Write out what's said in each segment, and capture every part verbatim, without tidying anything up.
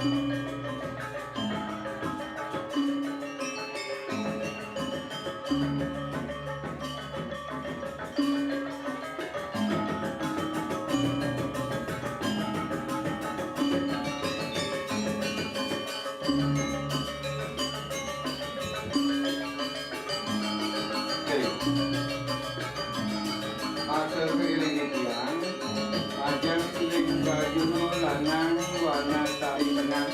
Oke. Atur keliling tiang, ajeng ring prajuru lanang warna sari tengah,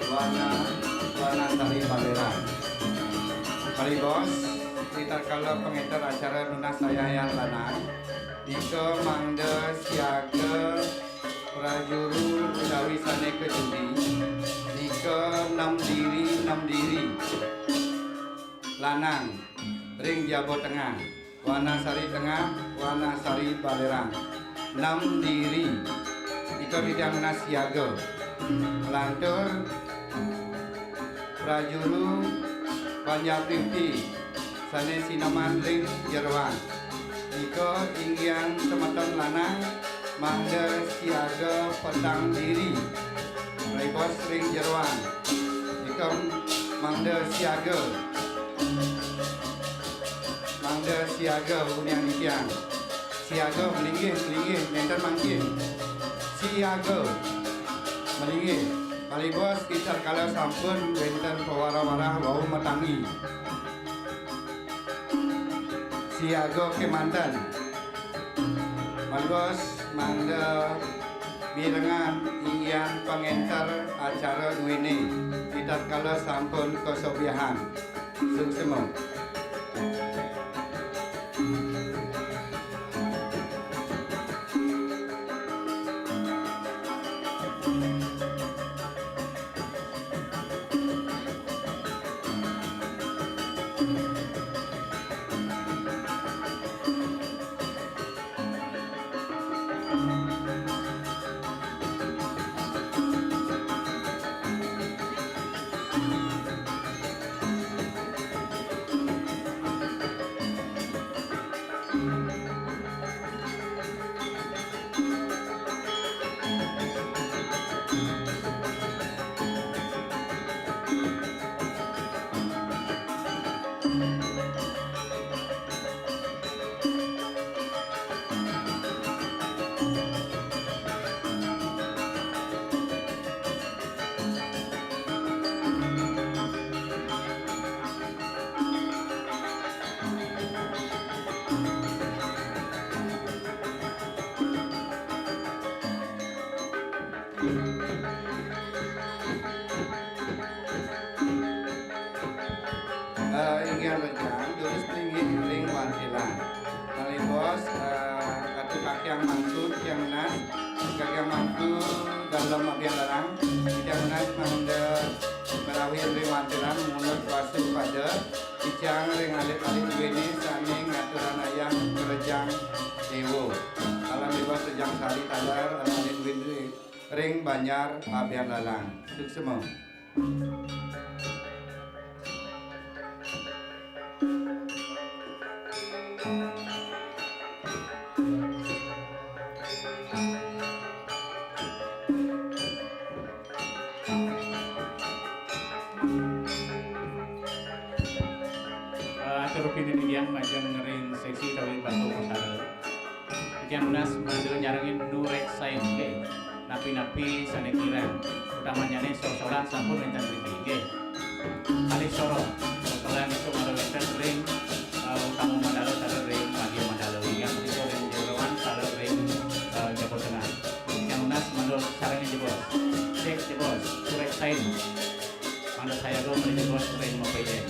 warna, warna sari balerang. Malih baos, ritatkala pangenter acara nunas sahyang lanang, nika mangda siaga prajuru utawi sane kajudi, nika nem diri, nem diri. Lanang ring jaba tengah, warna sari tengah, warna sari balerang. Nem diri. Nika titiang nunas siaga. Lantur prajuru Banjar Primti sane sineman ring jeroan. Nika inggih semeton lanang mangda siaga petang diri. Ribos ring jeroan. Nika mangda siaga. Mangda siaga unian titiang. Siaga malinggih, malinggih, nenten mangkin. Siaga malinggih. Malih baos ritatkala sampun wenten pawara-warah wau matangi. Siaga kemanten. Malih baos mangda mirengang inggih pangenter acara duene ritatkala sampun kasobiahang. Suksema. Eh, inggih rejang, durus linggih ring wantilan. Malih baos, eh, katukakiang mantu, titiang nunas, kakiang mantu dalem abian larang, titiang nunas mangda ngrawihin ring wantilan manut wasupada, titiang ring alit-alit duene sane ngaturang ayah ngrejang dewa. Malih baos rejang sari taler, alit-alit duene ring Banjar Abian Lalang. Suksema. Eh, atur pinili titiang majeng ring seksi utawi bangku pusara. Titiang nunas mangda nyarengin nu reksain, nggih. Napi-napi sane kirang, utamanyane sosolan sampun wenten mriki, nggih. Kalih soroh, sosolan itu mangda wenten ring, eh, utama mandala sareng ring madya mandala, inggih punika ring jeroan sareng ring, eh, jaba tengah. Titiang nunas mangda sarengin jebos. Cek jebos, nu reksain. Mangda sayaga mriki bos ring mapejen.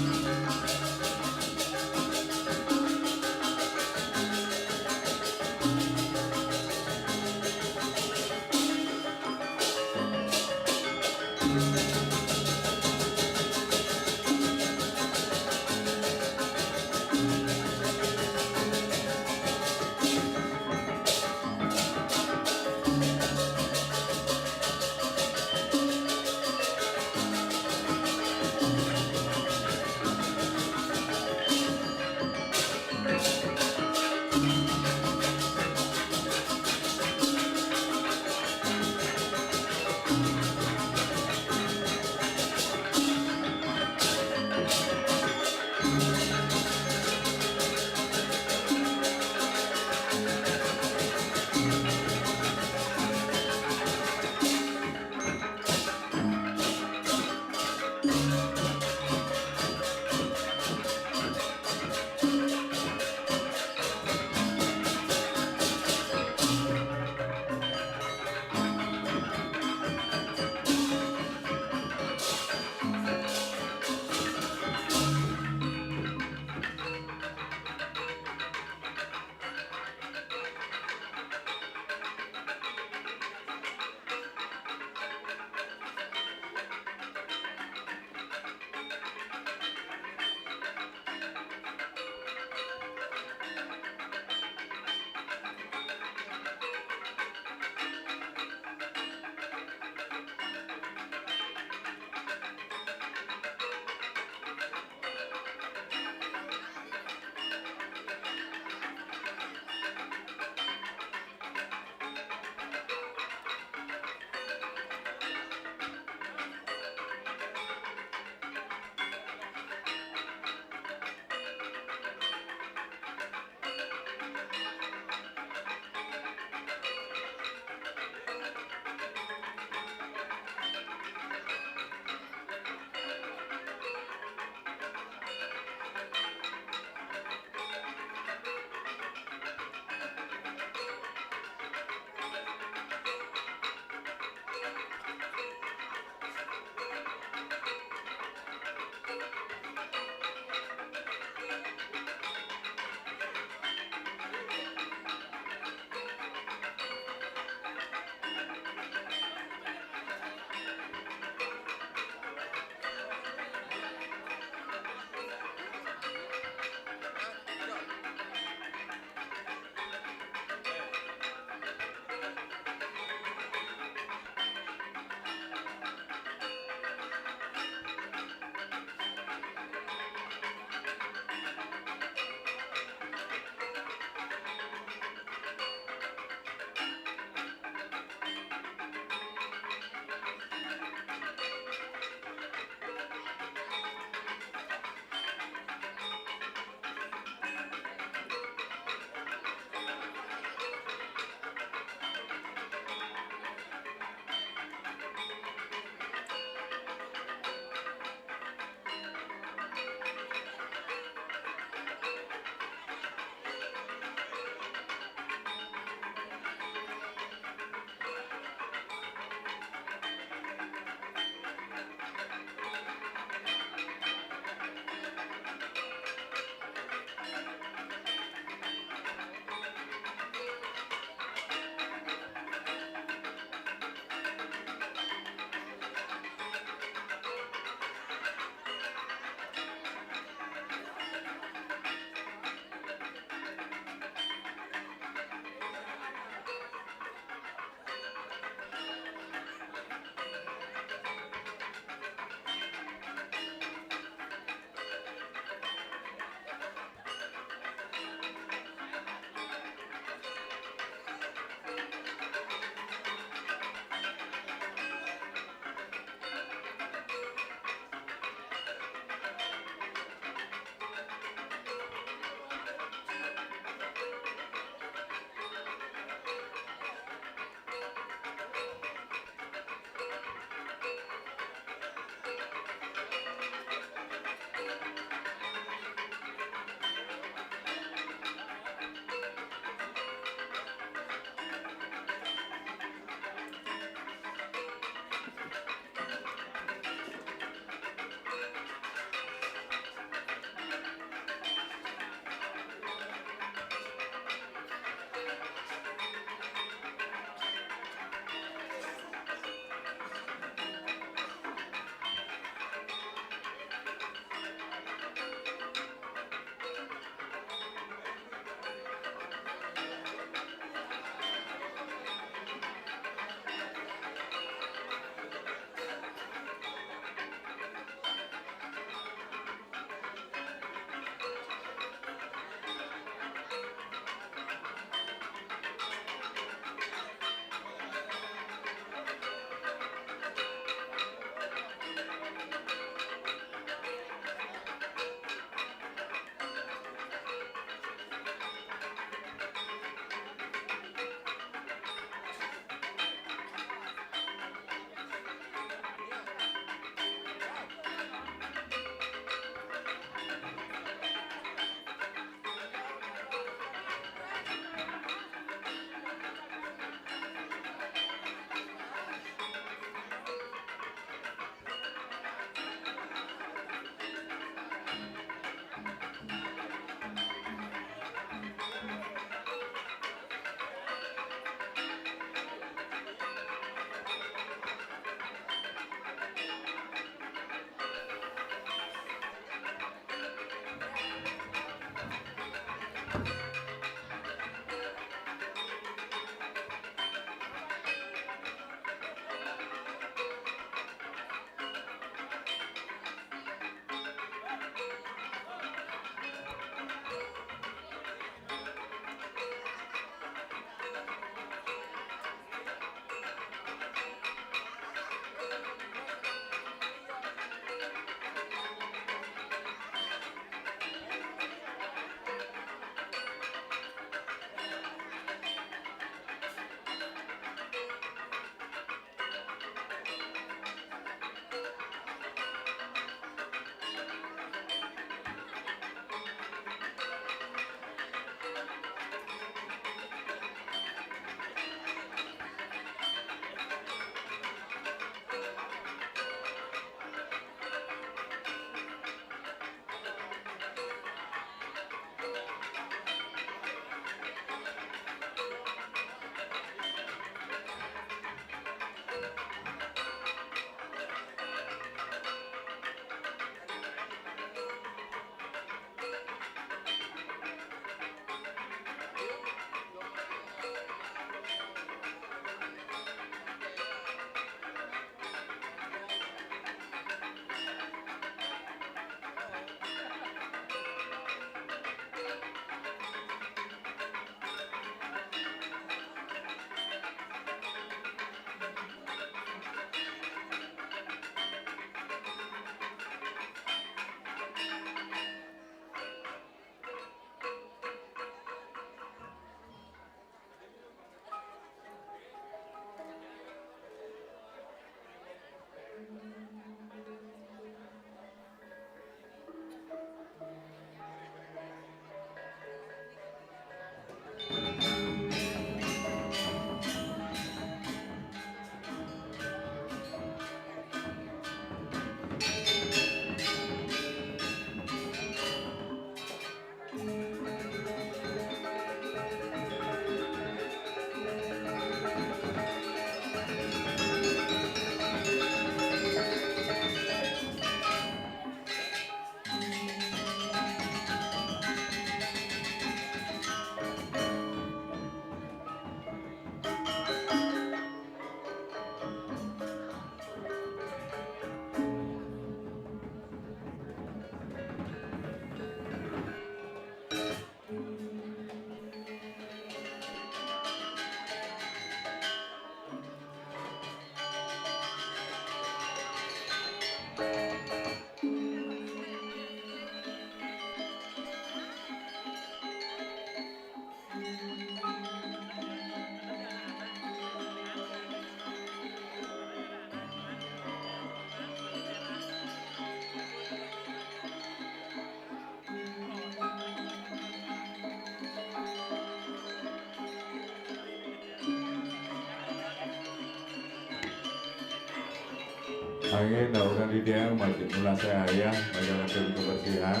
Inggih, dauhan titiang maj-, menawi ayah, majalankan kebersihan.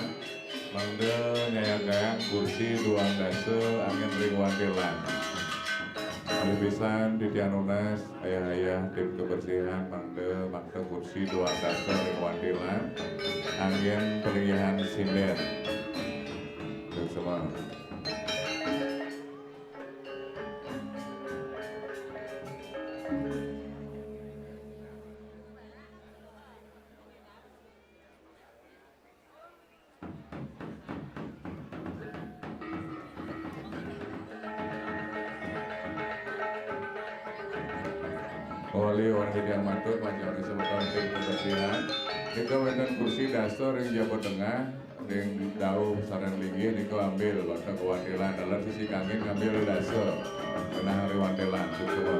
Mangda nyayangkayang kursi duang dasa anggén ring wantilan. Malih pisan titiang nunas, ayah-ayah tim kebersihan, mangda makta kursi duang dasa ring wantilan anggén palinggihan sindén. Suksma. Malih wantah titiang matur, majeng ring semeton tim kebersihan. Nika wénten kursi dasa ring jaba tengah, ring dauh sareng linggih nika ambil, wantah ka wantilan, dalan sisi kangin ngambil dasa. Genah ring wantilan, suksma.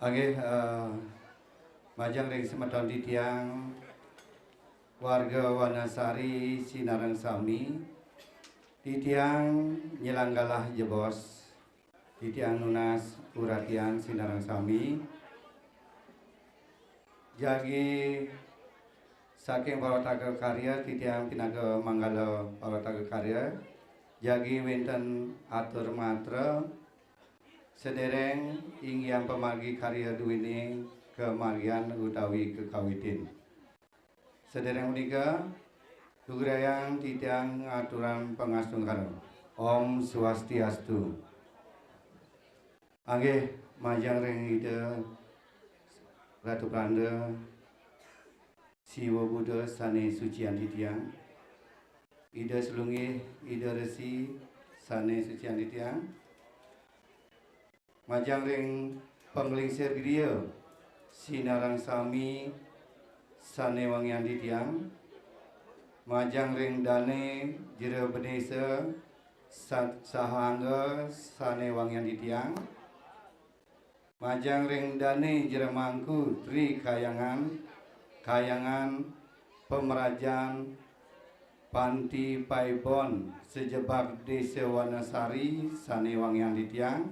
Inggih, eh, majeng ring semeton titiang, warga Wanasari sinareng sami, titiang nyelanggalah jebos, titiang nunas uratian sinareng sami, jagi saking pawataka karya, titiang pinaka manggala pawataka karya, jagi wenten atur matra, sedereng inggian pamargi karya duwene kamargian utawi kakawitin. Sedereng punika, lugrayang titiang ngaturang pangastungkara. Om Swastiastu. Inggih, majeng ring Ida Ratu Pranda, Siwa Buddha sane sucian titiang, Ida Selunggih, Ida Resi sane sucian titiang, majeng ring panglingsir griya sinareng sami sane wangiang titiang, majeng ring dane jero bendesa sa-, saha angga sane wangiang titiang, majeng ring dane jero mangku Tri Kayangan, Kayangan Pemerajan Panti Paibon sajebag Desa Wanasari sane wangiang titiang,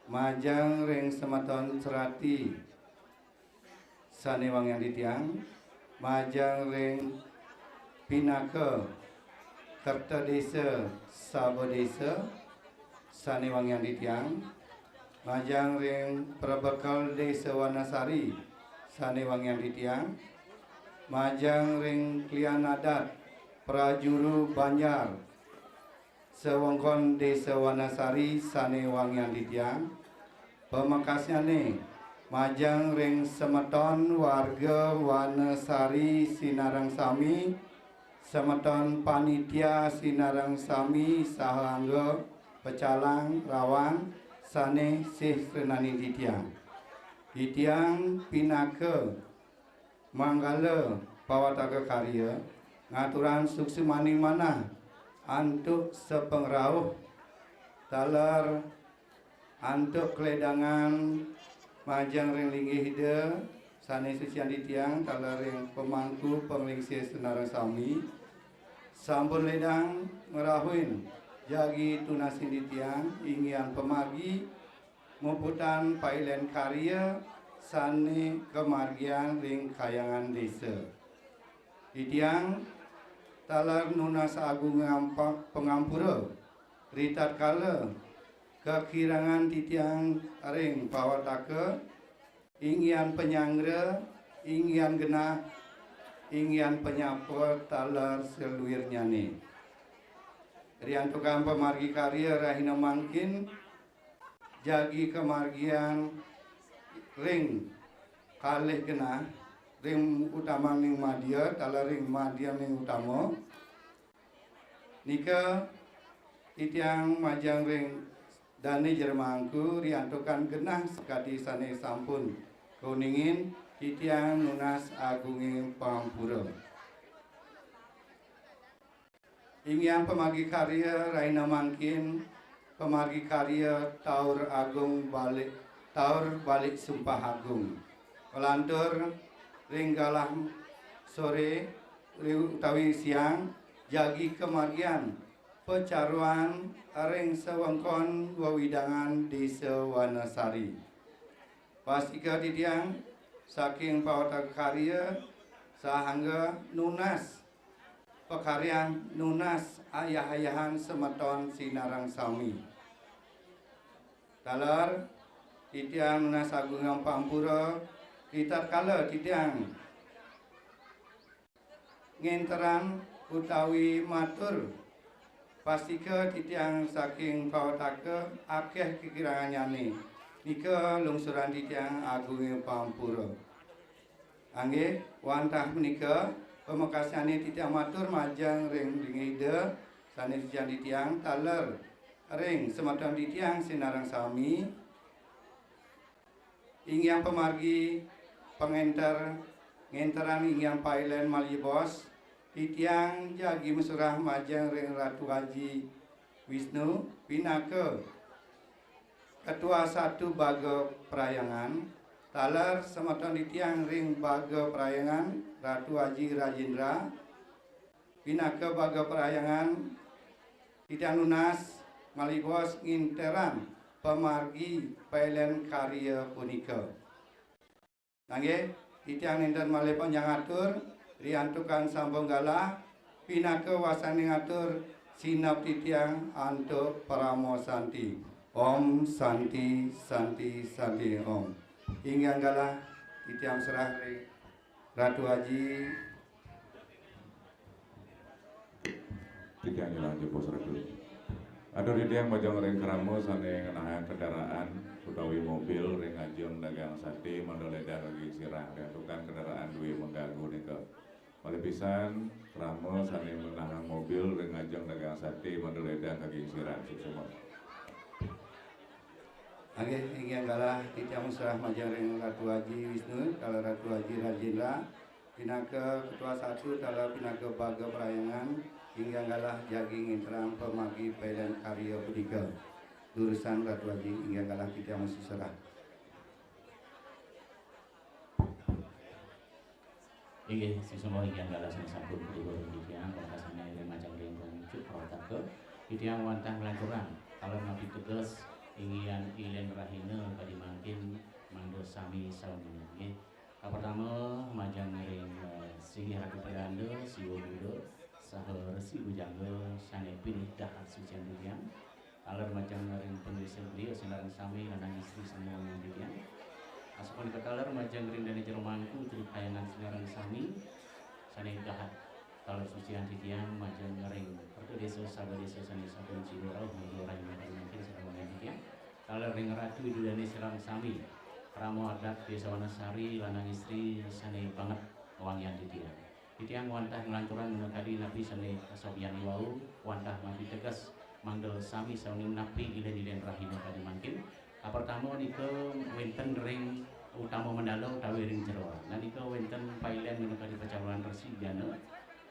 majeng ring semeton serati sane wangiang titiang, majeng ring pinaka kerta desa saba desa sane wangiang titiang, majeng ring prabekel Desa Wanasari sane wangiang titiang, majeng ring klian adat prajuru banjar sewengkon Desa Wanasari sane wangiang titiang, pamekasnyane majeng ring semeton warga Wanasari sinareng sami, semeton panitia sinareng sami saha angga pecalang rawang sane sih trenaning titiang. Titiang pinaka manggala pawataka karya ngaturang suksmaning manah antuk sapangrauh taler antuk kaledangan majeng ring linggih Ida sane sucian titiang taler ring pamangku panglingsir sinareng sami sampun ledang ngrauhin jagi tunasin titiang inggian pamargi muputang pailen karya sane kamargiang ring kayangan desa. Titiang taler nunas agung ngampa-, pangampura ritatkala kakirangan titiang ring pawataka, inggian panyanggra, inggian genah, inggian panyapa taler saluirnyane. Riantukan pamargi karya rahina mangkin, jagi kamargiang ring kalih genah, ring utamaning madya, taler ring madyaning utama. Nika titiang majeng ring dane jero mangku, riantukan genah sakadi sane sampun kauningin, titiang nunas agunging pangampura. Inggian pamargi karya rahina mangkin, pamargi karya Taur Agung Balik, Taur Balik Sumpah Agung. Kalantur ring galah sore utawi siang, jagi kamargiang pacaruan ring sewengkon wewidangan Desa Wanasari. Pastika titiang saking pawataka karya sahangga nunas pakaryan, nunas ayah-ayahan semeton sinareng sami. Taler titiang nunas agungang pangapura ritatkala titiang ngenteran utawi matur pastika titiang saking pawataka akeh kakirangannyane. Nika lungsuran titiang agunging pangapura. Inggih, wantah punika pamekasnyane titiang matur majeng ring linggih Ida sane suciang titiang taler ring semeton titiang sinareng sami. Inggian pamargi pangenter, ngenterang inggian pailen malih jebos, titiang jagi masurah majeng ring Ratu Aji Wisnu pinaka Ketua Satu Baga Parahyangan, taler semeton titiang ring Baga Parahyangan, Ratu Aji Rajendra, pinaka Baga Parahyangan, titiang nunas malih bos nginterang pamargi pailen karya punika. Nah nggih, titiang nenten malih panjang atur, riantukan sampun galah, pinaka wasaning atur, sineb titiang antuk parama santi. Om Santi, Santi, Santi, Om. Inggih galah, titiang serah ring Ratu Aji. Titiang nyuhun jebos Ratu. Atur titiang majeng ring krama sane ngenahang kendaraan utawi mobil ring ajeng dagang sate mangda ledang kaging sirah, riantukan kendaraan due mengganggu nika. Malih pisan, krama sane ngenahang mobil ring ajeng dagang sate mangda ledang kaging sirah. Suksma. Nggih, inggih galah titiang serah majeng ring Ratu Aji Wisnu, taler Ratu Aji Rajendra, pinaka Ketua Satu, taler pinaka Baga Parahyangan, inggih galah jagi nginterang pamargi pailen karya punika. Durusang Ratu Aji, inggih galah titiang masi serah. Inggih, sisungguh inggih galah sane sampun kaduhur titiang, pangkasane ring majeng ring pangujung protaka. Titiang wantah nglanturang, taler napi teges, inggihan Ilen Rahina kadi mangkin mangda sami sauningin, nggih. Kapertama, majeng ring, eh, singgih Ratu Pedanda, Siwa Buda, saha Resi Bujangga, sane pinih dahat sucian titiang. Taler majeng ring panglingsir griya sinareng sami lanang istri sane wangiang titiang. Asapunika taler majeng ring dane jero mangku Tri Parahyangan sinareng sami sane dahat taler sucian titiang, majeng ring Kerta Desa saha desa sane sampun sida rauh mangda rahina mangkin sareng wangiang titiang. Taler ring Ratu Ida Dane sareng sami, krama adat Desa Wanasari lanang istri sane banget wangiang titiang. Titiang wantah nglanturang minakadi napi sane kasobyani wau, wantah napi teges mangda sami sauningin napi Ilen-Ilen Rahina kadi mangkin. Kapertama nika wenten ring utama mandala utawi ring jeroan. Nah, nika wenten pailen minakadi pacaruan resi jana,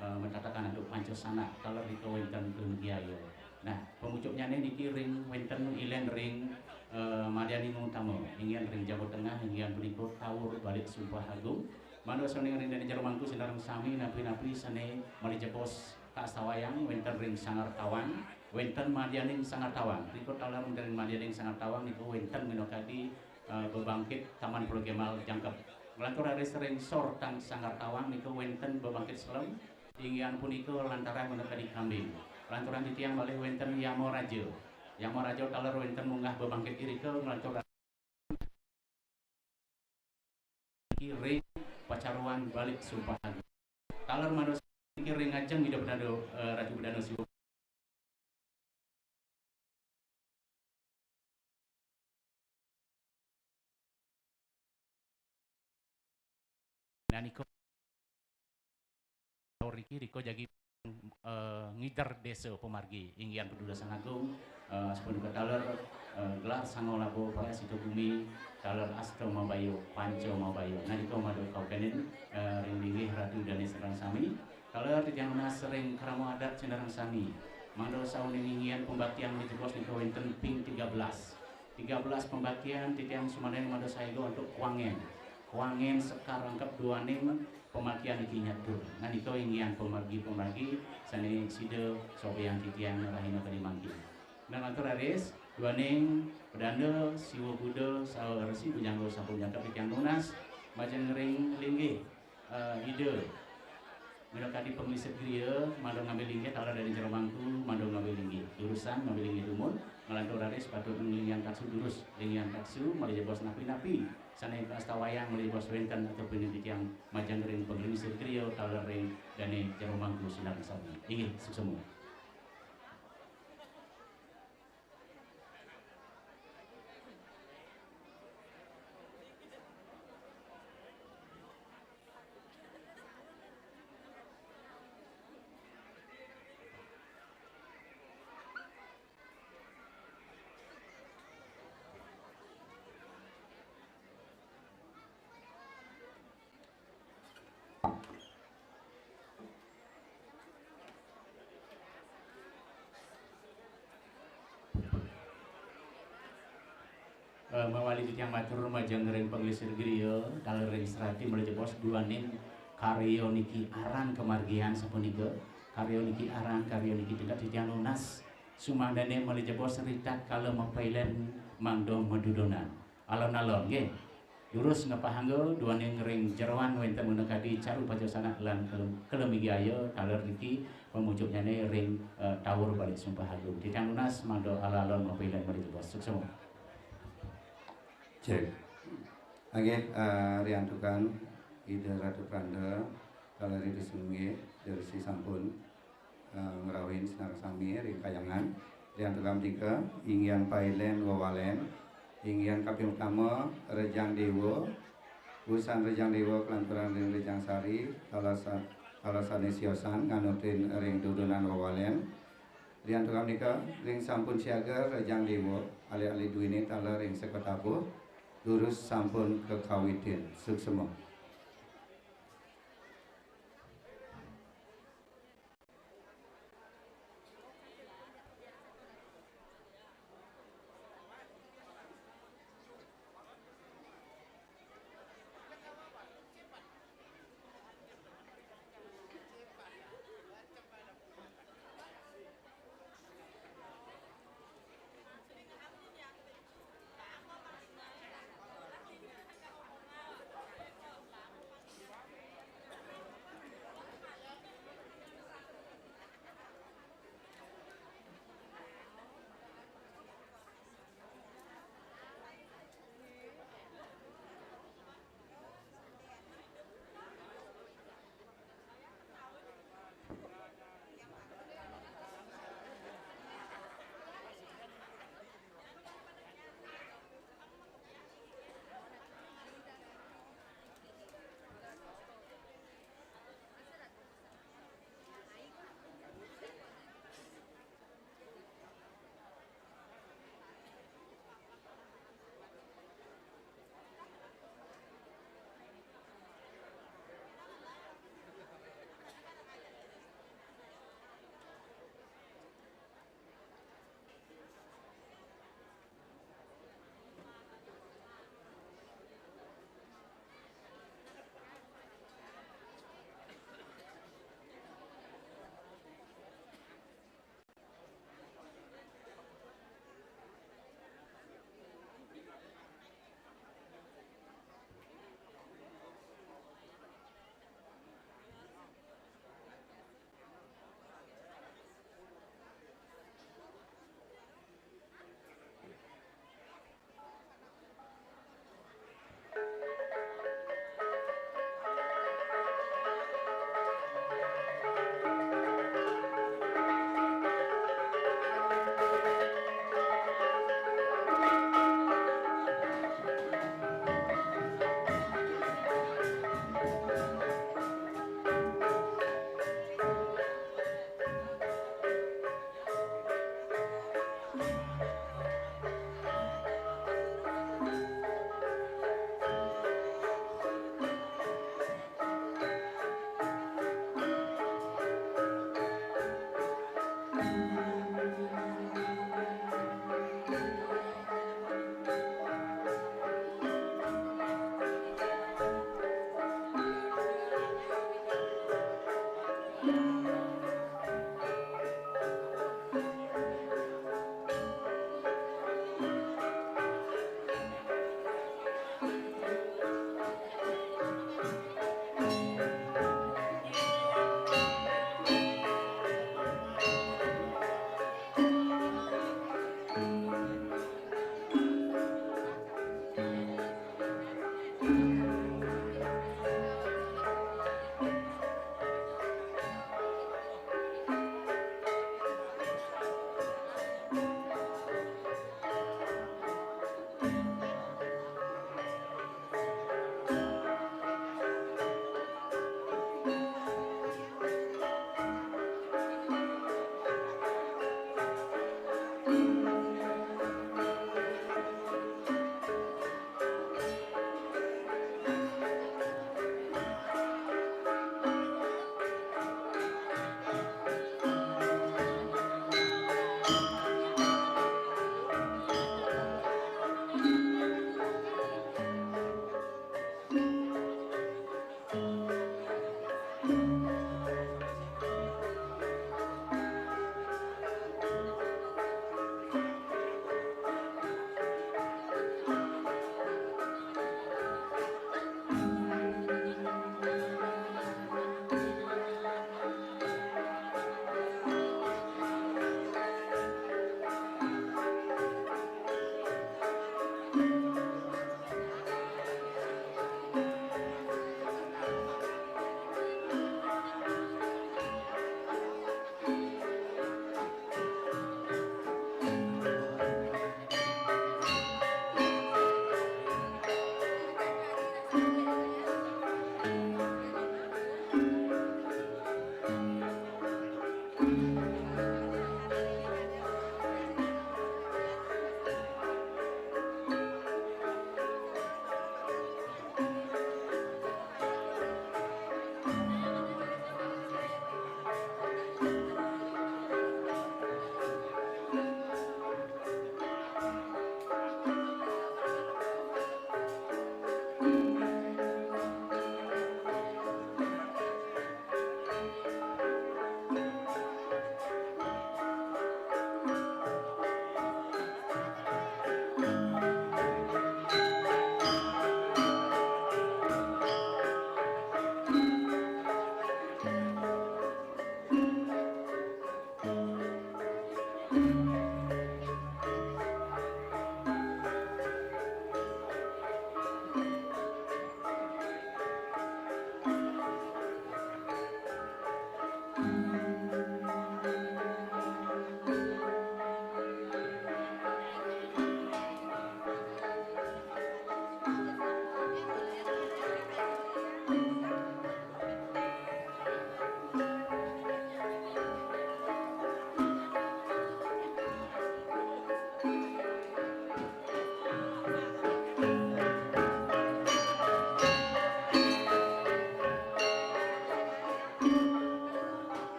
eh, matatakan antuk panca sanak, taler nika wenten dumugi aya. Nah, pamucuknyane niki ring wenten ilen ring, eh, madyaning utama, inggihan ring jaba tengah, inggihan punika tawur balik sumpah agung. Manut saning ring dane jero mangku sinareng sami napi-napi sane malih jebos kastawayang wenten ring Sanggar Tawang, wenten madyaning Sanggar Tawang. Rika taler wenten ring madyaning Sanggar Tawang niku wenten minakadi, eh, bebangkit Taman Pulau Kemal jangkep. Nglantur raris ring sor tang Sanggar Tawang niku wenten bebangkit selem, inggihan punika lantaran minakadi kambing. Lantaran titiang malih wenten Yama Raja. Yama Raja taler wenten munggah bebangkit irika nglantur niki ring pacaruan balik sumpah agung. Taler manus niki ring ngajeng Ida Pedanda, eh, Ratu Pedanda Siwa. Nah, nika riki rika jagi, eh, ngider desa pamargi, inggihan paduda Sang Agung, eh, sapunika taler, eh, gelar Sanga Laba Parasita Bumi, taler Asta Mabaya, Panca Mabaya. Nah, nika madu kaukenin, eh, ring linggih Ratu dane sareng sami. Taler titiang nunas ring krama adat sinareng sami. Mangda sauningin pembaktian malih jebos nika wenten ping tiga belas. Tiga belas pembaktian titiang sumananing mangda saega antuk kuangen. Kuangen sekar rangkep duaning pembaktian niki nyatur. Nah, nika inggihan pamargi-pamargi sane sida sobyang titiang rahina kadi mangkin. Nah, lantur raris duaning Pedanda, Siwa Buda, saha Resi Bujangga sampun jangkep titiang nunas majeng ring linggih, eh, Ida. Minakadi panglingsir griya, mangda ngambil linggih, taler dane jero mangku, mangda ngambil linggih. Durusang ngambil linggih dumun, nglantur raris patut nglinggihan taksu durus, linggihan taksu, malih jebos napi-napi sane kastawayang malih jebos wenten atur pinih titiang majeng ring panglingsir griya, taler ring dane jero mangku sinareng sami. Inggih, suksma. Mawali titiang matur majeng ring panglingsir griya, taler ring serati malih jebos duaning karya niki aran kamargian sapunika. Karya niki aran, karya niki tingkat titiang nunas. Sumangdane malih jebos ritatkala mapailen mangda madudonan. Alon-alon nggih. Durus ngepahangga duaning ring jeroan wenten muna kadi caru pacosana lan kelem-, kelemigaya taler niki pamujuknyane ring, eh, taur balik sumpah agung. Titiang nunas mangda alon-alon mapailen malih jebos. Suksma. Cek. Nggih, eh, riantukan Ida Ratu Pranda, taler Ida Suminggi, dari si sampun, eh, ngrauhin sinareng sami ring kayangan. Riantukan tika, inggihan pailen wawalen, inggihan kaping utama Rejang Dewa, usan Rejang Dewa kelanturan ring Rejang Sari, taler sa-, taler sane siosan nganutin ring dudonan wawalen. Riantukan nika, ring sampun siaga Rejang Dewa, alit-alit duwine taler ring sekatabuh, durus sampun kakawitin. Suksma.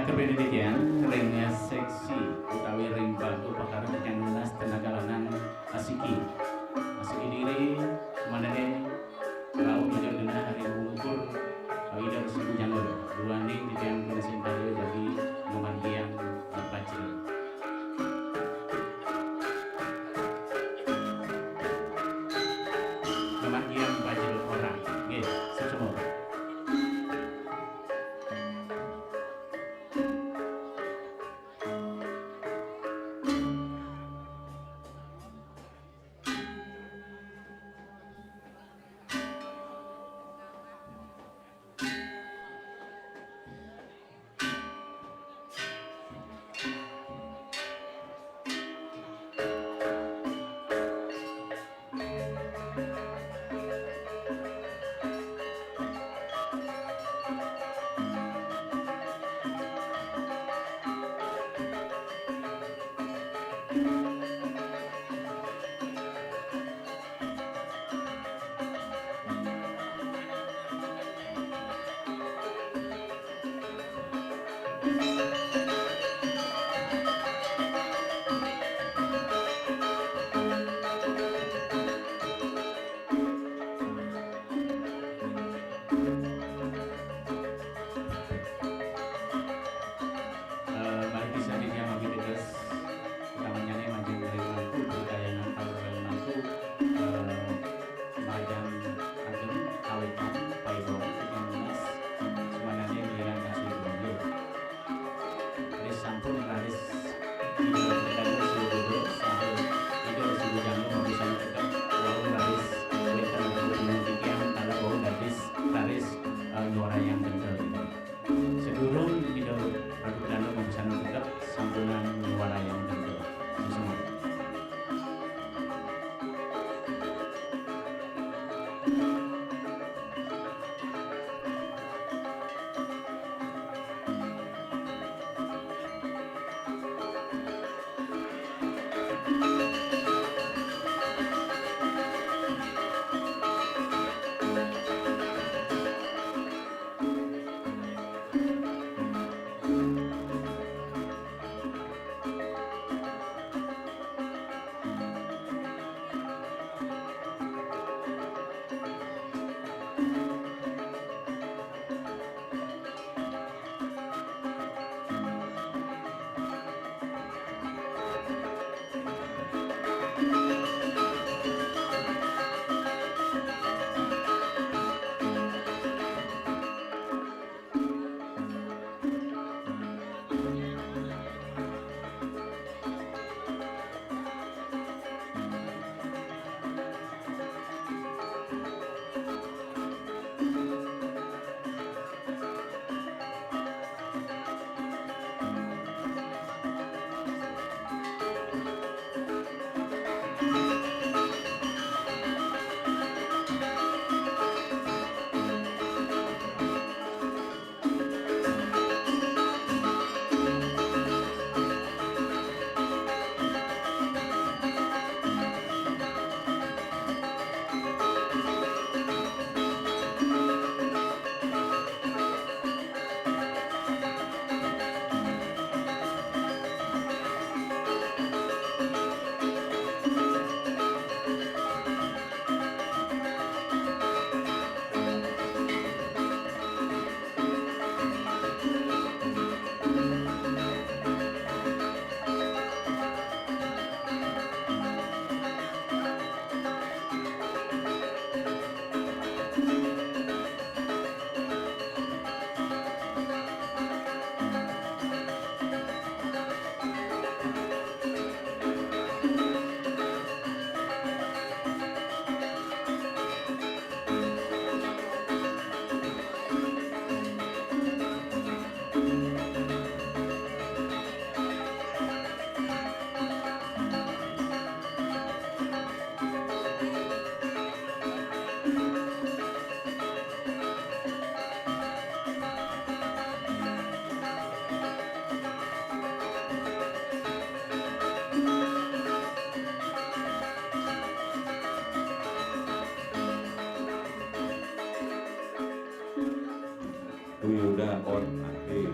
Penelitian ring seksi utawi ring batu pakara tiang nunas tenaga lanang asiki. Asiki diri, manene, rauh ida genah ring ungkur, ida Resi Bujana. Duaning titiang pinasih karya jagi mamargiang bajra. Mamargiang bajra orang. Nggih, suksma. Eh, malih pisan titiang mapiteges, utamanyane majeng ring Mangku, budaya ngantar ring Mangku, eh, majeng ageng kawetan paibon titiang nunas, sumanane ngiring kasih. Raris sampun raris Ida Ratu Gandul saha Ida Resi Bujana mabusana tegep, wau raris wenten ring titiang taler wau dados raris, eh, nyuarayang kentel. Sadurung Ida Ratu Gandul mabusana tegep, sampunang nyuarayang kentel. Suksma. Duyodan on ate.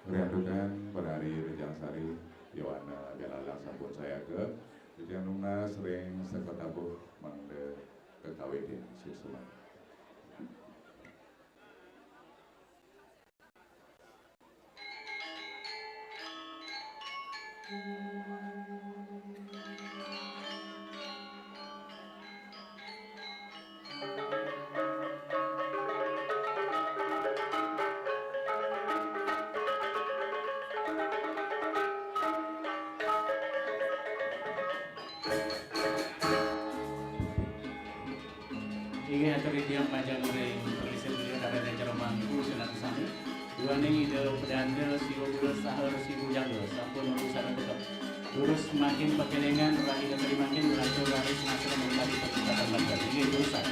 Riantukan penari Rejang Sari, Yowana Jalalang sampun sayaga. Rejang nunas ring sekatabuh mangda kakawitin suksma. Inggih atur titiang panjang ring panglingsir beliau dapat acara mangku senang sami. Duaning Ida Pedanda Siwa Gula saha Resi Bujangga sampun urusan pekep. Durus makin pakelingan rahina tadi makin beratur raris ngasra mengkali percepatan banten. Inggih urusan.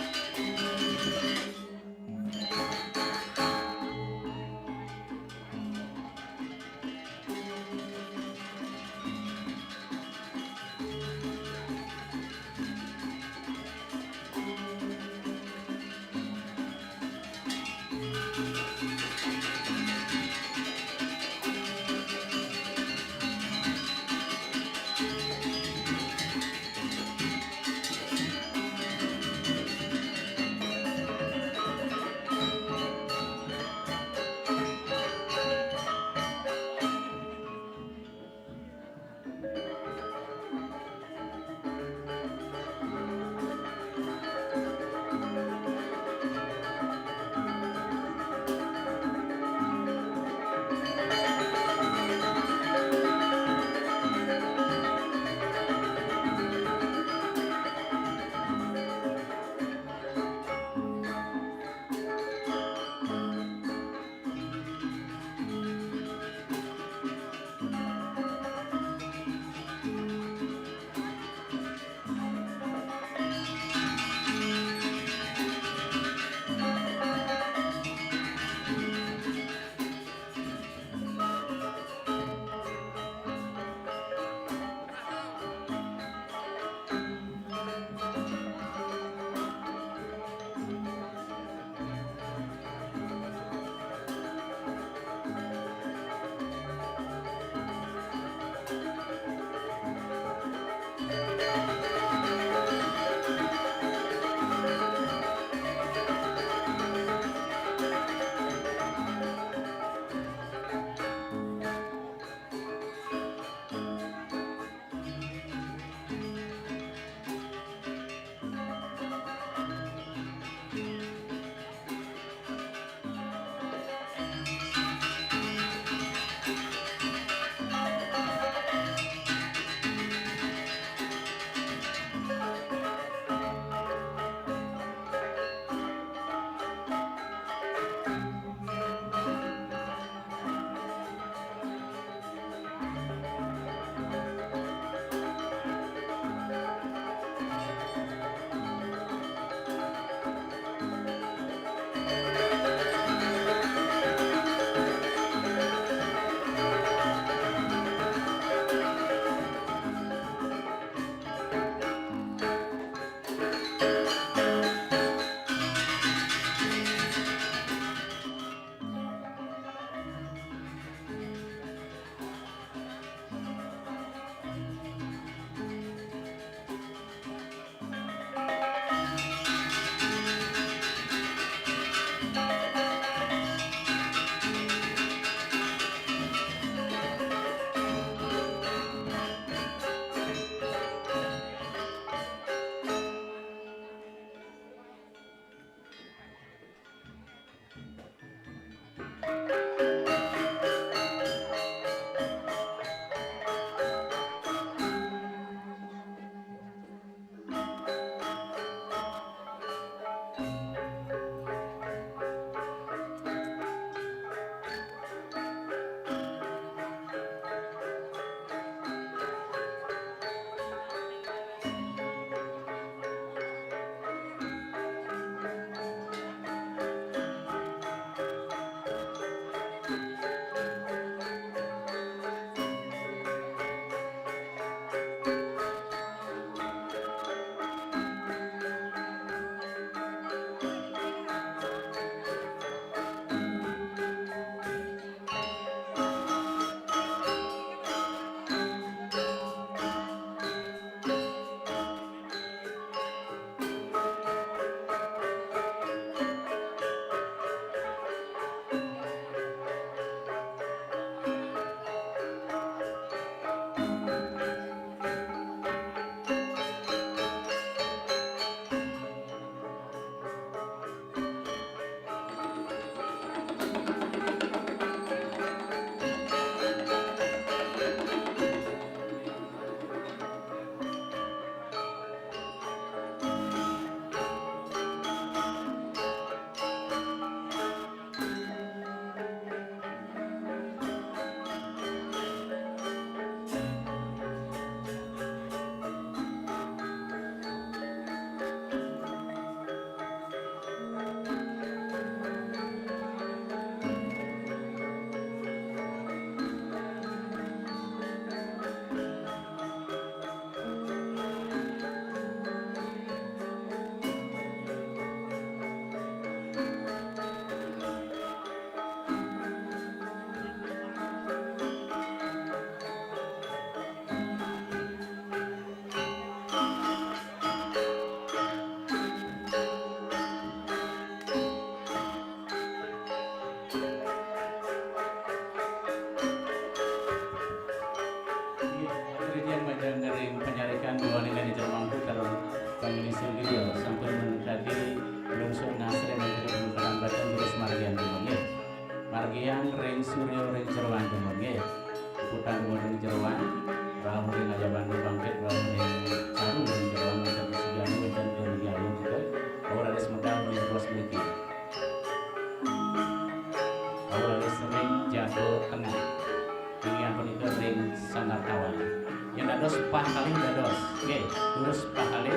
Durus pah kalih dados. Nggih, durus pah kalih,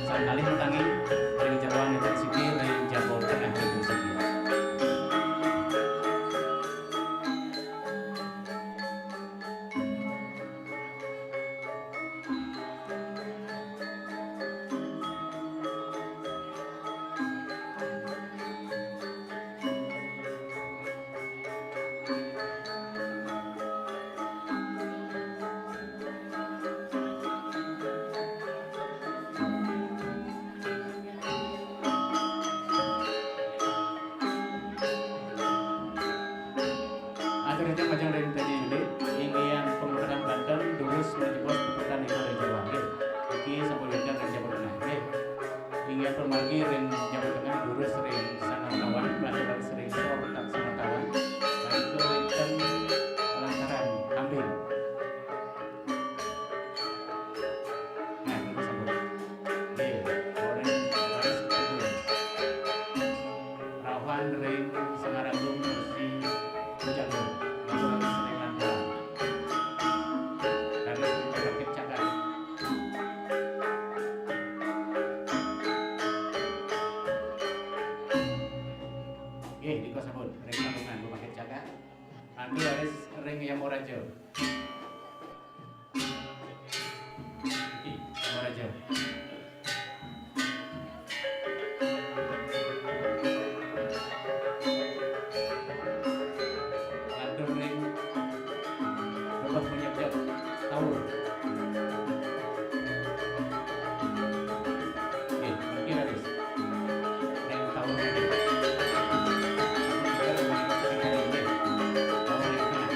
sang kalih tangi, ring jeroan nénten siki, ring jaba tengah nénten siki. Atur ring majeng ring T J Yuli, inggihan pemutaran banten, durus majebos pemutaran ring jaba. Nggih. Niki sampun wénten ring jaba tengah. Nggih. Inggihan pamargi ring jaba tengah, durus ring Sangatan Tawan, lanturang ring Sor Taksana Tawan, lanturang wénten lantaran kambing. Nah, kita sambut. Nggih, orang harus betul. Rauhan ring Sangaragung Gusti Bujanggung. Rauhan ring Sangaragung. Dari Sangaragung Cagar. Nggih, dika sambut ring Sangaragung Bupati Cagar. Anu raris ring Yamaraja. Iki, Yamaraja. Lantur ring Lebah Menyebjeb Taur. Nggih, niki raris. Ring Taur niki. Taur ring tengah.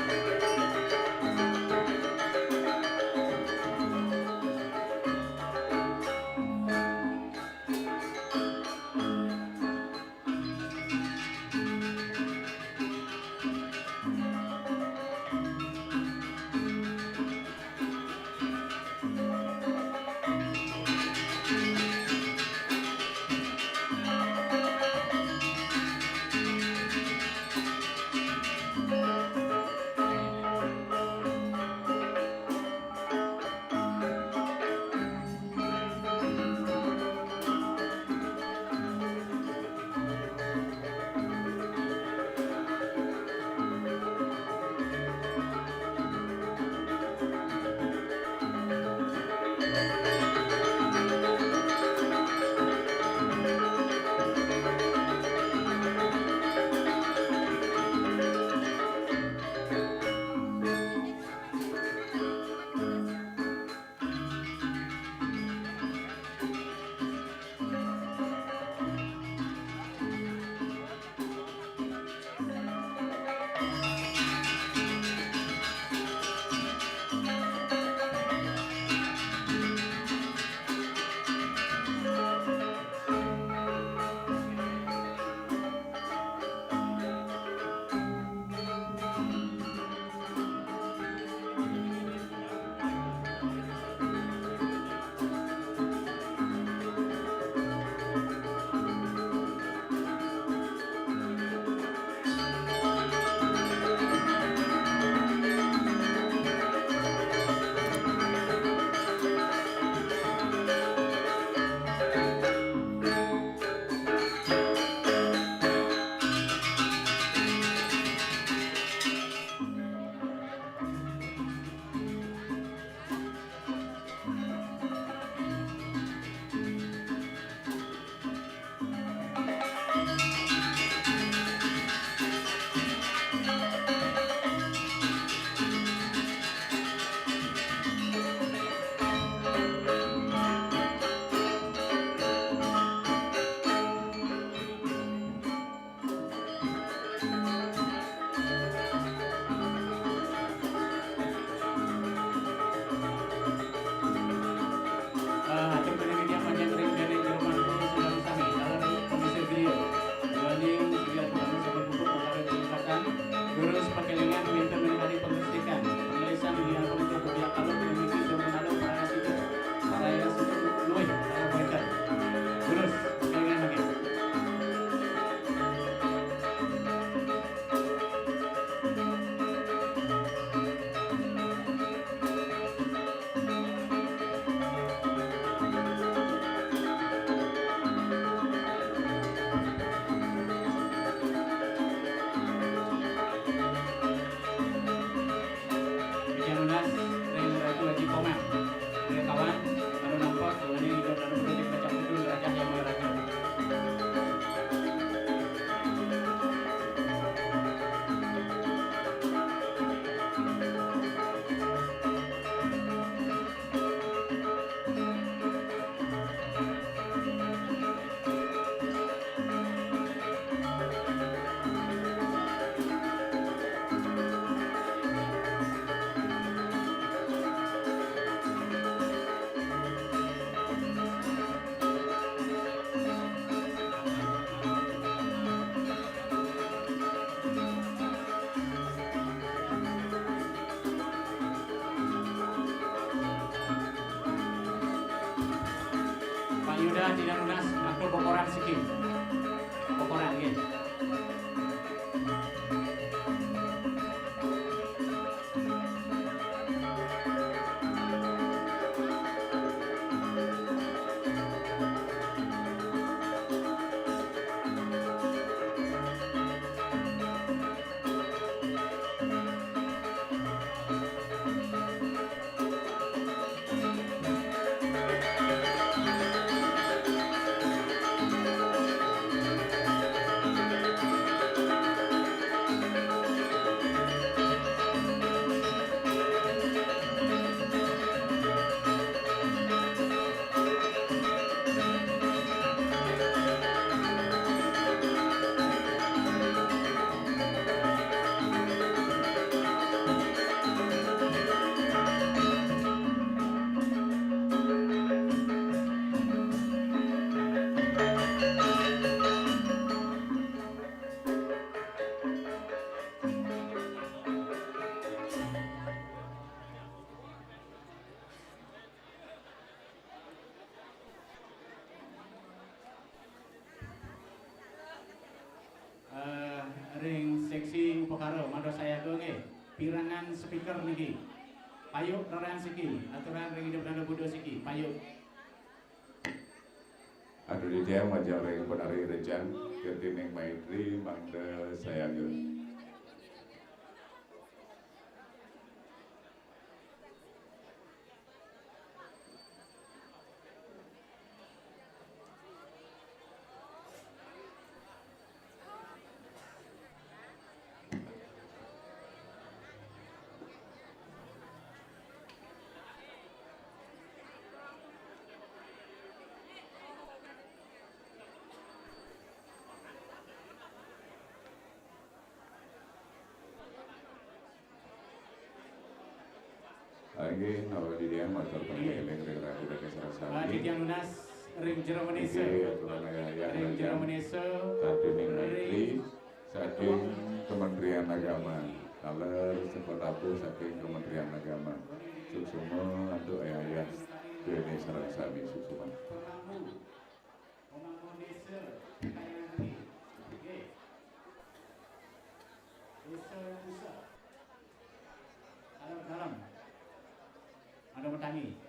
Ring seksi upakara mangda sayaga nggih. Pirengan speaker niki. Payu rerenan siki, aturan ring Ida Pendana Buda siki, payu. Atur titiang majeng ring penari rejang, kirtining maitri mangda sayaga. Inggih, nalika titiang matur panuwun eling ring Ratu Dane sareng sami. Titiang nunas ring jero menisa. Inggih, aturang ayah-ayah ring jero menisa. Kartining maitri saking Kementerian Agama. Taler sengko tabuh saking Kementerian Agama. Suksma antuk ayah-ayah Dane sareng sami, suksma. Pemangku desa, Kayanti. Nggih. Desa Pusat. Dalam, dalam. Ada matangi. Nggih.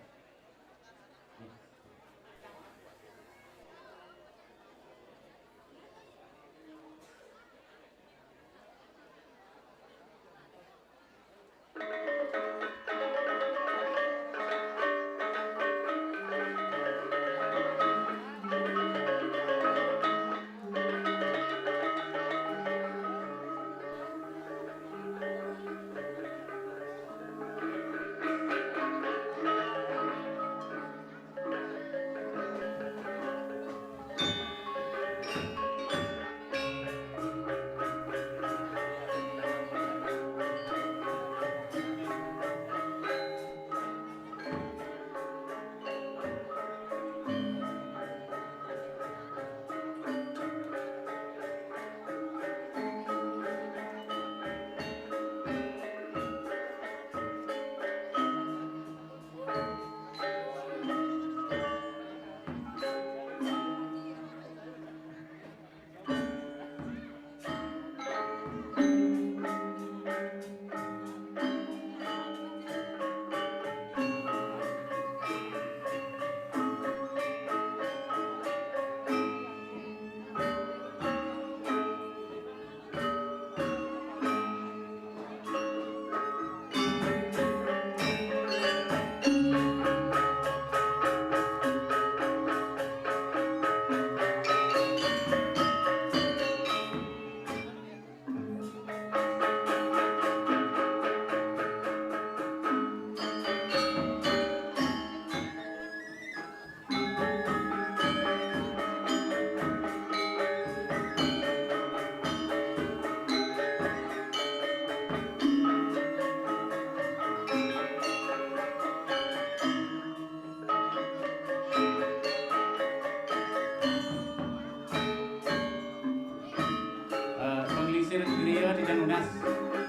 Eh, panglingsir griya titiang nunas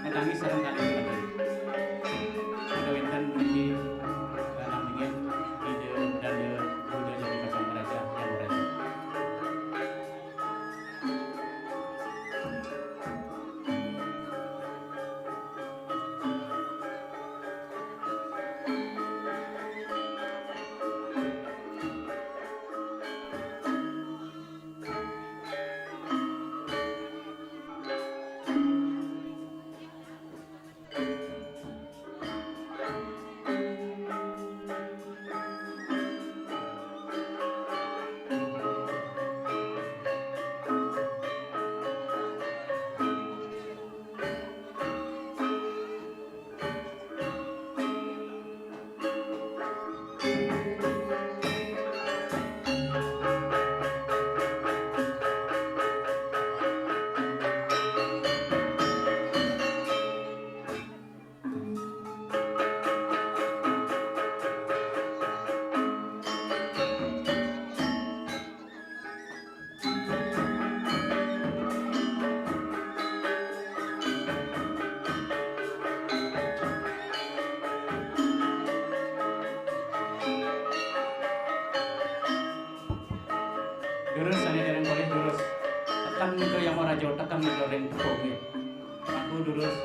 matangi sareng kalih semeton. Ida wénten mriki, eh, nami Ida Danda Buda Jati Pasang Raja Yang Raja. Durus, sané dereng polih, durus. Teken ke yang ora Aja teken ning ring tepungé. Aku durus.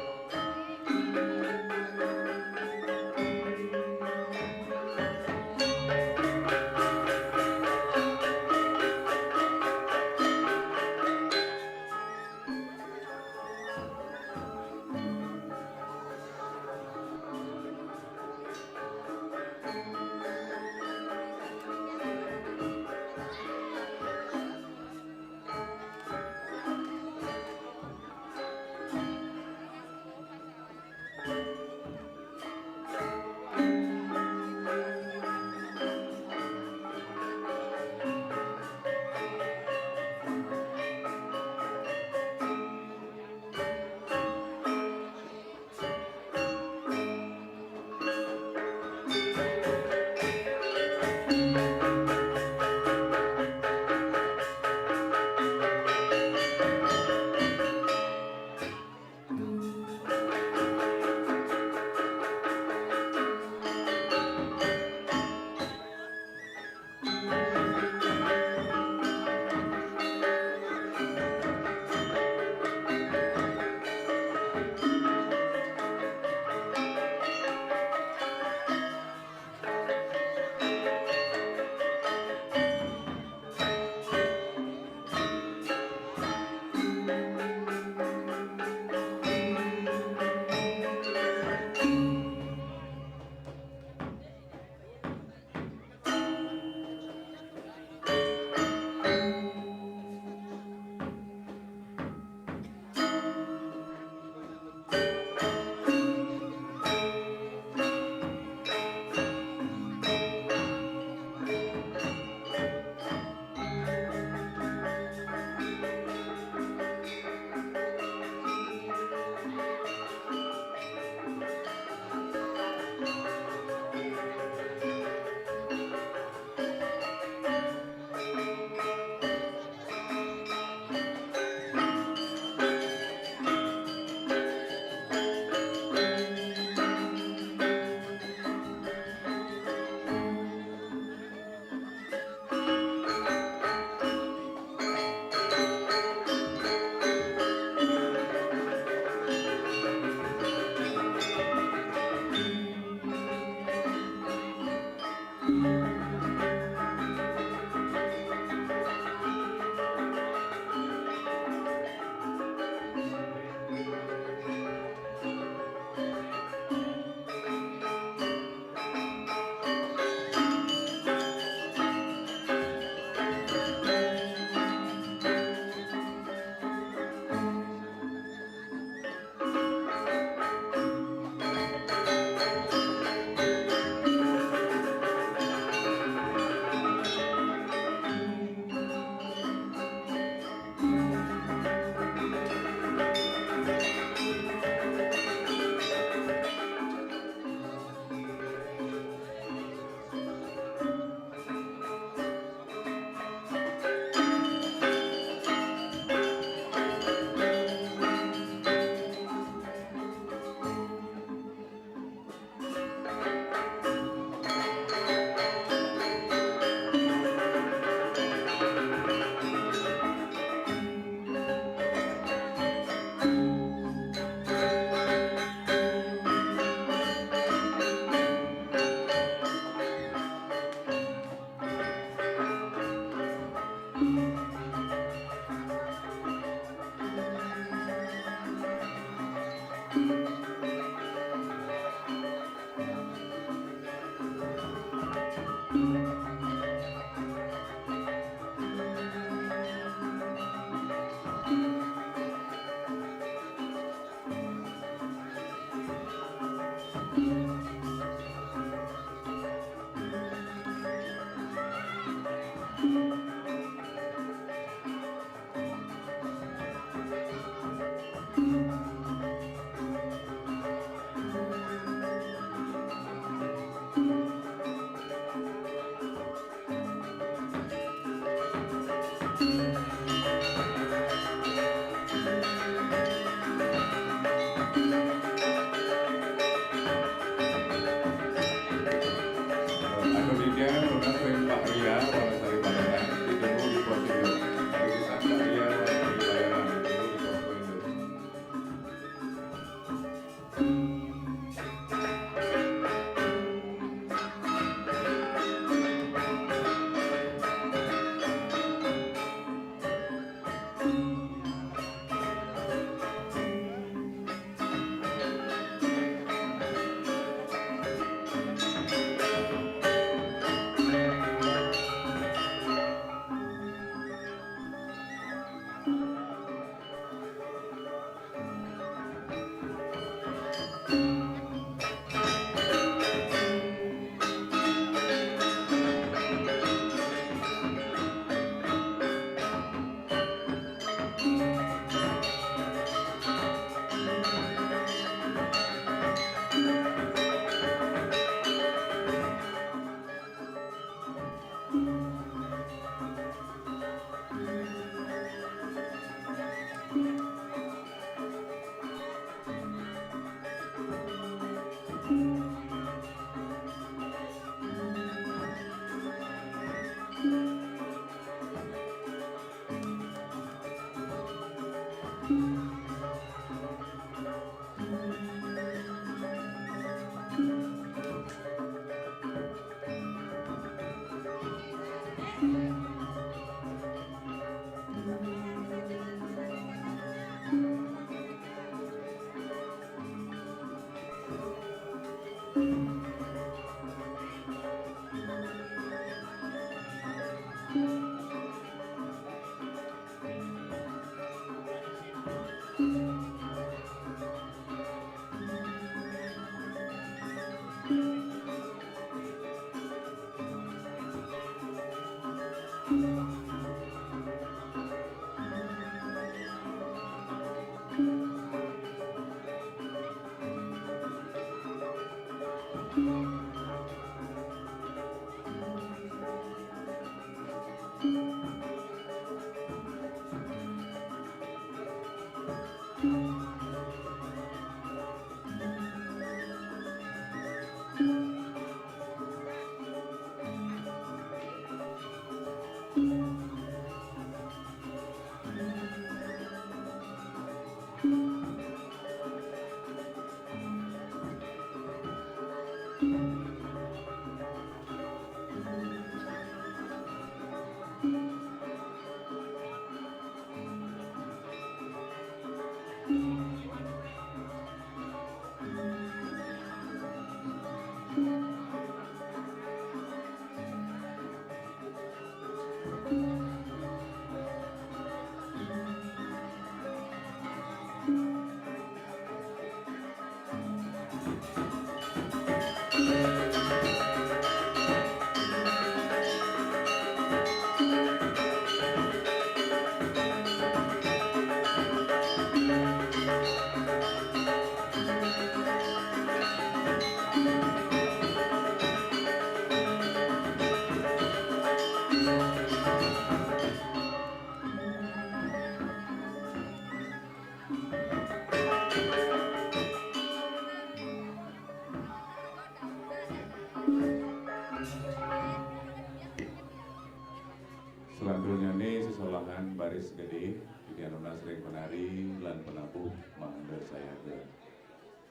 Selanjutnya nih sesolahan baris gedé, titiang nunas ring penari lan penabuh mangda sayaga.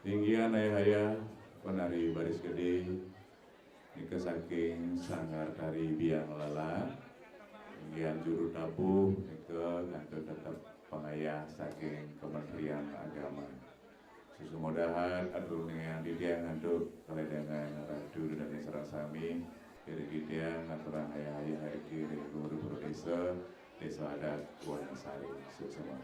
Inggihan ayah-ayah penari baris gedé nika saking Sanggar Tari Biang Lala, inggihan juru tabuh nika kantun tetep pangayah saking Kementerian Agama. Sesungguhdahan atur ningayang titiang antuk kaledangan Ratu Dané sareng sami, ring titiang ngaturang ayah-ayah ring Guru Pura Désa, Désa Adat Wonosari. Suksma.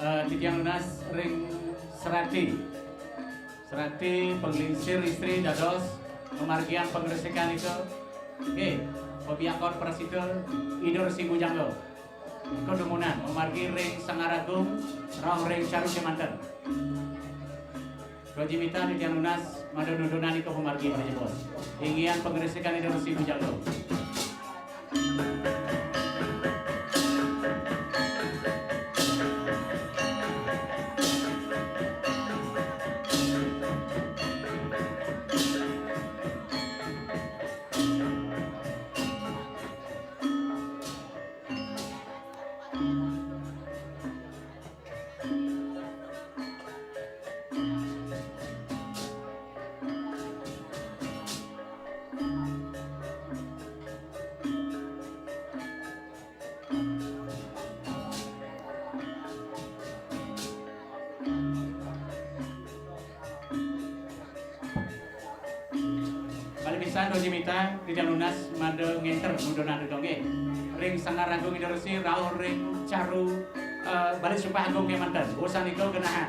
Eh, titiang nunas ring serati. Serati panglingsir istri dados mamargiang pangresikan ika. Nggih, pabiakon prasida Ida Resi Bujangga. Kadumunan mamargi ring Sanggar Agung rauh ring Caru Kémanten. Kajimitan titiang nunas mada nudunan ika pamargi pada jebos. Inggihan pangresikan Ida Resi Bujangga. San doji mita, titiang nunas mada ngenter nudunan rika nggih. Ring Sanggar Agung Ida Resi, rauh ring caru, eh, Balé Sumpah Agung kémanten. Wusan nika genahan.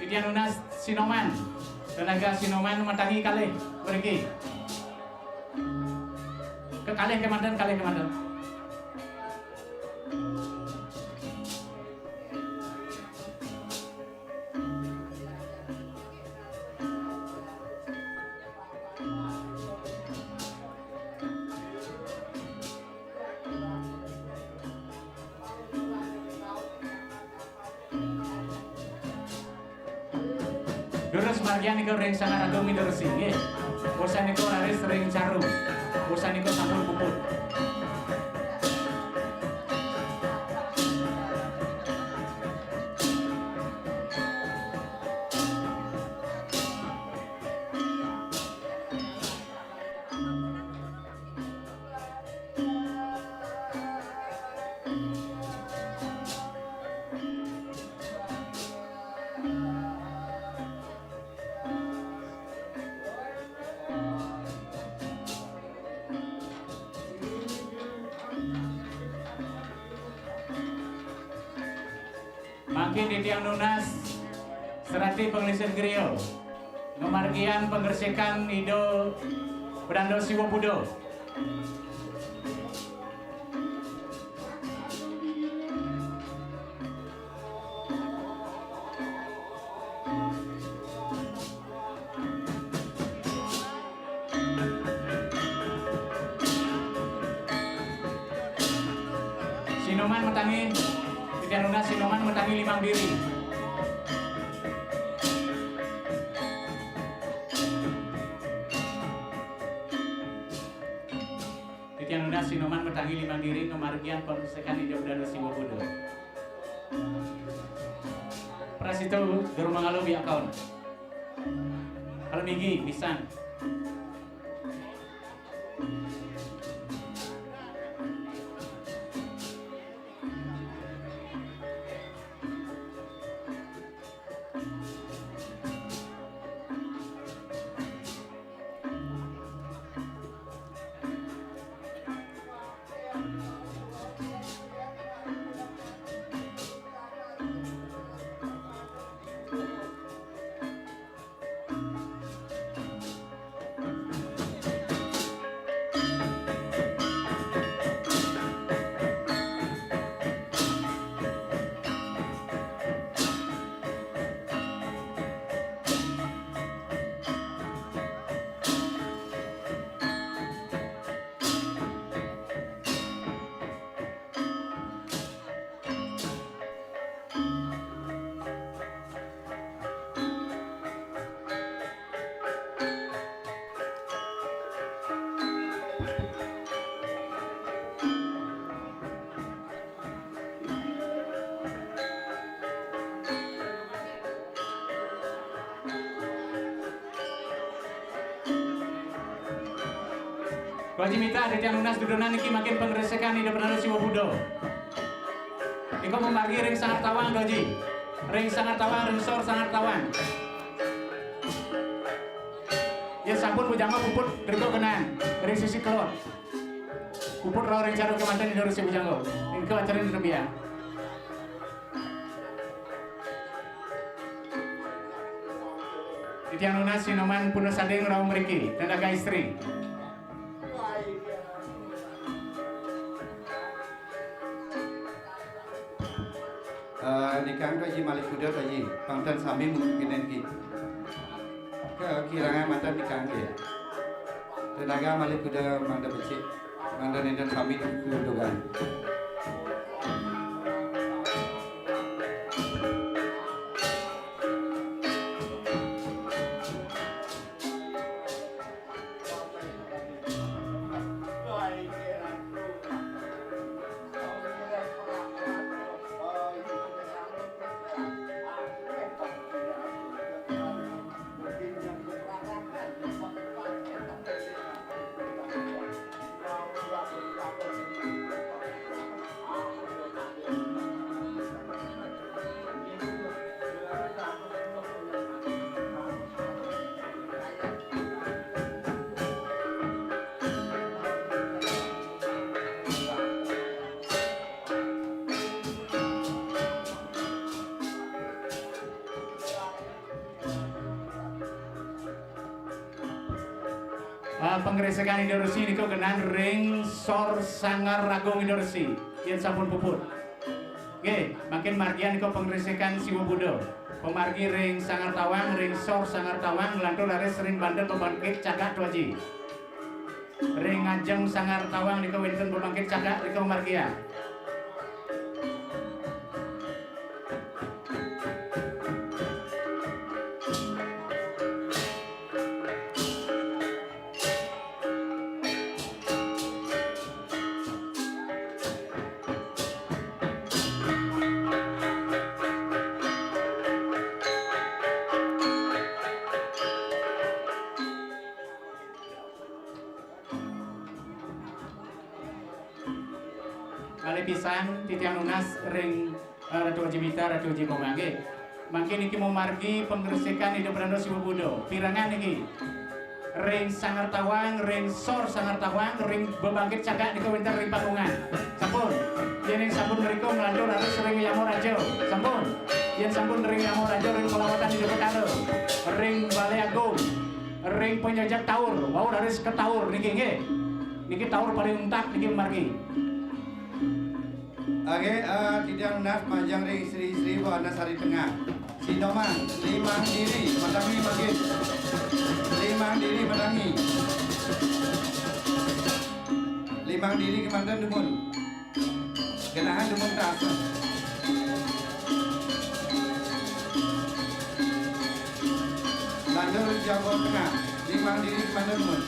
Titiang nunas Sinoman. Tenaga Sinoman matangi kalih mriki. Kekalih kémanten, kalih kémanten. Durus margian nika ring Sanggar Agung Ida Resi, nggih. Wusan nika raris ring caru. Wusan nika sampun puput. Mangkin titiang nunas serati panglingsir griya ngamargiang pangresikan Ida Pedanda Siwa Buddha. Sinoman matangi, titiang nunas Sinoman matangi limang diri. Titiang nunas Sinoman matangi limang diri ngamargiang pangresikan Ida Pedanda Siwa Buddha. Prasito, Guru Manggala biakaon. Kalau migi, pisan. Doji mita, titiang nunas dudonan niki mangkin pangresikan Ida Pedanda Siwa Buddha. Nika mamargi ring Sanggar Tawang, Doji. Ring Sanggar Tawang, ring sor Sanggar Tawang. Yén sampun pujangga puput, drika genah ring sisi kelod. Puput rauh ring caru kémanten, Ida Resi pujangga. Nika acara nika biang. Titiang nunas Sinoman Puna Sading rauh mriki, tenaga istri. Eh, nikang Pak Ji malih kuda, Pak Ji. Pang ten sami mungkin ki. Kekirangan manten nikang nggih. Tenaga malih kuda mangda becik. Mangda nénten sami diundugang. Ah, pangrésékan Ida Resi nika genah ring Sor Sanggar Agung Ida Resi, yén sampun puput. Nggih, mangkin margiang nika pangrésékan Siwa Buda. Pamargi ring Sanggar Tawang, ring Sor Sanggar Tawang, nglantur raris ring banten pabangkit cagak Tu Aji. Ring ngajeng Sanggar Tawang nika wénten pabangkit cagak nika margiang. Malih pisan titiang nunas ring, eh, Ratu Aji Mita, Ratu Aji Boma, nggih. Mangkin niki mamargi pangrésékan Ida Pedanda Siwa Buda. Pirengang niki. Ring Sanggar Tawang, ring Sor Sanggar Tawang, ring bebangkit cagak nika wénten ring panggungan. Sampun. Yén sampun mrika nglantur raris ring Yamaraja. Sampun. Yén sampun ring Yamaraja, ring Palawatan Ida Betara. Ring Balé Agung. Ring panyejak taur, wau raris ka taur niki nggih. Niki taur paling untat niki margi. Nggih, eh, titiang nunas majeng ring istri-istri, Bu Anasari Tengah. Sinoman, limang diri, madangi mangkin. Limang diri, madangi. Limang diri kémanten dumun. Genahan dumun tasa. Lantur Jawa Tengah, limang diri kémanten dumun.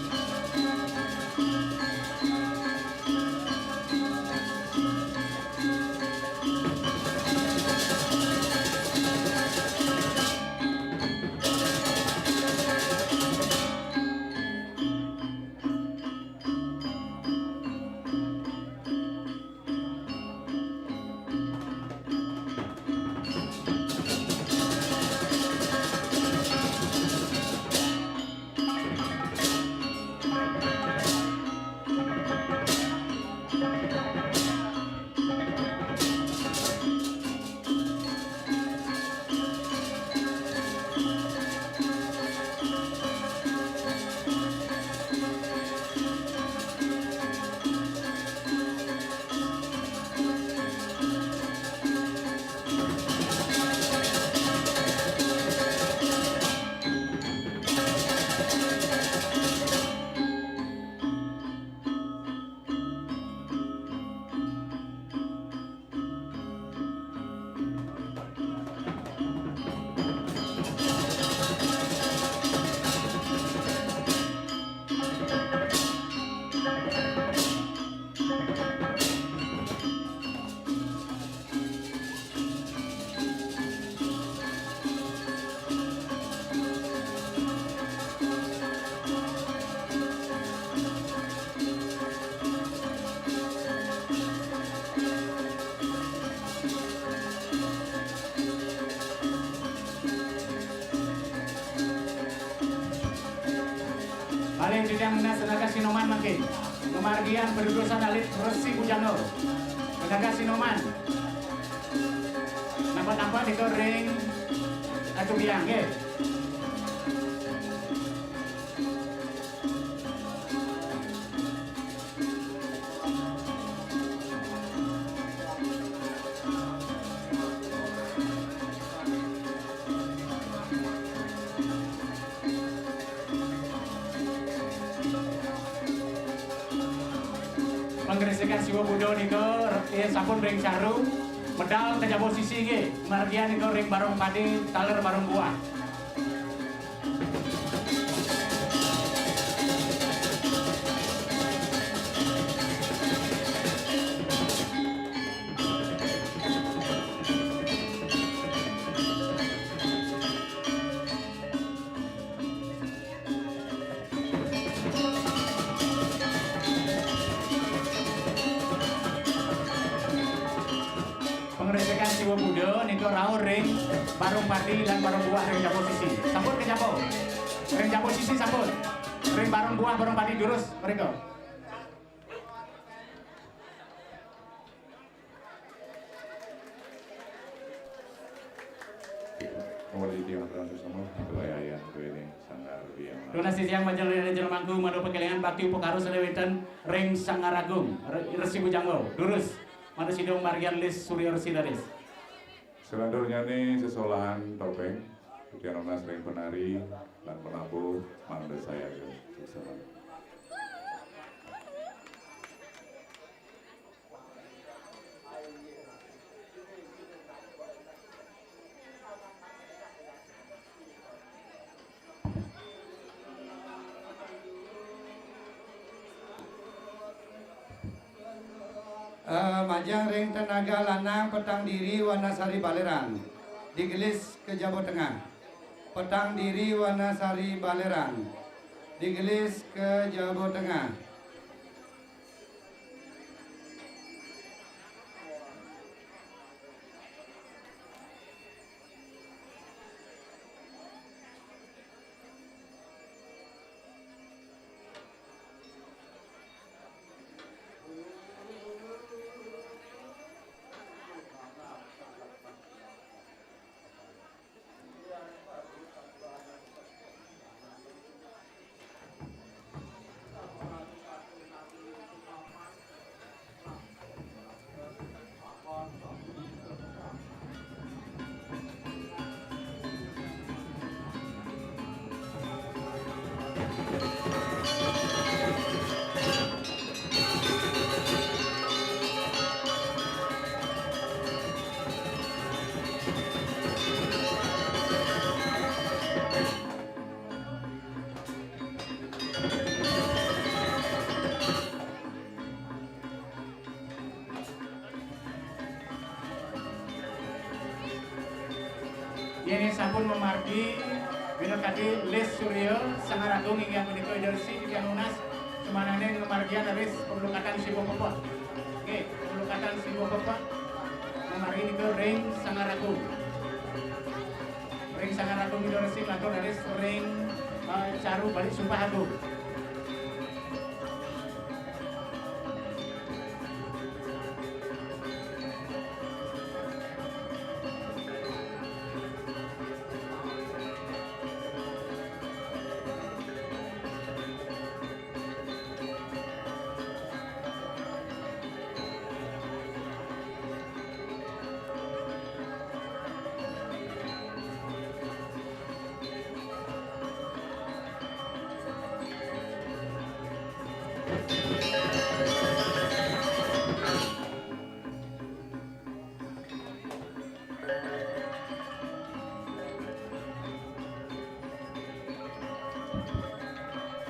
Malih titiang nunas Raka Sinoman mangkin. Pamargian padudusan alit Resi Bujana. Raka Sinoman. Nampak-nampak nika ring Atu Biang, nggih. Sekan Siwa Budo nika, eh, sampun ring caru, medal kejaba sisi nggih, margian nika ring barung padi, taler barung buah. Pangresekan Siwa Buda nika rauh ring barung padi lan barung buah ring jaba sisi. Sampun kejaba. Ring jaba sisi sampun. Ring barung buah, barung padi durus mereka. Nunas titiang majeng ring jero mangku, madu pakelingan bakti upakara sane wenten ring Sanggar Agung, Re-, Resi Bujangga, durus, madu sidung margian lis surya resi leres. Salanturnyane sesolahan topeng, titiang nunas ring penari lan penabuh mangda sayaga. Suksema. Eh, majeng ring tenaga lanang petang diri Wanasari Baleran. Digelis ke jaba tengah. Petang diri Wanasari Baleran. Digelis ke jaba tengah. Yen sampun mamargi, minakadi lis surya, Sanggar Agung inggih punika Ida Resi titiang nunas, sumanane ngamargiang raris paglukatan Siwa Pepeh. Nggih, paglukatan Siwa Pepeh, mamargi nika ring Sanggar Agung. Ring Sanggar Agung Ida Resi, lantur raris ring, eh, caru balik Sumpah Agung.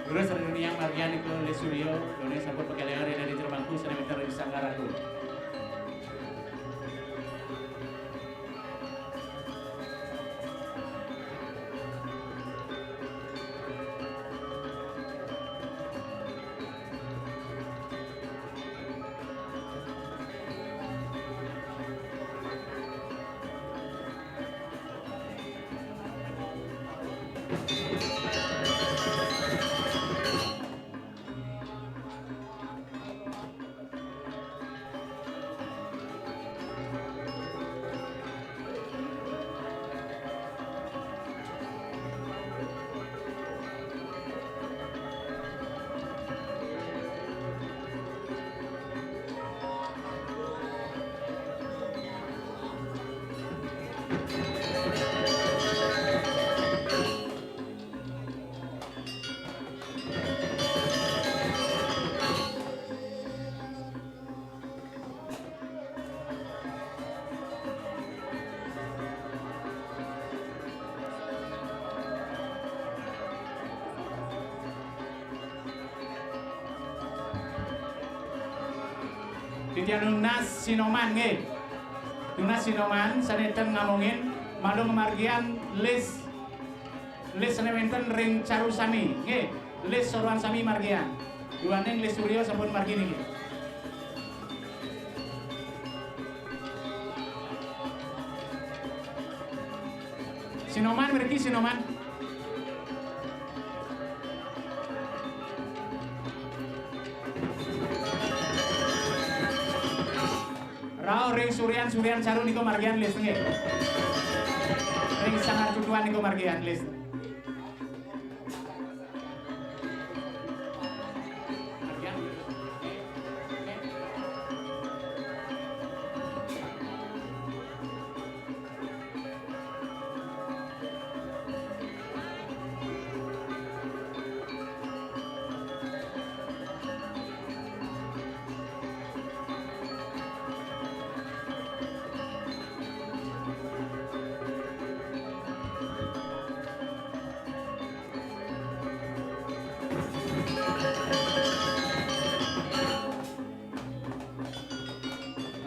Durus ring titiang margian nika lis surya, dane sampun pakelingan ring jero mangku sane wenten ring Sanggar Agung. Titiang nunas Sinoman nggih. Nunas Sinoman sané ten ngamongin, malu ngamargiang lis, lis sané wénten ring caru sami nggih. Lis sorohan sami margiang. Duaning lis Surya sampun margi niki. Sinoman mriki, Sinoman. Rauh ring suryan, suryan caru nika margiang lis nggih. Ring sanggar cucuan nika margiang lis.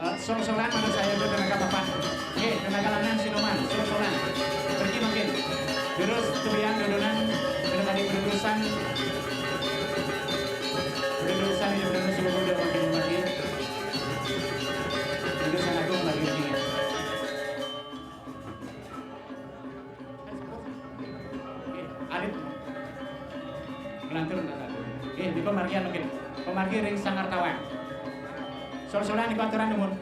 Eh, songsolan menurut saya itu tenaga papat. Nggih, tenaga lanang Sinoman, songsolan. Pergi makin. Terus kemudian dudunan, kena tadi berurusan, berurusan ini berurusan subuh udah makin makin. Berurusan aku makin tinggi. Nggih, alit. Ngelantur ndak satu. Nggih, di pemargian mungkin. Pemargi ring Sanggar Tawang. Sol-solan niku aturan nuwun.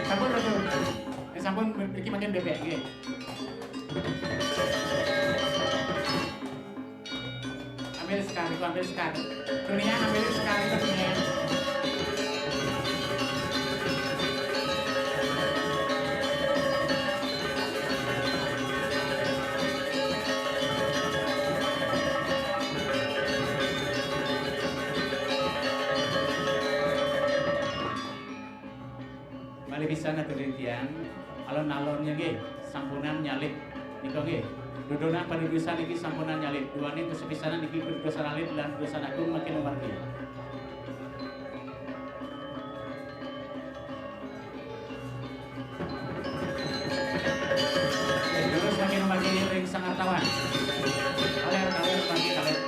Sampun, Ratu. Eh, sampun, iki mangkin bebek, nggih. Ambil sekali, ambil sekali. Dunia ambil sekali, dunia. Malih pisan aturin tiang, alon-alonnya nggih, sampunang nyalit. Nika nggih, dudunan padudusan niki sampunang nyalit. Duaning kasepisanan niki padudusan alit lan padudusan agung makin mamargi. Terus makin mamargi ring Sanggar Tawang. Kaler, kaler, mamargi, kaler.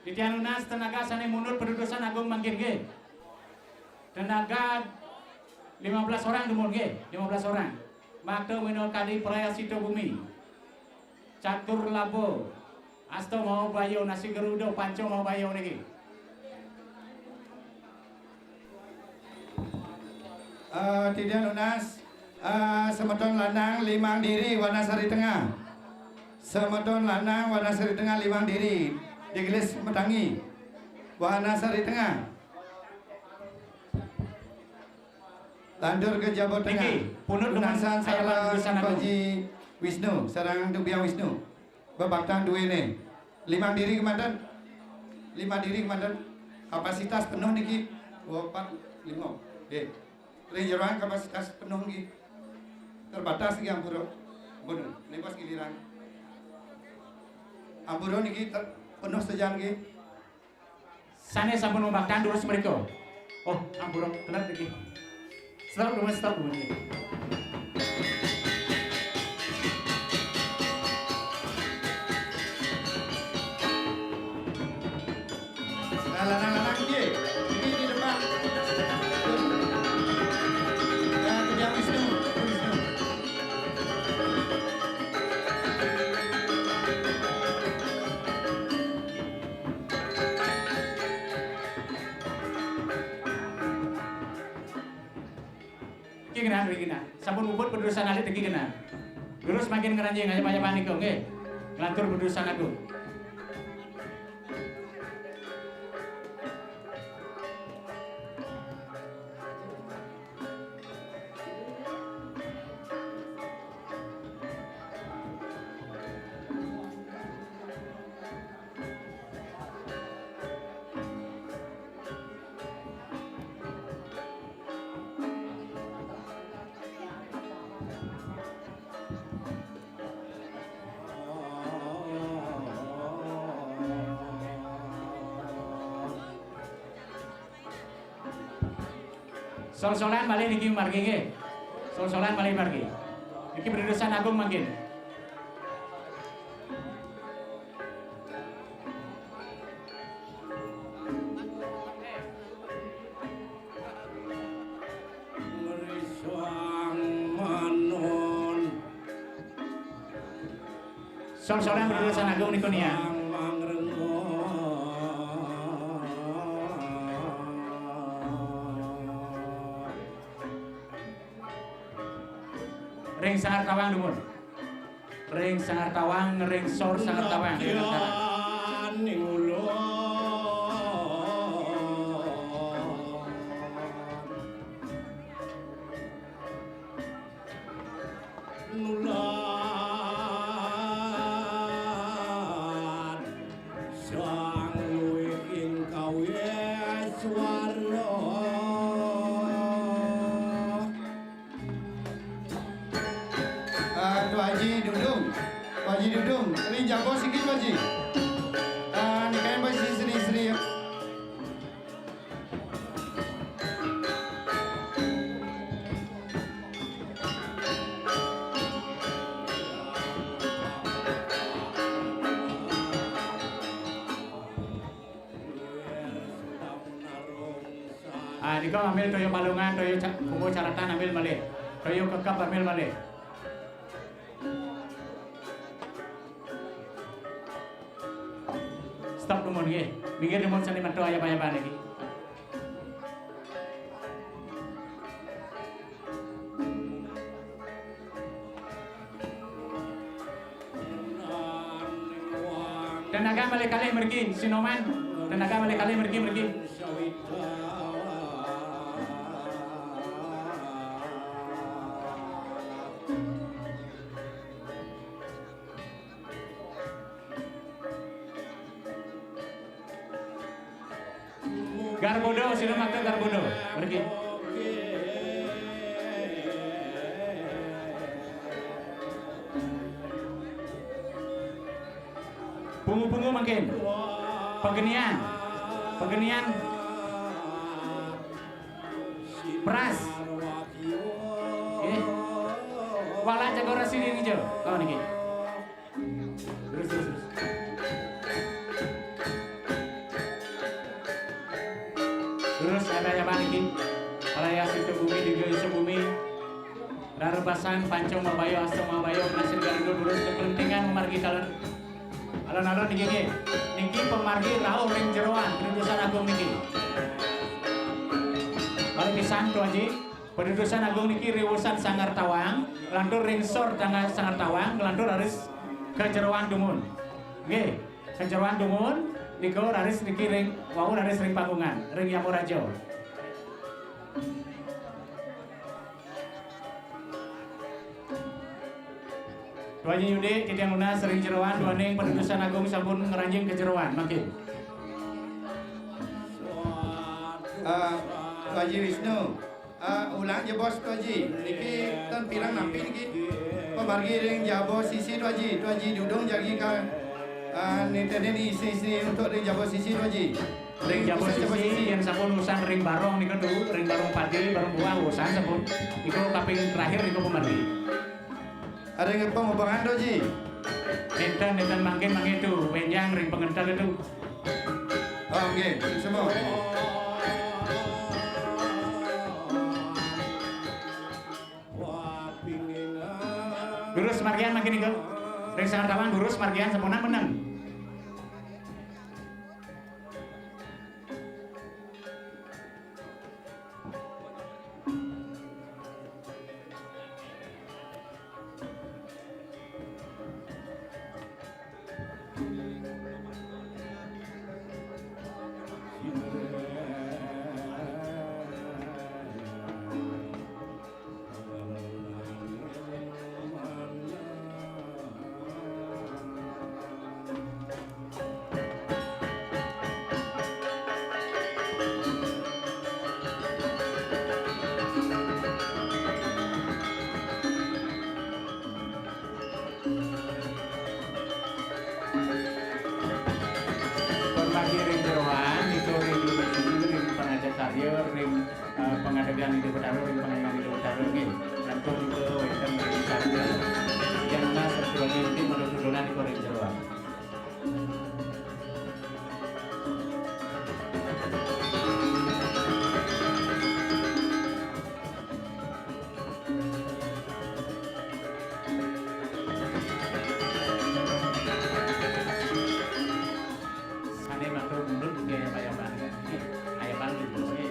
Titiang nunas tenaga sané mundut padudusan agung mangkin nggih. Tenaga lima belas orang dumun nggih, lima belas orang. Makta mriki Kadi Prayascita Bumi. Catur Laba. Asta Mahabaya, Nasi Garuda, Panca Mahabaya niki. Eh, titiang nunas, eh, semeton lanang limang diri Wanasari Tengah. Semeton lanang Wanasari Tengah limang diri. Digelis matangi. Wanasari Tengah. Lantur ka jaba tengah. Niki, pundut dumun. Nunasan ayah sareng Pak Haji Wisnu, sareng Teuku Biang Wisnu. Bebaktan duwene. Limang diri kemanten. Limang diri kemanten. Kapasitas penuh niki. Dua, empat, lima. Nggih. Ring jeroan kapasitas penuh nggih. Terbatas nggih ampura. Ampun, lepas giliran. Ampura niki ter-, penuh sajan nggih. Sané sampun mabaktan durus mrika. Oh, ampura, telat niki. Stop dulu, stop dulu niki. Nah, lanang-lanang piye? Iki di depan. Ya, Teuku Biang Wisnu, Teuku Biang Wisnu. Iki genah, iki genah. Sampun muput padudusan alit iki genah. Durus mangkin ngranjing ayah-ayahan nika nggih. Nglantur padudusan agung. Sol-solan malih niki margi nggih. Sol-solan malih margi. Niki padudusan agung mangkin. Ngrisang manon. Sol-solan padudusan agung niku nia. Sang mangrengo. Ring Sanggar Tawang dumun. Ring Sanggar Tawang, ring sor Sanggar Tawang. Ring Sanggar Tawang. Ning ulun. Nulan sang luwih ing kawis warna. Ah, Tuan Haji Dudung. Tuan Haji Dudung, ring jaba siki, Tuan Haji. Ah, nikain Pak Sri-Sri. Ah, nika ngambil toya palungan, toya ca-, buku caratan ambil malih. Toya kekep ambil malih. Stop dumun nggih. Minggir dumun sané metu ayah-ayahan niki. Tenaga malih kalih mriki, Sinoman. Tenaga malih kalih mriki, mriki. Garbodo, sira matur Garbodo. Mriki. Pungu-pungu mangkin. Pagenian. Pagenian. Pras. Nggih. Walak Cagor Sini niki. Oh, niki. Terus, terus, terus. Terus ada ya Pak niki. Raya Situ Bumi, Digo Isu Bumi. Rarbasan Pancong Mabayo, Astong Mabayo, Nasir Galudu, terus kepentingan margi talon. Alon-alon niki nggih. Niki pemargi rauh ring jeroan, Pedudusan Agung niki. Balik pisan, Tu Aji. Pedudusan Agung niki riwusan Sanggar Tawang, lantur ring sor tangah Sanggar Tawang, lantur raris ka jeroan dumun. Nggih, ka jeroan dumun, nika raris niki ring, wau raris ring panggungan, ring Yamaraja. Duaning Yudi, titiang nunas ring jeroan, duaning Pedudusan Agung sampun ngranjing ka jeroan, mangkin. Ah, Haji Wisnu, ah, ulang jebos, Haji. Niki ten pirang nampi niki. Pamargi ring jaba sisi, Haji. Haji Dudung jagi ka, ah, nitenin isi-isi untuk ring jaba sisi, Haji. Ring jaba sisi, yen sampun usan ring barong nika Tu, ring barong padi, barong buah usan sampun. Iku kaping terakhir niku pamargi. Ada yang pembubangan, Haji? Nenten, nenten, mangkin, mangkin Tu, wenjang ring pangenter Tu. Oh, nggih, semua. Durus margian mangkin niku. Ring Sanggar Tawang durus margian sampun meneng. Pun margi ring jeroan, niku ring, ring pangajak karya, ring, eh, pangadegan Ida Betara, ring pangadegan Ida Betara nggih. Lantur niku wénten ring sarana. Yang mas sebagai inti menurut turunan niku ring jeroan. Sané matur nuwun nggih, ayaban, ayaban, ayaban, nggih.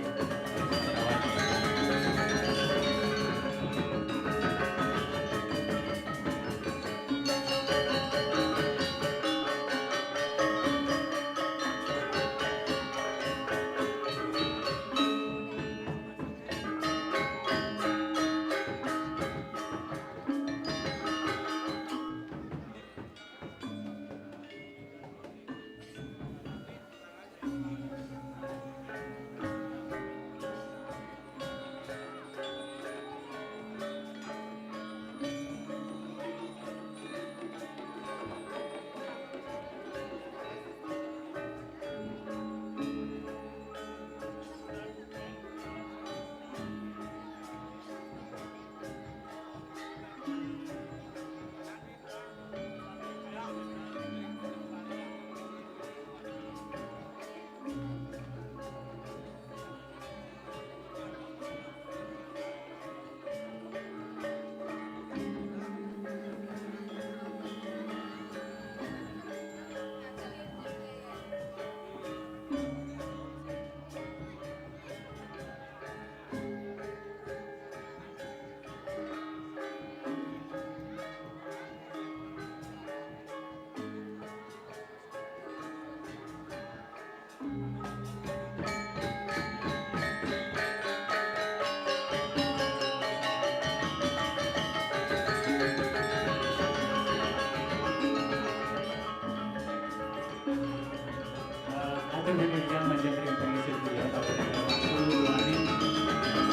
Eh, atur demikian panjenengan ring pangisi griya, kawitan waktu duaning, eh,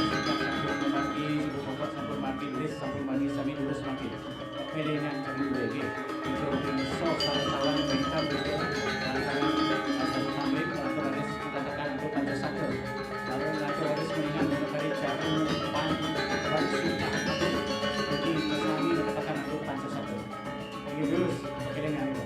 sampun mangkin, ibu bapak sampun mangkin, lis sampun mangkin, sami lurus mangkin. Kelingan cang duwe nggih. Ing sos sareng tawang ingkang betul. Lantaran asal pamit, lantaran ris katakan antuk Pancasatra. Lalu ngatur harus mengingat mengenai jarum pan, pan sudah. Jadi, sami katakan antuk Pancasatra. Nggih, terus, kelingan itu.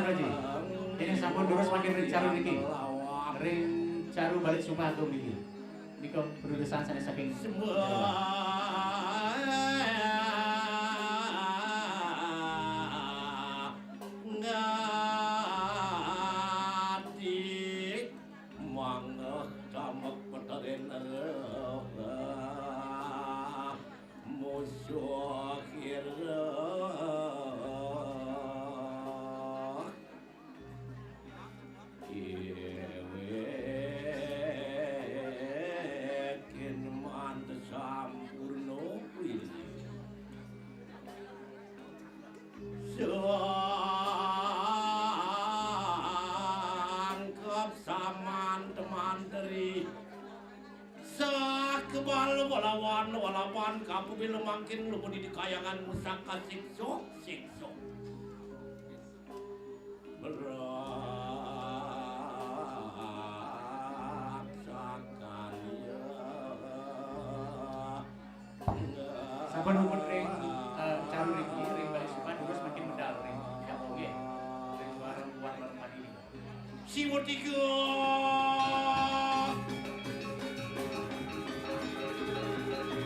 Raji. Ini sampun durus mangkin ring caru niki. Ring caru Balik Sumpah Agung niki. Nika perutusan sané saking Sembah ngati manggeh damek peterin musuh kira. Iwit kin mantep sampurna kuwi. Sangkep samantri-mantri. Sakebal walawan walawan kapabila mangkin lumudi kayangan musaka siksa, siksa. Beraksakan ya. Sampun umur ring, eh, caru ring, ring Balik Sumpah, durus mangkin medal ring dapur nggih. Ring warung, warung Padini. Siwa tiga.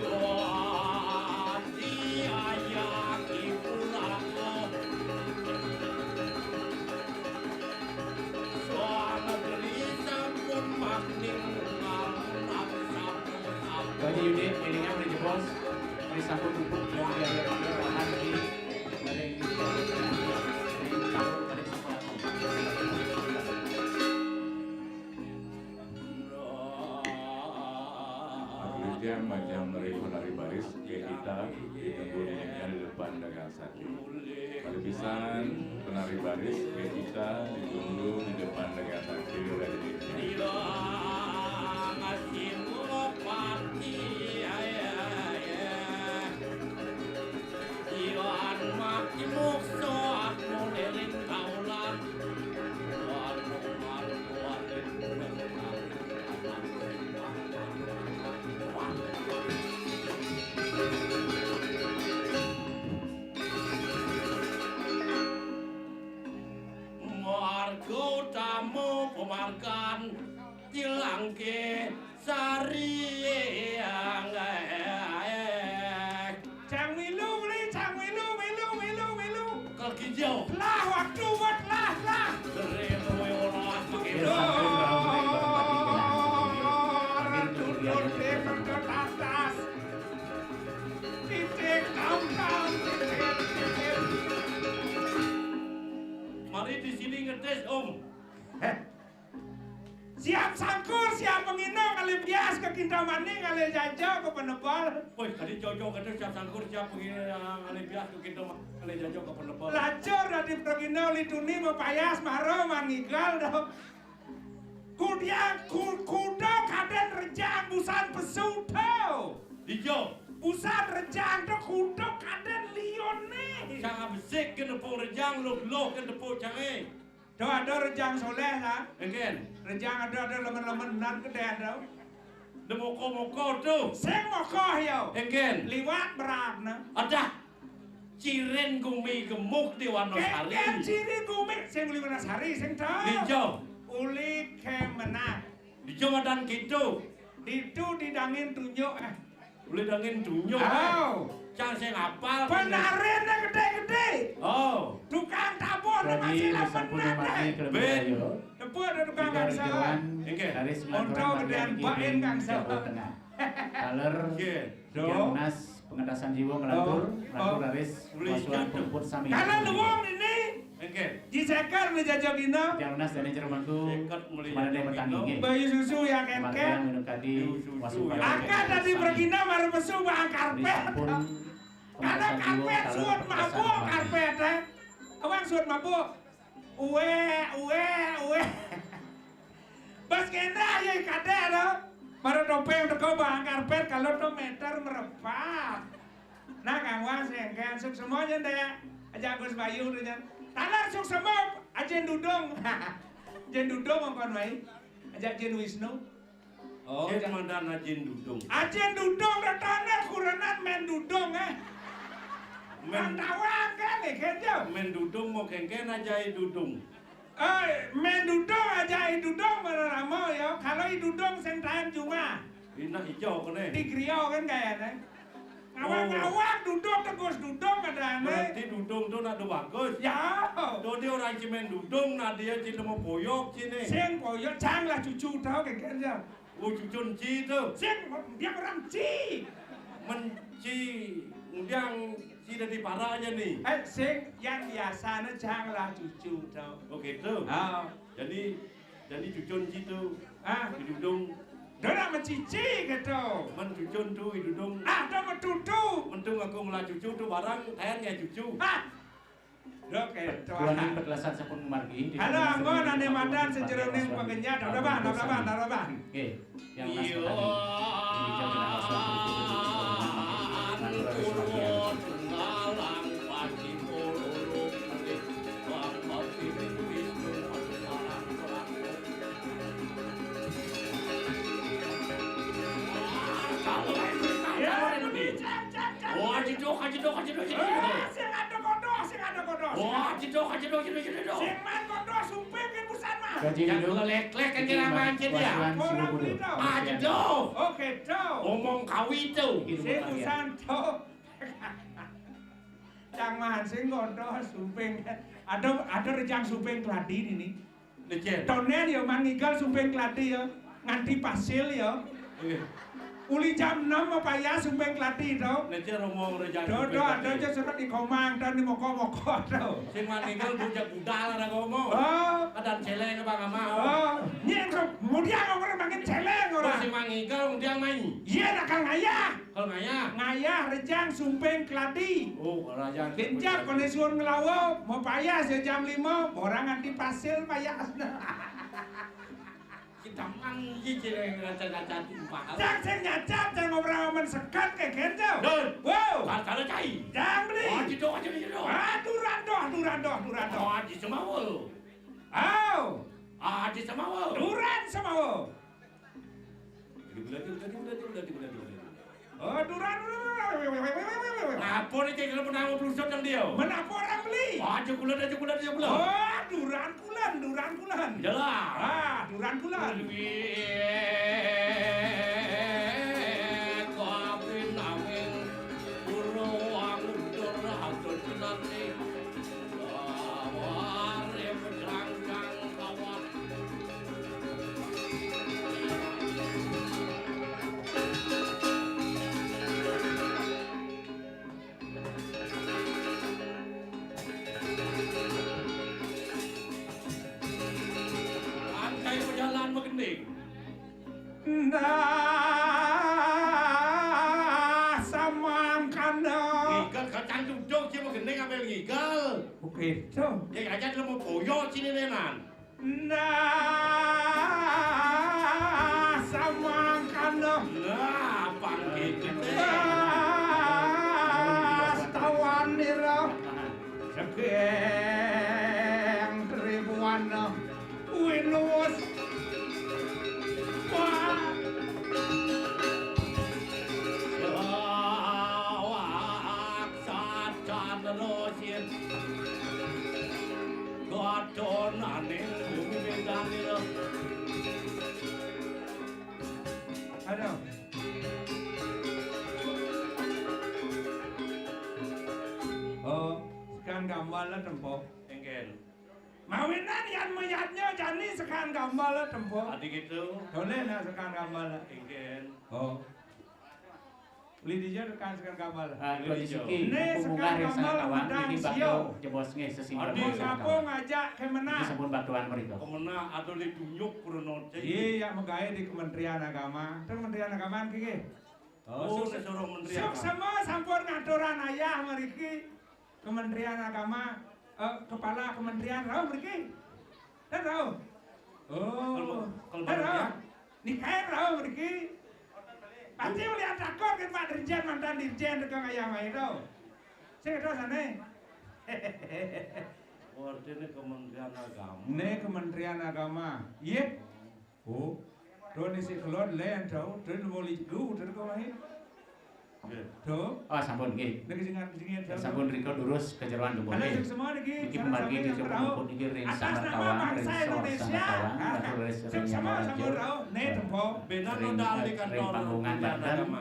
Ganti ayaki puraka. Samagri sampun magning lamun sampun. Bagi Yudi, ininya udah jebos. Ini sampun pupuk yang dia dia dia tahan di. Majang, majang meri penari baris, kayak kita ditunggu di depan dengan satu. Pada pisan penari baris, kayak kita ditunggu di depan dengan satu. Iya, ngasih pati, ya, ya, ya. Iwan mati muksa aku liring kaulan. Marga utama pemargan tilangke sari. Cang milu, beli, cang milu, milu, milu, milu. Kal kijau. Lah, waktu buat lah, lah. Keren, kowe ora. Oke, sampun, sampun, sampun. Ratu Durde berketas. Titik, tam, tam, titik, titik. Mari di sini ngetes, Om. Heh. Siap sangkur, siap menginung, ngalih bias ke Kintamani, ngalih jaja ke Penebal. Wih, tadi cocok itu siap sangkur, siap menginung, ngalih bias ke Kintamani, ngalih jaja ke Penebal. Lacur tadi perkina lituni mapayas mara mangigal dong. Kudia ku-, kuda kaden rejang busan pesu to. Ijo. Busan rejang to kuda kaden lione. Sang besik ke nepuk rejang, loh-loh ke nepuk cange. To ada rejang soleh lah. Engken. Rejang ada, ada lemen-lemenan gede ada. Demoko-moko tu. Sing mokoh ya. Engken. Liwat berat nah. Adah. Cirin gumi gemuk di Wonosari. Engken ciri gumi sing uli Wonosari sing to. Ijo. Uli Kemenag. Ijo madan gitu. Ditu didangin tunjuk, eh. Uli dangin tunjuk, eh. Au. Cang sing apal. Penarine gede-gede. Oh. Tukang tabuh masih lamun nate. Ben. Tepuk ada tukang kangsa. Inggih. Dari Monto gedean bain kangsa. Jawa Tengah. Taler. Inggih. Dong. Dinas pengentasan jiwa ngelantur, oh, ngelantur oh. Raris. Uli wasuan jatuh. Puput sami. Karena luwung ini. Engke. Ji seker ni jaja dina. Tiang nas dene jero mangku. Seket muli. Mana dia metang inggih. Bayu susu ya kengkeng. Minum kadi. Susu. Akad tadi bergina mara pesu bang karpet. Karena karpet suut mabuk karpet, eh. Awang suut mabuk. Uwe, uwe, uwe. Bas kena ayo kadek lo. Mara topeng teko bang karpet kalau to meter merepat. Nah, Kang Was, engken suksema nya, Ndek. Ajak Gus Bayu tu nya. Taler suksema, Ajin Dudung. Jin Dudung angkon wai. Ajak Jin Wisnu. Oh, Jin ajak mandan Ajin Dudung. Ajin Dudung datane kurenan main dudung, eh. Main tawang kan. Kén, Jung? Mén dudung mau kénkén ajak i dudung. Eh, mén dudung ajak i dudung, bener amo ya. Kalau i dudung sing taén jumah. Inak ijo kéné. Di griya kan kayaknya. Ngawang-ngawang dudung, tegus dudung katanya. Berarti dudung to nak do bagus. Ya. To dia orang ci mén dudung, nak dia ci nemu boyok ci né. Sing boyok, jang lah cucu to, kénkén ya. Oh, cucun ci to. Sing, dia orang ci. Mén ci, undang ci dadi paranya né. Eh, sing yang biasanya jang lah cucu to. Oh, gitu. Ah. Jadi, jadi cucun ci to. Ah. Di dudung. Dora mencici gitu. Mén cucun to, di dudung. Ah, to metutu. Mentung aku melah cucu to barang, taén ya cucu. Ah. Oke, Tuan. Petelasan sampun margi. Halo, anggon ané madan sejeroning pagenyat. Udah, Bang, udah, Bang, udah, Bang. Oke, yang last tadi. Ini jam kena asal. Ya, ini, cak, cak, cak. Wah, jedok, jedok, jedok, jedok. Eh, sing ada kodoh, sing ada kodoh. Wah, jedok, jedok, jedok, jedok. Sing man kodoh, sumping kan busan mah. Kaji yang dulu. Lek-lek kan kira mancit ya. Orang beli to. Ah, jedok. Oke, to. Omong kawi to. Sing busan to. Cang man sing kodoh, sumping. Ada, ada rejang sumping keladi ini. Lecet. Tonén ya, man ngigel sumping keladi ya, nganti pasil ya. Nggih. Uli jam enam apa ya sumping keladi to? Lecet romo rejang. Dodo sumping ada keladi. Aja surat di komang dan di moko-moko to. Sing man ngigel bujak budal ada komo. Oh. Kadang céléng apa ngama. Oh. Nyén to, kemudian orang makin céléng orang. Sing man ngigel kemudian main. Iya, nakal ngayah. Kalau ngayah. Ngayah rejang sumping keladi. Oh, rejang. Kencak koné suwun ngelawa, mau payas ya jam lima, orang nganti pasil payas. Kita mang iki jeneng ngaca-ngaca timpal. Cang sing nyacap, cang ngobrol men sekat ke genjo. Dul. Wow. Kacana cai. Cang beli. Oh, gitu aja gitu. Ah, duran doh, duran doh, duran doh. Oh, aji semawel. Aw. Aji semawel. Duran semawel. Oh, duran, duran, duran. Apa nih, cek, lu pernah mau pelusut yang dia? Menapa orang beli? Ah, aja kulan, aja kulan, aja kulan. Oh, duran kulan, duran kulan. Jelas. Ah, duran kulan. Duit, kawin, awin, pura, angudur, atur, kinanti. Warip, jangkang, kawat. Angkai pejalan magending. Nah, samangkana. Ngigel kacang duduk, cia magending ambil ngigel. Begitu. Ya, aja lu mau boyok sini, nenan. Nah, samangkana. Nah, panggih gedé. Nah, setawanira. Segeng tribuana. Winus. Wah. Wah, sajan rosin. Godhonaning bumi Medanira. Aduh. Oh, sekan gambar lah tempo. Engken. Mawinan yan mayatnya jani sekan gambar lah tempo. Adi gitu. Boleh lah sekan gambar lah. Engken. Oh. Beli dija tekan sekan gambar. Ah, Beli dija. Rezeki. Né sekan gambar mendang sio. Jebos nggih sesini. Adi. Apa ngajak Kemenag? Disebut batuan mereka. Kemenag ada di dunyuk purno cai. Iya, ya, megawe di Kementerian Agama. Terus Kementerian Agama nggih. Oh, sesoro Kementerian. Suksema sampun ngaturan ayah mriki. Kementerian Agama, eh, kepala kementerian rauh mriki. Kan rauh. Oh, kalau, kalau kan rauh. Nikahin rauh mriki. Pasti melihat takut kan Pak Dirjen, mantan Dirjen, tukang ayam ae to. Sing terus aneh. Artinya Kementerian Agama. Né Kementerian Agama. Iya. Oh. Tuh nih si kelon len tau, tuh mau lidu, tuh kau main. Duh. Oh, sampun nggih. Niki sing ngarep sing ngarep. Sampun rika durus ka jeroan dumun nggih. Halo, suksma niki. Niki pamargi di Jogja niki ring Samar Tawang, ring Sor Samar Tawang, matur ring Samar Tawang. Nggih, tempo. Ring panggungan banten, ring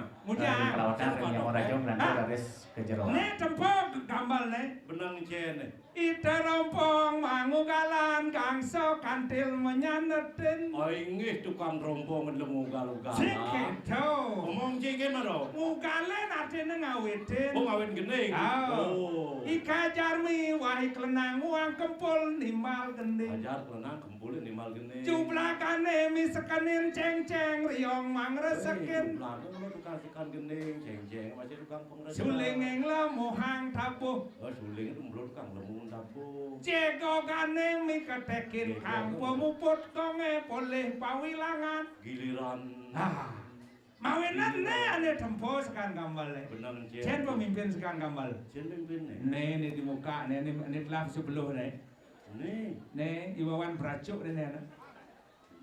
pelawatan ring Yamaraja, matur ring ka jeroan. Nggih, tempo gambal nggih. Benang cene. Ida rompong mangugalan gangsa kantil menyanetin. Oh, inggih tukang rompong ndeleng ugal-ugalan. Sing kedo. Omong cik kene lho. Ngugalen artine ngawitin. Oh, ngawit gending. Ah. Oh. Ika jarmi wahi klenang uang kempul nimbal gending. Ajar klenang kempul nimbal gending. Cublakane misekenin ceng-ceng riong mangresekin. Eh, cublakane lho tukang sekan gending, ceng-ceng masih tukang pengresekan. Suling engla mohang tabuh. Oh, suling itu mulut kang lemu tabuh. Jegogane miketekin kang pemuput konge polih pawilangan. Giliran. Ah. Mawinan ne ane tempo sekan gambal ne. Bener, Cik. Jen pemimpin sekan gambal. Jen pemimpin ne. Ne, ne di muka ne, ne, ne telah sebeluh ne. Ne. Ne, Iwawan Bracuk ne, ne.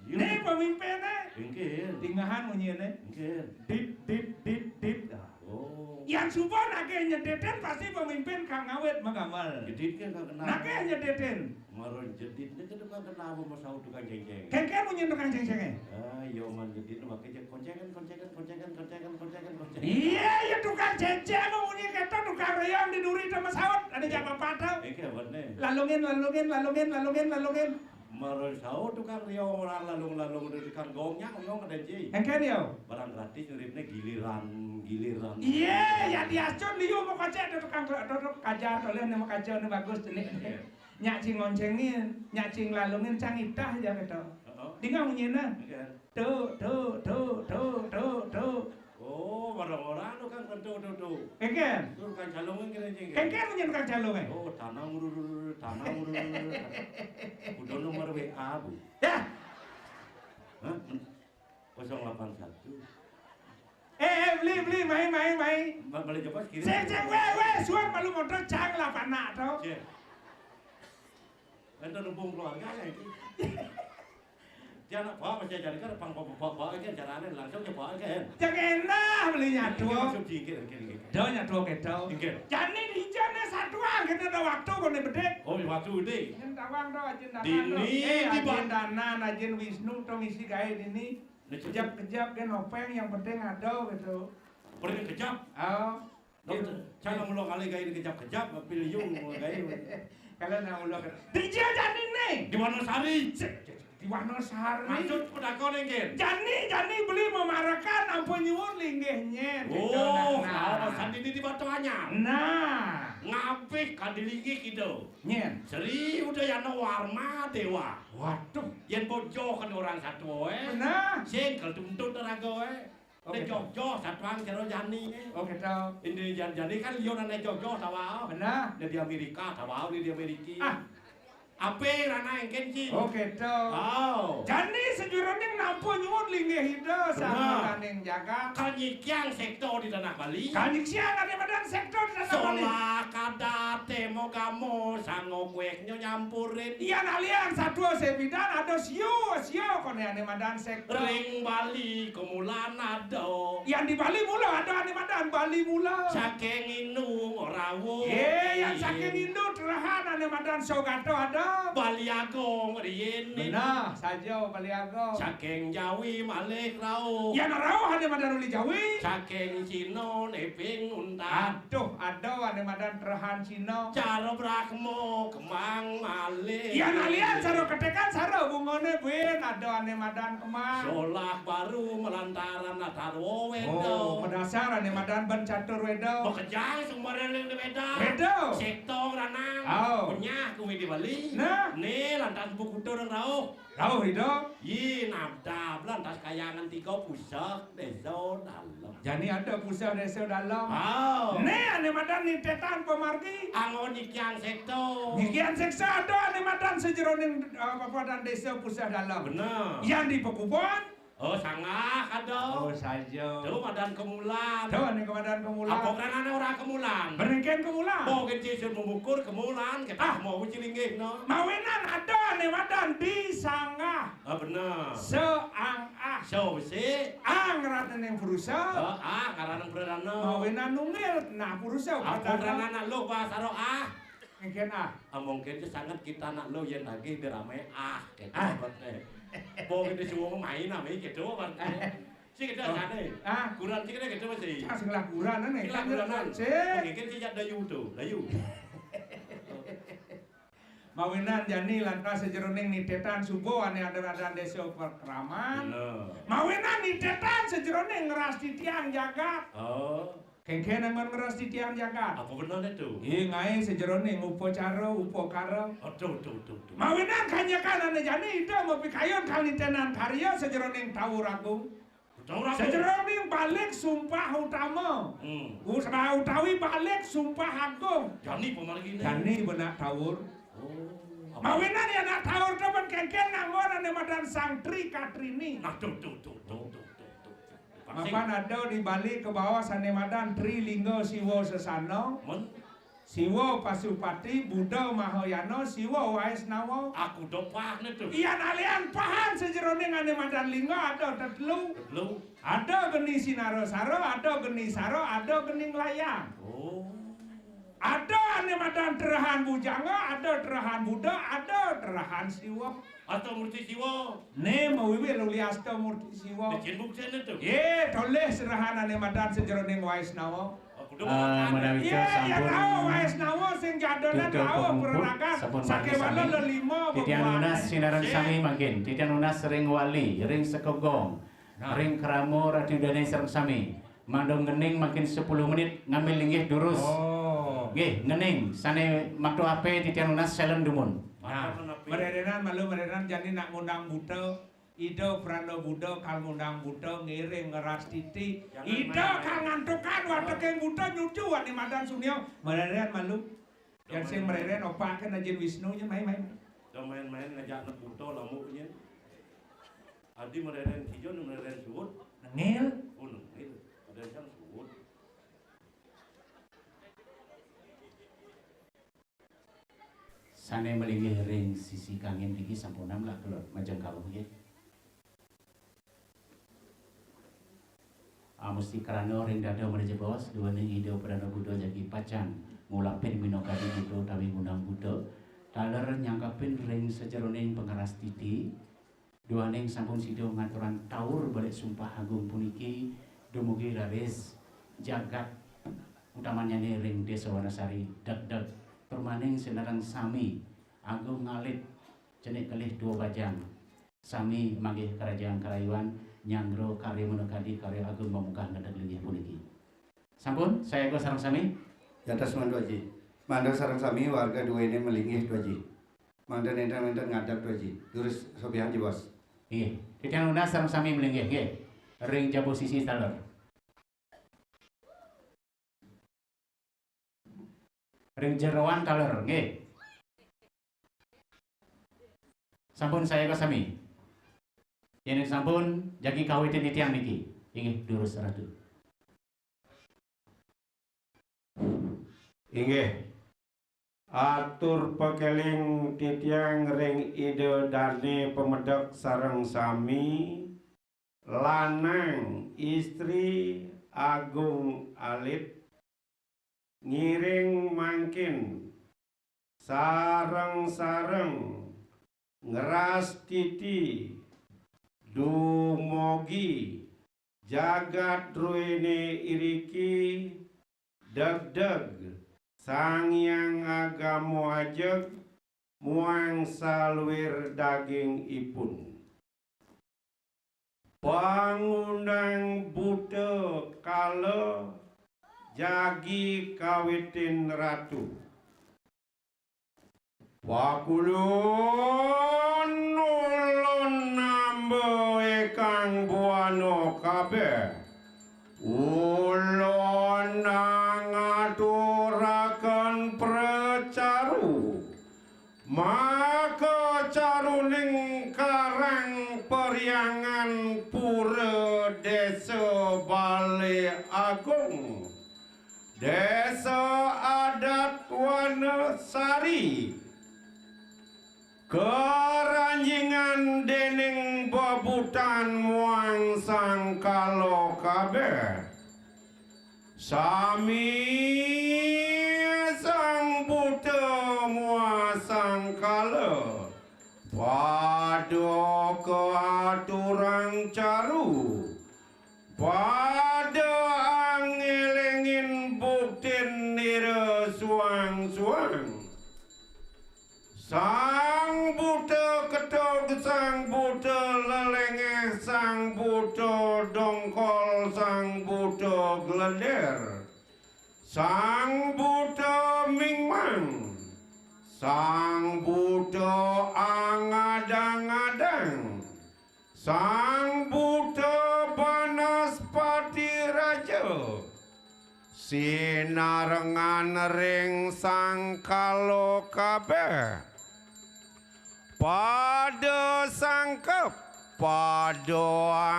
Iya. Ne pemimpin ne. Inggih. Tingahan munyi ne. Inggih. Dit, dit, dit, dit. Ah. Oh. Yang suba nagih nyeditin pasti pemimpin kang ngawit magambal. Nyedit ke kang kenal. Nagih nyeditin. Mara jedit niki tukang kenapa mau sahut tukang ceng-ceng? Kengken munyi tukang ceng-cenge. Ah, iya man jedit make cek koncengan, koncengan, koncengan, koncengan, koncengan, koncengan. Iya, iya tukang ceng-ceng mau munyi keto tukang reyong di duri to mesahut ada jam apa to? Iki apa ne? Lalungin, lalungin, lalungin, lalungin, lalungin. Mara sahut tukang reyong orang lalung-lalung dari tukang gongnya ngomong ada ji. Kengken yo. Barang gratis uripne giliran, giliran. Iya, ya diacun liu mau kaca ada tukang ada tukang kajar oleh nama kaca ini bagus ini. Iya. Nyak cing ngoncengin, nyak cing lalungin cang itah ya gitu. Heeh. Dinga munyina. Iya. Tu, tu, tu, tu, tu, tu. Oh, orang-orang tu kan tu, tu, tu. Kengken. Tu kan calungin kena cing. Kengken munyin tukang calunge. Oh, tanah urur, tanah urur. Udah nomor W A, Bu. Ya. Hah? Kosong delapan satu. Eh, eh, beli, beli, mai, mai, mai. Ba-, balik jebos kiri. Sing, sing, weh, weh, suar malu motor cang lah panak to. Cek. Ento numpung keluarga ya iki. Dia anak bawa masih jadi kan pang bawa bawa kan carane langsung ke bawa kan. Cek enak beli nyatu. Langsung dikit, dikit, dikit. Do nyatu keto. Dikit. Jani dijane satuan kita ada waktu kone bedik. Oh, waktu bedik. Yen tawang to ajin danan. Dini to. Eh, tiba. Ajin danan, ajin Wisnu to misi gawe dini. Kejap-kejap ke nopeng yang penting ada gitu. Pergi kejap. Oh. Cara mula kali gawe kejap-kejap, pilih yung gawe. Kalau nak mula ke. Dijil jani ne. Di Wonosari. Di Wonosari. Maksud pedakon engkin. Jani, jani beli memarakan ampun nyuwun linggih nyen. Oh, sandini di Batu Anyar. Nah. Ngabih kadi linggih gitu. Nyen. Sri Udayana Warma Dewa. Waduh. Yen bojo kan orang satu eh. Benar. Sing kalau tuntut raga eh. Nek Jogja satuan karo jani. Oh, keto. Ini jan-, jani kan liyo nang Jogja tawa. Benar. Nek di Amerika tawa, nek di Amerika. Ah. Ape rana engken ci? Oh, keto. Oh. Jani sejuroning nampa nyuwun linggih Ida sangulaning jagat. Kan nyikiang sektor di tanah Bali. Kan nyikiang ane madan sektor di tanah Bali. Solah kadate mogamo sango kueknyo nyampurin. Iya nalian satua sepidan ada sio, sio kone ane madan sektor. Ring Bali kumulan ada. Yang di Bali mula ada ane madan Bali mula. Saking indung ora woi. Eh, yang saking indung terahan ane madan Sogato ada. Bali Agung riyin. Benar, saja Bali Agung. Saking Jawi malih rauh. Yang rauh ane madan uli Jawi. Saking Cina neping untat. Aduh, ada ane madan terahan Cina. Cara Brahma kemang malih. Yang alian saro ketekan saro bungone buin ada ane madan kemang. Solah baru melantaran atarwo wedo. Oh, medasar ane madan ben catur wedo. Bekejang sumber yang wedo. Wedo. Sektong ranang. Oh. Penyah kuwi di Bali. Nah. Ne lantas bukutur rauh. Rauh itu. Yi nabdab lantas kayangan tiga pusat desa dalem. Jani ada pusat desa dalem. Oh. Ne ane madan nitetan pemargi. Angon nyikian sekto. Nyikian seksa ada ane madan sejeroning, eh, apa dan desa pusat dalem. Bener. Yang di Pekubuan. Oh, sangah ada. Oh, saja. Tuh, madan kemulan. Tuh, ini kemadan kemulan. Apa keranane ora kemulan? Berengken kemulan. Mungkin sisir memukur kemulan, kita mau cilinggih, no. Mawinan ada ane madan di sangah. Ah, bener. Seangah. So, si. Ang rata ning berusa. Oh, ah, karana berana. Mawinan nungil, nah, berusa. Apa keranane lo bahasa roh, ah? Mungkin, ah. Ah, mungkin itu sangat kita nak lo yang lagi dirame, ah, gitu. Ah. Bo, kita suwung main ame gitu, Bang. Si kita sana. Ah. Kuran si kita gitu, masih. Ah, sing lah kuran, ane. Sing lah kuran, ane. Si. Mungkin si jak dayu tuh, dayu. Mawinan jani lantas sajeroning nitetan suba ane ada-ada desa perkraman. Bener. Mawinan nitetan sajeroning ngeras titiang jagat. Oh. Kengken anggon ngeras titiang jagat. Apa bener itu? Ih, ngae sajeroning upacara, upakara. Aduh, aduh, aduh, aduh. Mawinan kanyekan ane jani ida mapikayun kalitenan karya sajeroning tawur agung. Sajeroning balik sumpah utama. Hmm. Us-, utawi balik sumpah agung. Jani pamargine. Jani benak tawur. Oh. Mawinan ya nak tawur to ben kengken nganggo ane madan Sang Tri Katrini. Nah, tuh, tuh, tuh. Mapan ada di balik ke bawah sane madan Tri Lingga Siwa Sesana. Siwa Pasupati, Buddha Mahayana, Siwa Waisnawa. Aku do pahne tuh. Iya, nalian pahan sajeroning ane madan lingga ada tetelu. Tetelu. Ada geni sinarasara, ada geni sara, ada geni nglayang. Oh. Ada ane madan terehan bujanga, ada terehan Buddha, ada terehan Siwa. Asta Murti Siwa. Ne mawiwil uli Asta Murti Siwa. Dicen buktene tuh. Ye, tulis terehan ane madan sajeroning Waisnawa. Ah, menawi sampun rauh Waisnawa sing jadone rauh pererakan sampun mangke sami. Titiang nunas sinareng sami mangkin. Titiang nunas ring wali, ring sekegong, ring krama ratu dane sareng sami. Mangda ngening mangkin sepuluh menit ngambil linggih durus. Oh. Nggih, ngening sane makto ape titiang nunas selen dumun. Nah, mererenan malu mererenan jani nak ngundang buta. Ida prana Buddha kal ngundang buta ngiring ngeras titi. Ida kal ngantukan wateking buta nyucu ane madan sunia. Mereren malu. Yang sing mereren opake najin Wisnu nya mai, mai. Dah main-main ngajak anak buta lamuk nya. Adi mereren hijau ni mereren suut. Nengil. Oh, nengil. Ada yang suut. Sane malinggih ring sisi kangin niki sampun amlak kelod majeng kawuh nggih. Amusti krana ring dada manaja baos, duaning Ida Pradana Buddha jagi pacang ngulapin minakadi buta utawi ngundang buta, taler nyangkepin ring sajeroning pangeras titi, duaning sampun sida ngaturang taur balik sumpah agung puniki dumugi raris jagat utamanyane ring Desa Wanasari degdeg permaning sinareng sami agung ngalit cenik kelih dua bajang sami manggih kerajaan karayuan nyanggra karya menakadi karya agung pamungkah ngedeg linggih puniki. Sampun, saya sareng sami. Dados mangda Aji. Mangda sareng sami warga duwene melinggih Aji. Mangda nenten-nenten ngadeg Aji. Durus sobihan Ji Bos. Nggih. Titiang nunas sareng sami melinggih nggih. Ring jaba sisi taler. Ring jeroan taler nggih. Sampun saya sami. Yen sampun jagi kawitin titiang niki. Inggih durus Ratu. Inggih. Atur pakeling titiang ring Ida Dane Pamedek sareng sami, lanang, istri, agung, alit, ngiring mangkin sareng-sareng ngrastiti dumugi jagat druene iriki degdeg Sang Hyang Agama Ajeg muang saluir dagingipun. Pangundang buta kala jagi kawitin Ratu. Pakulun ulun namba ikang buana kabeh. Ulun ngaturaken pracaru. Maka caruning karang Periangan Agung, Desa Adat Wanasari, karanjingan dening bebutan muang sangkala kabeh. Sami sang buta muang sangkala pada kaaturang caru, pada angelingin buktin nira suang-suang. Sang buta ketug, sang buta lelengeh, sang buta dongkol, sang buta gleder, sang buta mingmang, sang buta angadang-adang, sang buta Banaspati Raja, sinarengan ring sangkala kabeh. Pada sangkep, pada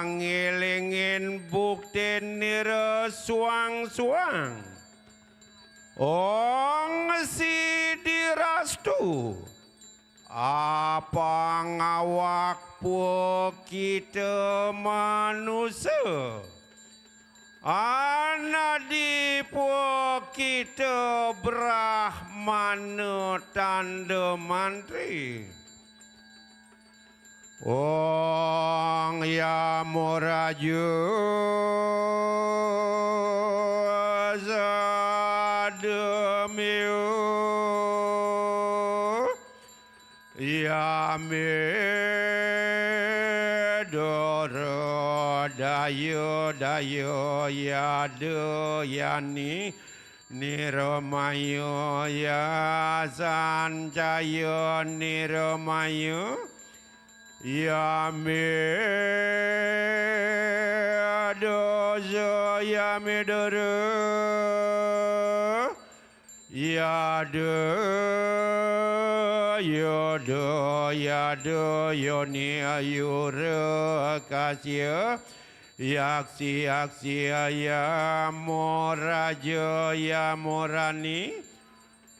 angilingin buktin nira suang-suang. Ong Sidi Rastu, apang awak pukita manusa, anadi pukita Brahmana tanda mantri. Ong Yamaraja sadamiu, Yami Dara Daya Daya Yada Yani Niramaya Yasancaya Niramaya Yami Dosa Yami Dara Yada Yada Yada Yoni Ayura Kasya Yaksi Yaksi Yamo Raja Yamo Rani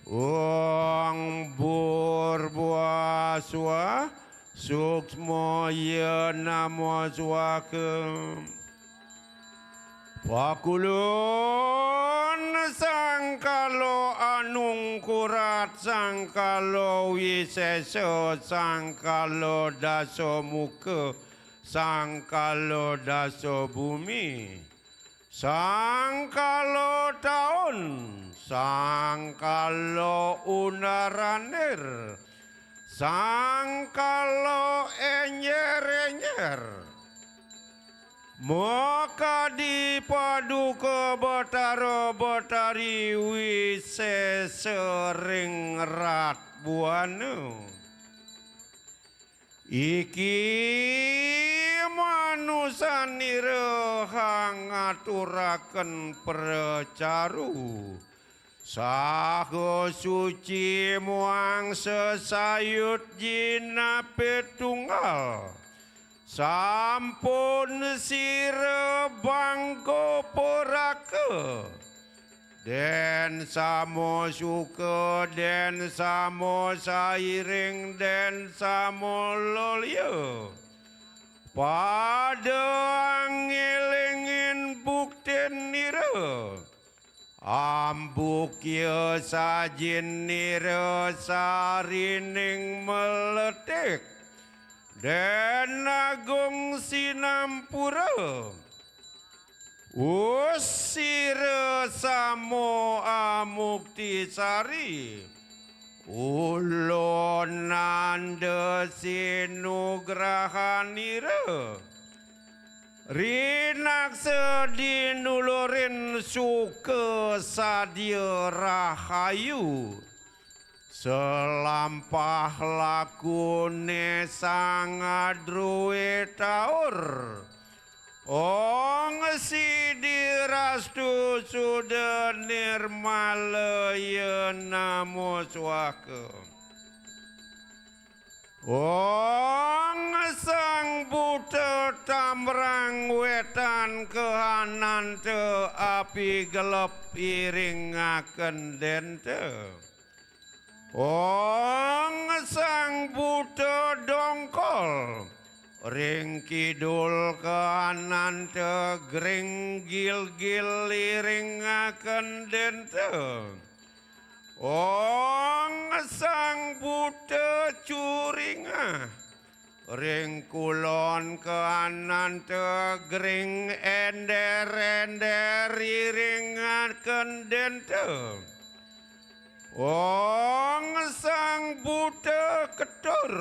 Ong Burbaswa Suksma Ya Namo Swaka. Pakulun sangkala anungkurat, sangkala wisesa, sangkala dasa muka, sangkala dasa bumi, sangkala taun, sangkala unaranir, sangkala enyer-enyer. Makadi paduka Batara Batari wisesa ring rat buana. Iki manusanira hang ngaturaken pracaru. Saha suci muang sesayut jinapit tunggal. Sampun sira bangga puraka. Den samo suka, den samo sairing, den samo lolya. Pada angilingin buktin nira. Ambukya sajin nira sarining meletik. Den agung sinampura. Usira samo amukti sari. Ulun nanda sinugrahanira. Rinaksa dinulurin suka sadia rahayu. Selampah lakune sang adrue taur. Ong Sidi Rastu Suda Nirmala Ya Namo Swaka. Ong Sang Buta Tamrang Wetan kahananta api gelep iringaken denta. Ong Sang Buta Dongkol ring kidul kahananta gring gilgil iringaken denta. Ong Sang Buta Curinga ring kulon kahananta gring ender-ender iringaken denta. Ong Sang Buta Ketur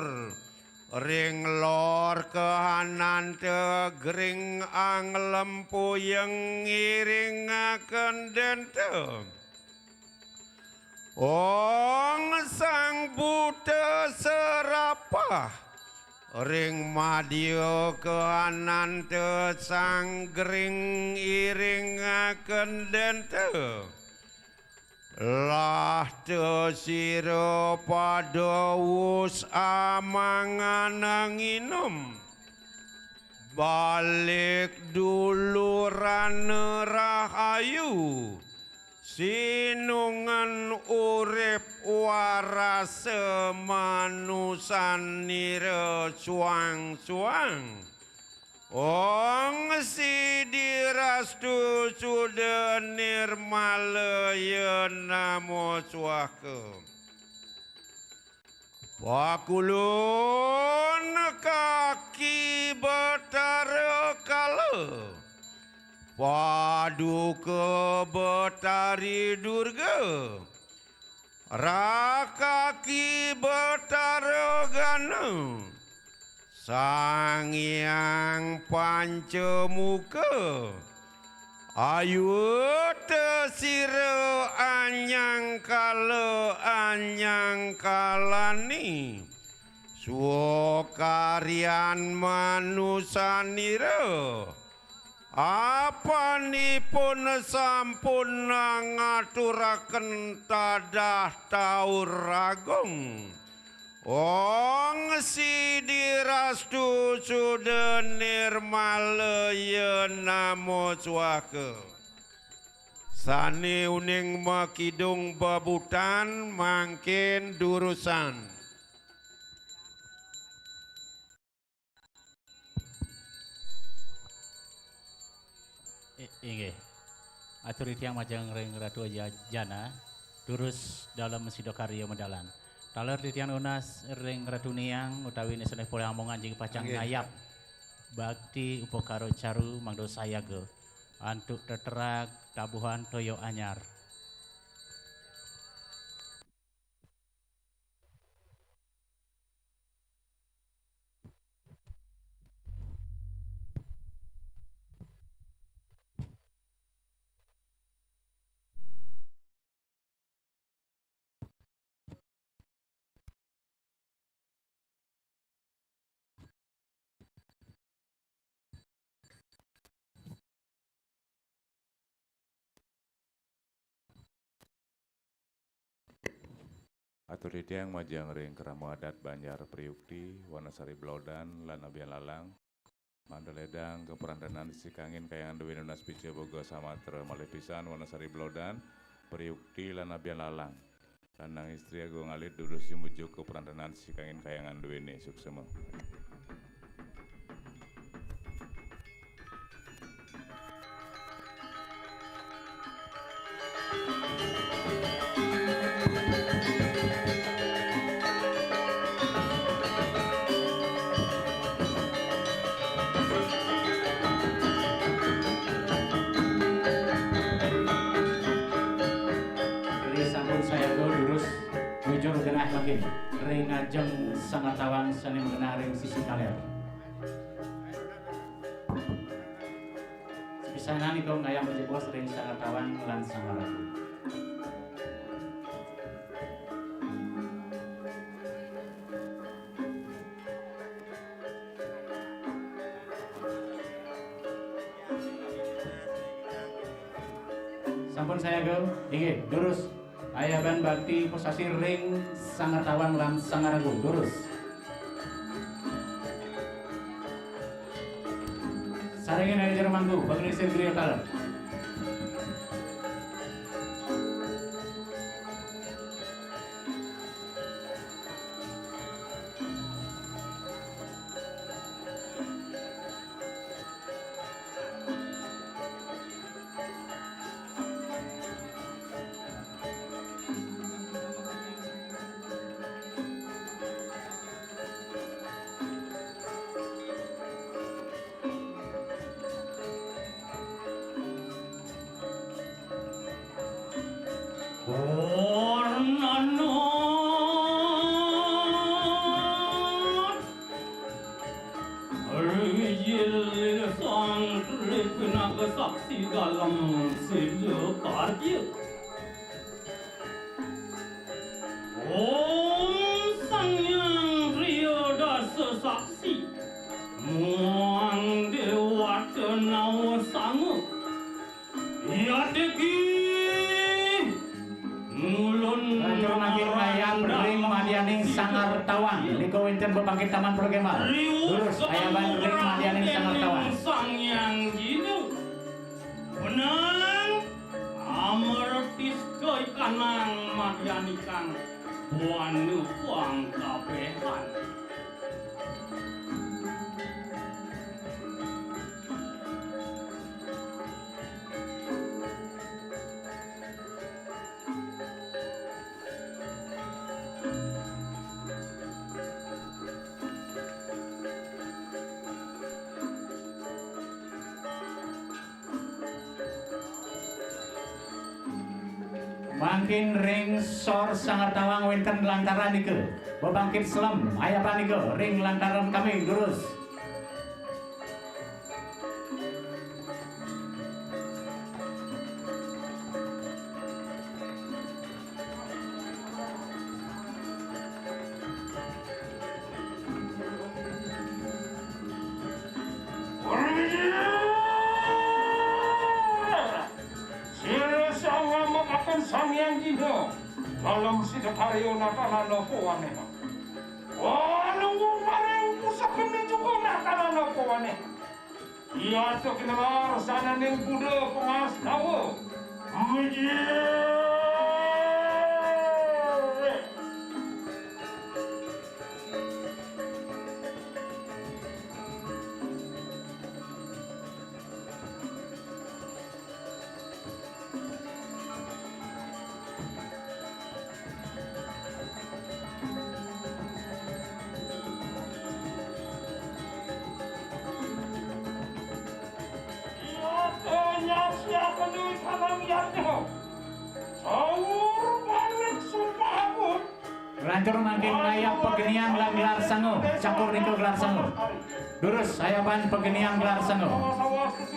ring lor kahananta gring anglempuyeng iringaken denta. Ong Sang Buta Serapah ring madya kahananta sanggring iringaken denta. Lah ta sira pada wus amangan nginem. Balik dulurana rahayu, sinungen urip warasa manusanira suang-suang. Ong Sidi Rastu Suda Nirmala ya namo swaha. Pakulun kaki Betara Kala, Paduka Betari Durga, rakaki Betara Gana, Sang Hyang Pancamuka, ayuta sira anyangkala anyangkalani, swakaryan manusanira, apanipun sampun ngaturaken tadah taur agung. Ong Sidi Rastu Suda Nirmala ya namo swaha. Sane uning makidung bebutan mangkin durusan. I-, inggih. Atur titiang majeng ring Ratu Aja-, Jana, durus dalem sida karya medalan. Taler titiang nunas ring Ratu Niang utawi nek sané polih amongan jing pacang Inggih. Ngayap bakti upakara caru mangda sayaga antuk teterag tabuhan toya anyar. Atur titiang majeng ring krama adat Banjar Priukti, Wanasari Blodan, lan Abian Lalang, mangda ledang kaprantenan sisi kangin kayangan duéné nunas pica boga samatra malih pisan Wanasari Blodan, Priukti, lan Abian Lalang. Lanang istri agung alit durus jumujuk kaprantenan sisi kangin kayangan duéné suksema. Ri sampun sayaga durus. Jujur genah mangkin, ring ngajeng Sangatawang sané magenah ring sisi kalér. Sapisanan ipun ngayam becik bos ring Sangatawang lan Sangaragu. Sampun sayaga? Inggih, durus. Ayaban bakti pasasir ring Sangatawang lan Sangaragu, durus. Sarengin ring jero mangku, pangrin sira griya kalem. Wijil sang tripinaka saksi dalam sila karya. Om Sang Hyang Griya Dasa Saksi, muang dewata nawa sanga. Yatiki ngulun. Lantur mangkin ngayap ring madyaning Sanggar Tawang. Nika wénten pepangkit Taman Pura Kembang. Durus, ayaban ring madyaning Sanggar Tawang. Sang Hyang Jina. Menang amrtista ikanang madyanikang buana pangkabéhan. Mangkin ring sor Sanggar Tawang wénten lantaran nika. Bebangkit selem, ayapan nika ring lantaran kami durus. Sira sang ngamekaken Sang Hyang Jina, dalem sidakarya natalana pawaneha. Wanunggu paring pusaka juga natalana pawaneha. Iya to kinelar sananing Buddha pangastawa. Mijil. Lantur mangkin ngayap pagenian lan gelar sanga, cakur nika gelar sanga. Durus ayaban pagenian gelar sanga. Mangkin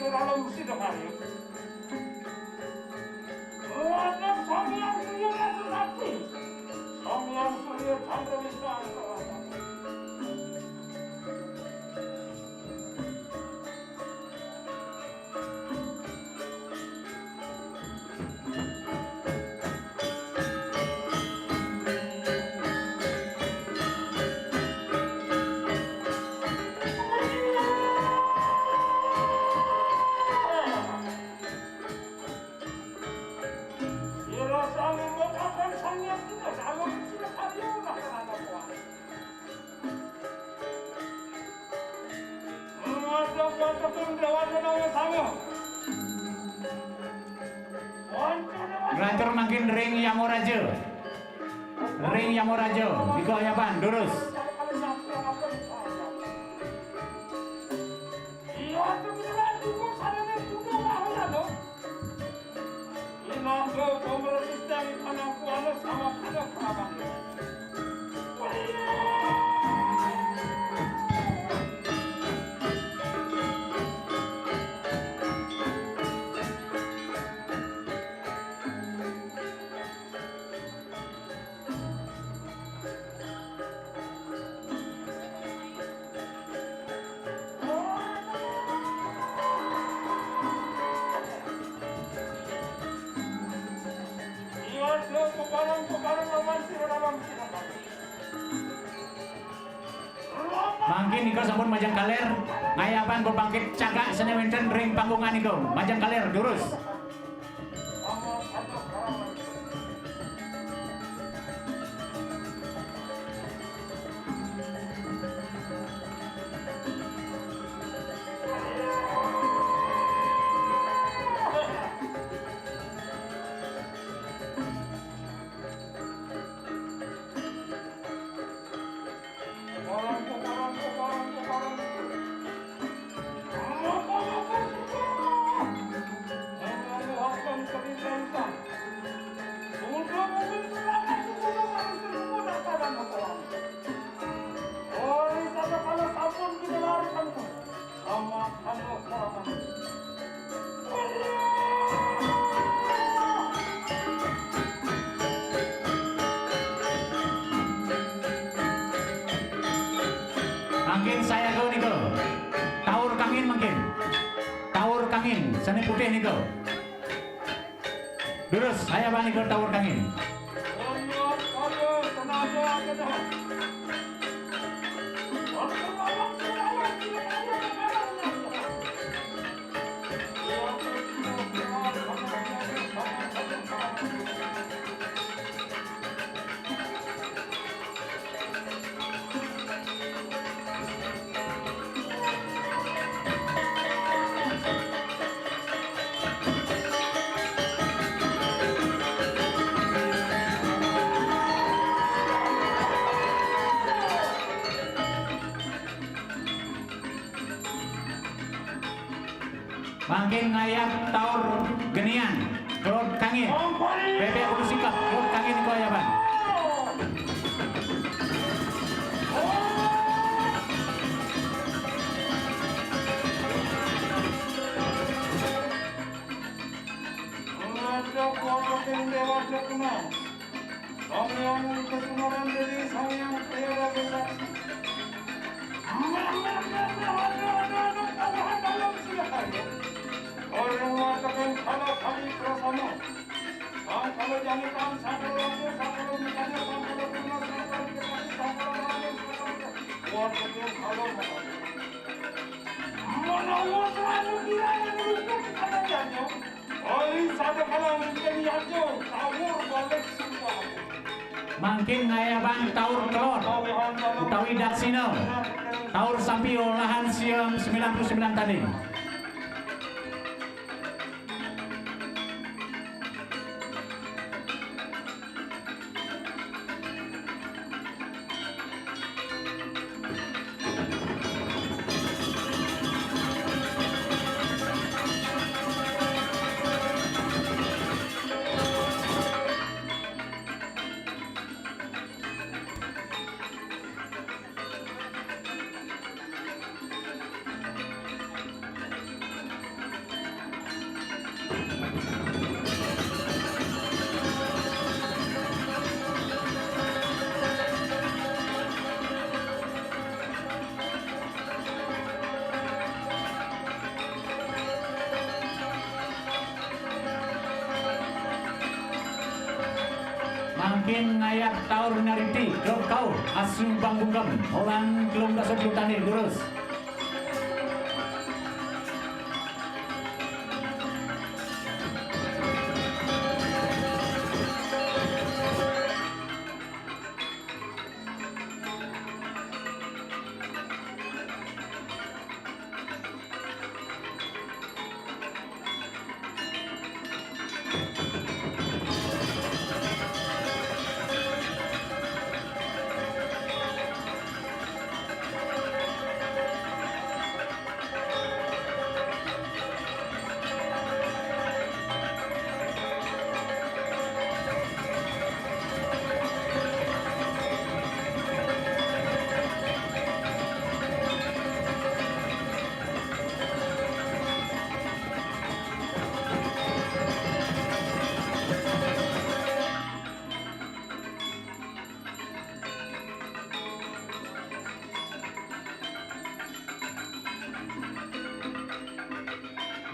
Nglantur mangkin ring Yamaraja. Ring Yamaraja, nika ayaban, durus. Inaka pamrentah ing panampuana sama pada pramane. Mangkin nika sampun majeng kaler. Ngayaban bebangkit cagak sane wenten ring panggungan nika. Majeng kaler, durus. Mangkin sayaga nika. Taur kangin mangkin. Taur kangin, sane putih nika. Durus, sayaga nika taur kangin. Mangkin ngayab taur genian, kelod kangin. Bebek ulu sikep, kelod kangin nika ayaban. Ngajak wong ring Dewa Jatuna. Sang Hyang Kesunaran Dewi, Sang Hyang Priya Raja Saksi. Orang matakan kala kali prasama. Sang kala janikan, sang kala raja, sang kala mukanya, sang kala purna, sang kala dikasih, sang kala manis, sang kala kuat betul kala. Menawa selalu kiranya nurut kepada janji. Mangkin ngayaban taur kelod utawi daksina. Taur sampi olahan siam sembilan puluh sembilan tanding. Mangkin ngayab taur nariti, kelod kauh, asu banggungkem, olahan telung dasa telu tanding, durus.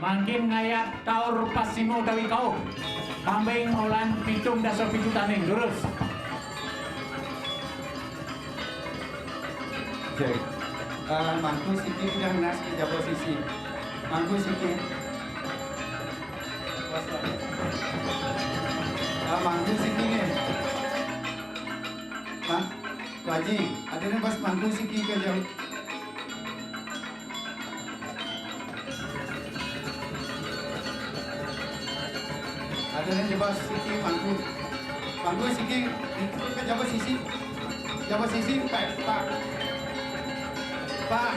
Mangkin ngayab taur pasima utawi kauh. Kambing olahan pitung dasa pitu tanding, durus. Cek. Ah, mangku siki udah nas ke jaba sisi. Mangku siki. Ah, mangku siki ni. Mak, Pak Haji, ada ni bas mangku siki ke jaba. Ada ni jaba siki mangku. Mangku siki, ke jaba sisi. Jaba sisi, Pak, Pak. Pak.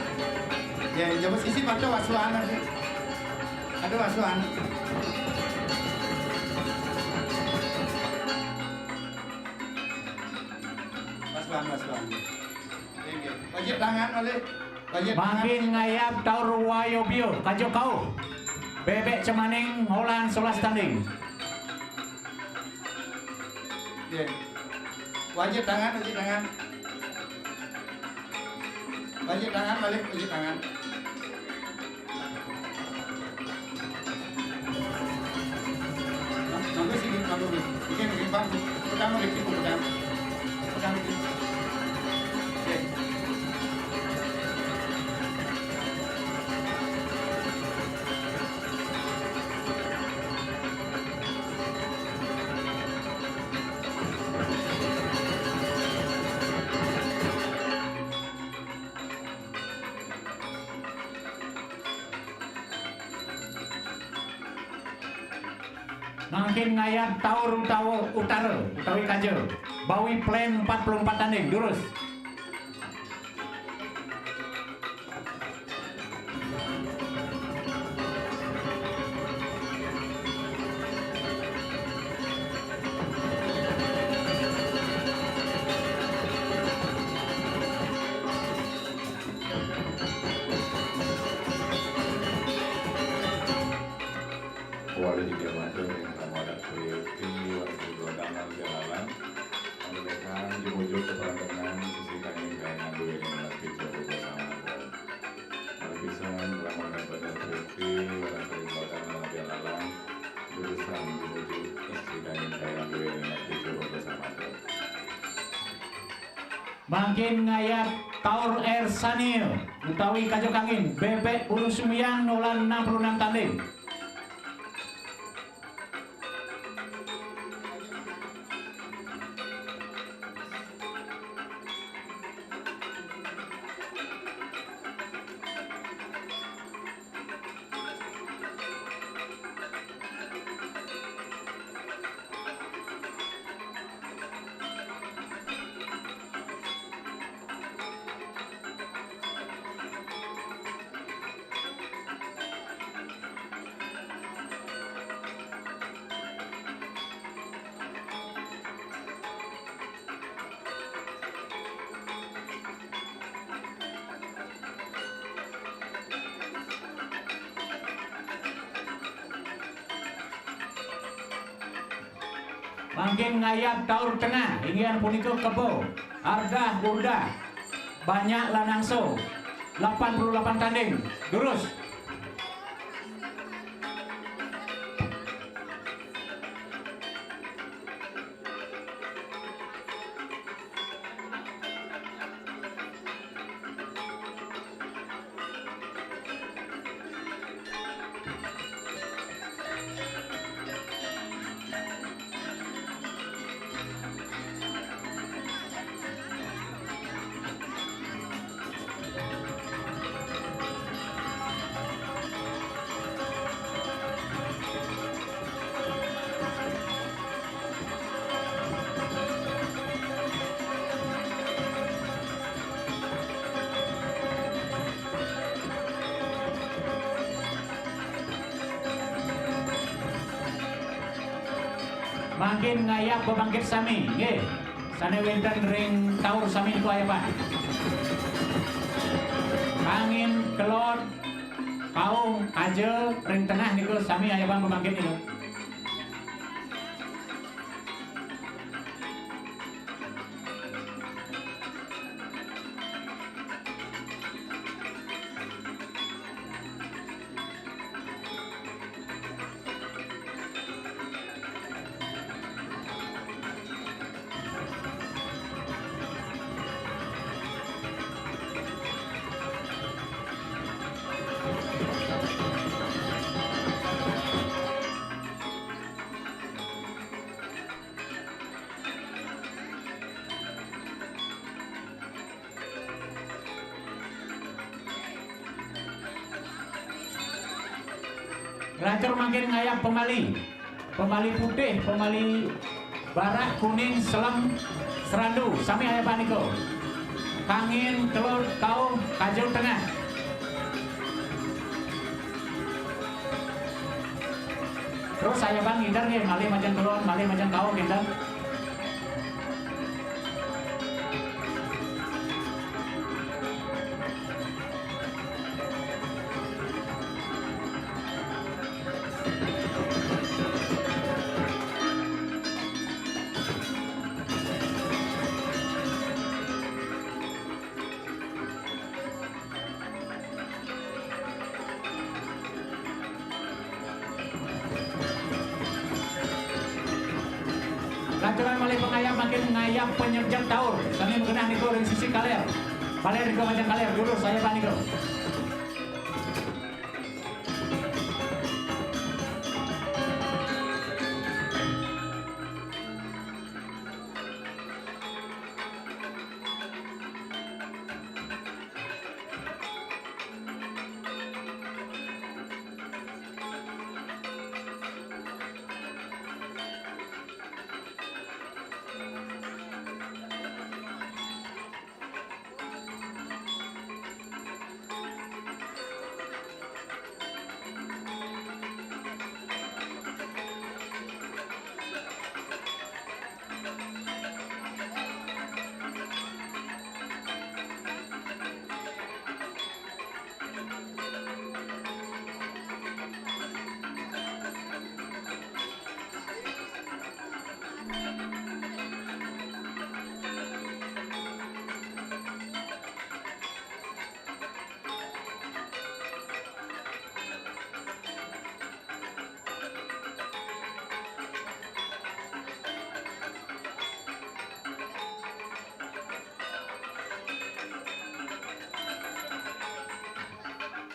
Ya, jaba sisi patut wasuan lagi. Ada wasuan. Wasuan, wasuan. Wajib tangan oleh. Wajib tangan. Mangkin ngayab taur wayo bio, kajo kau. Bebek Cemaning, Holan, solas tanding. Oke. Wajib tangan, wajib tangan. Wajib tangan, balik, wajib tangan. Mangga sini, mangga sini. Oke, oke, Bang. Pegang dikit, pegang. Pegang dikit. Oke. Mangkin ngayab taur utawa utara utawi kaja. Bawi plan empat puluh empat tanding, durus. Wali Tiga Mata yang sama ada Priti, Wali Tiga Dana Jalalan, menyampaikan jumujug keparentengan sisi kangin kayangan duwe lima belas tujuh puluh sama. Wali pisan, selamat pada Priti, Wali Tiga Dana Jalalan, jurusan jumujug sisi kangin kayangan duwe lima belas tujuh puluh sama. Mangkin ngayab taur air sania utawi kaja kangin, Bebek Bulu Sumiang, Nolan enam puluh enam tanding. Mangkin ngayab taur tengah, inggih punika kebo, ardah urdah, banyak lanangso, lapan puluh lapan tanding, durus. Mangkin ngayab pamangkit sami, nggih. Sane wenten ring taur sami niku ayaban. Kangin, kelod, kaung, kaja, ring tengah niku sami ayaban pamangkit niku. Lantur mangkin ngayab pemali. Pemali putih, pemali barak, kuning, selem, serandu. Sami ayaban nika. Kangin, kelut, kauh, kajeng tengah. Terus ayaban ngider nggih, malih majeng kelut, malih majeng kauh ngider. Lanturang malih pangayab mangkin ngayab panyebjeb taur, sami magenah nika ring sisi kaler. Kaler nika majeng kaler, durus ayaban nika.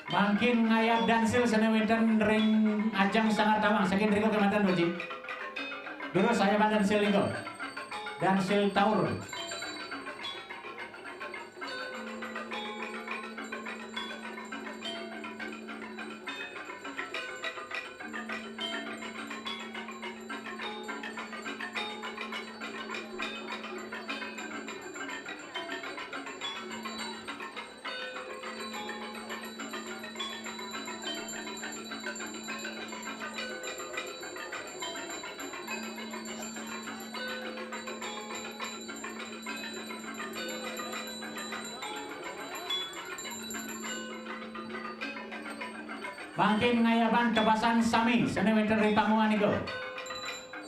Mangkin ngayab dansil sane wenten ring ajeng Sanggar Tawang, saking drika kemanten, Doji. Durus ayaban dansil nika. Dansil taur. Mangkin ngayaban tepasan sami sane wenten ring panguan nika.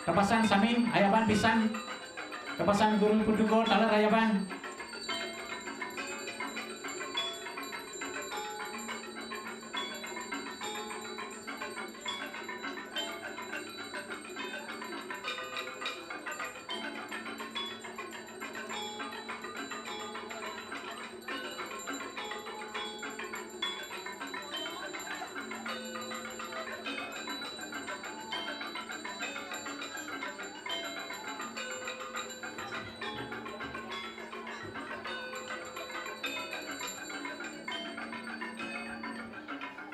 Tepasan sami, ayaban pisan. Tepasan Guru Paduka taler ayaban.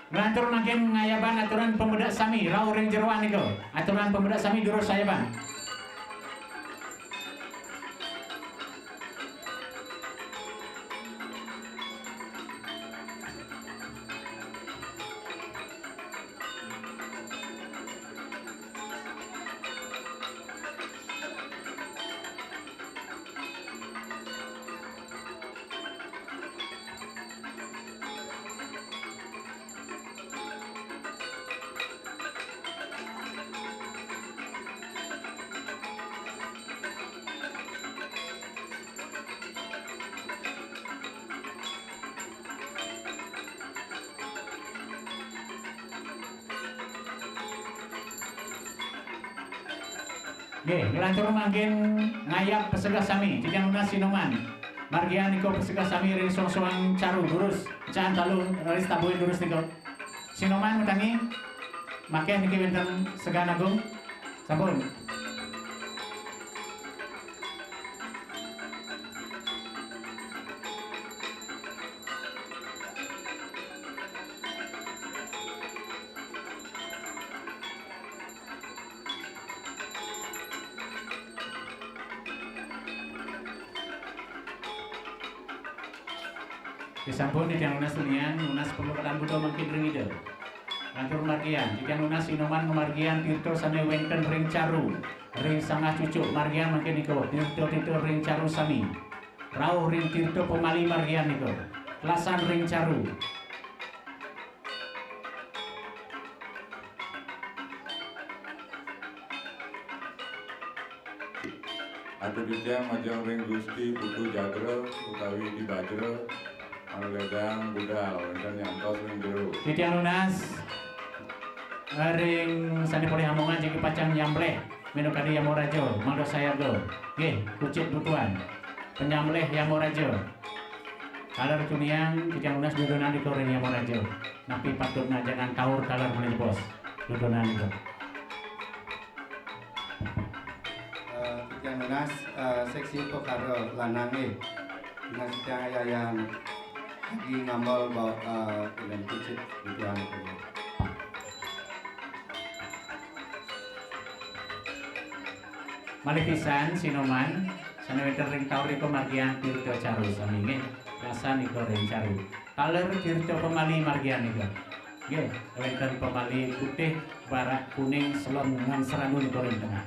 Nglantur mangkin ngayaban aturan pamedek sami rauh ring jeroan nika. Aturan pamedek sami durus ayaban. Nggih, nglantur mangkin ngayab pesegah sami, titiang nunas sinoman. Margiang nika pesegah sami ring soang-soang caru durus, caan talu raris tabuhin durus nika. Sinoman matangi, makéh niki wénten Segan Agung. Sampun. Sampun titiang nunas tunian, nunas perlu ketan buta mangkin ring Ida. Lantur margian, titiang nunas Sinoman ngamargiang tirta sane wenten ring caru. Ring sanggah cucuk margian mangkin nika, tirta-tirta ring caru sami. Rauh ring tirta pamali margian nika. Lasan ring caru. Atur titiang majeng ring Gusti Putu Jagra utawi Di Bajra, anu ledang budal wenten nyantos ring jero. Titiang nunas, eh, ring sane polih amongan jagi pacang nyambleh minakadi Yamaraja, mangda sayaga. Nggih, kucit butuan. Panyambleh Yamaraja. Taler tuniang, titiang nunas dudonan ring Yamaraja. Napi patut ngajengang taur taler malih bos? Dudonan nika. Eh, titiang nunas, eh, seksi pekara lanang, eh. Nunas titiang ayah-ayahan. Lagi ngambal bau, eh, dengan kucit titiang. Malih pisan Sinoman, sane wenten ring taur nika margian tirta caru sami nggih. Lasan nika ring caru. Taler tirta pamali margian nika. Nggih, wenten pamali putih, barak, kuning, selem, ngan seradu nika ring tengah.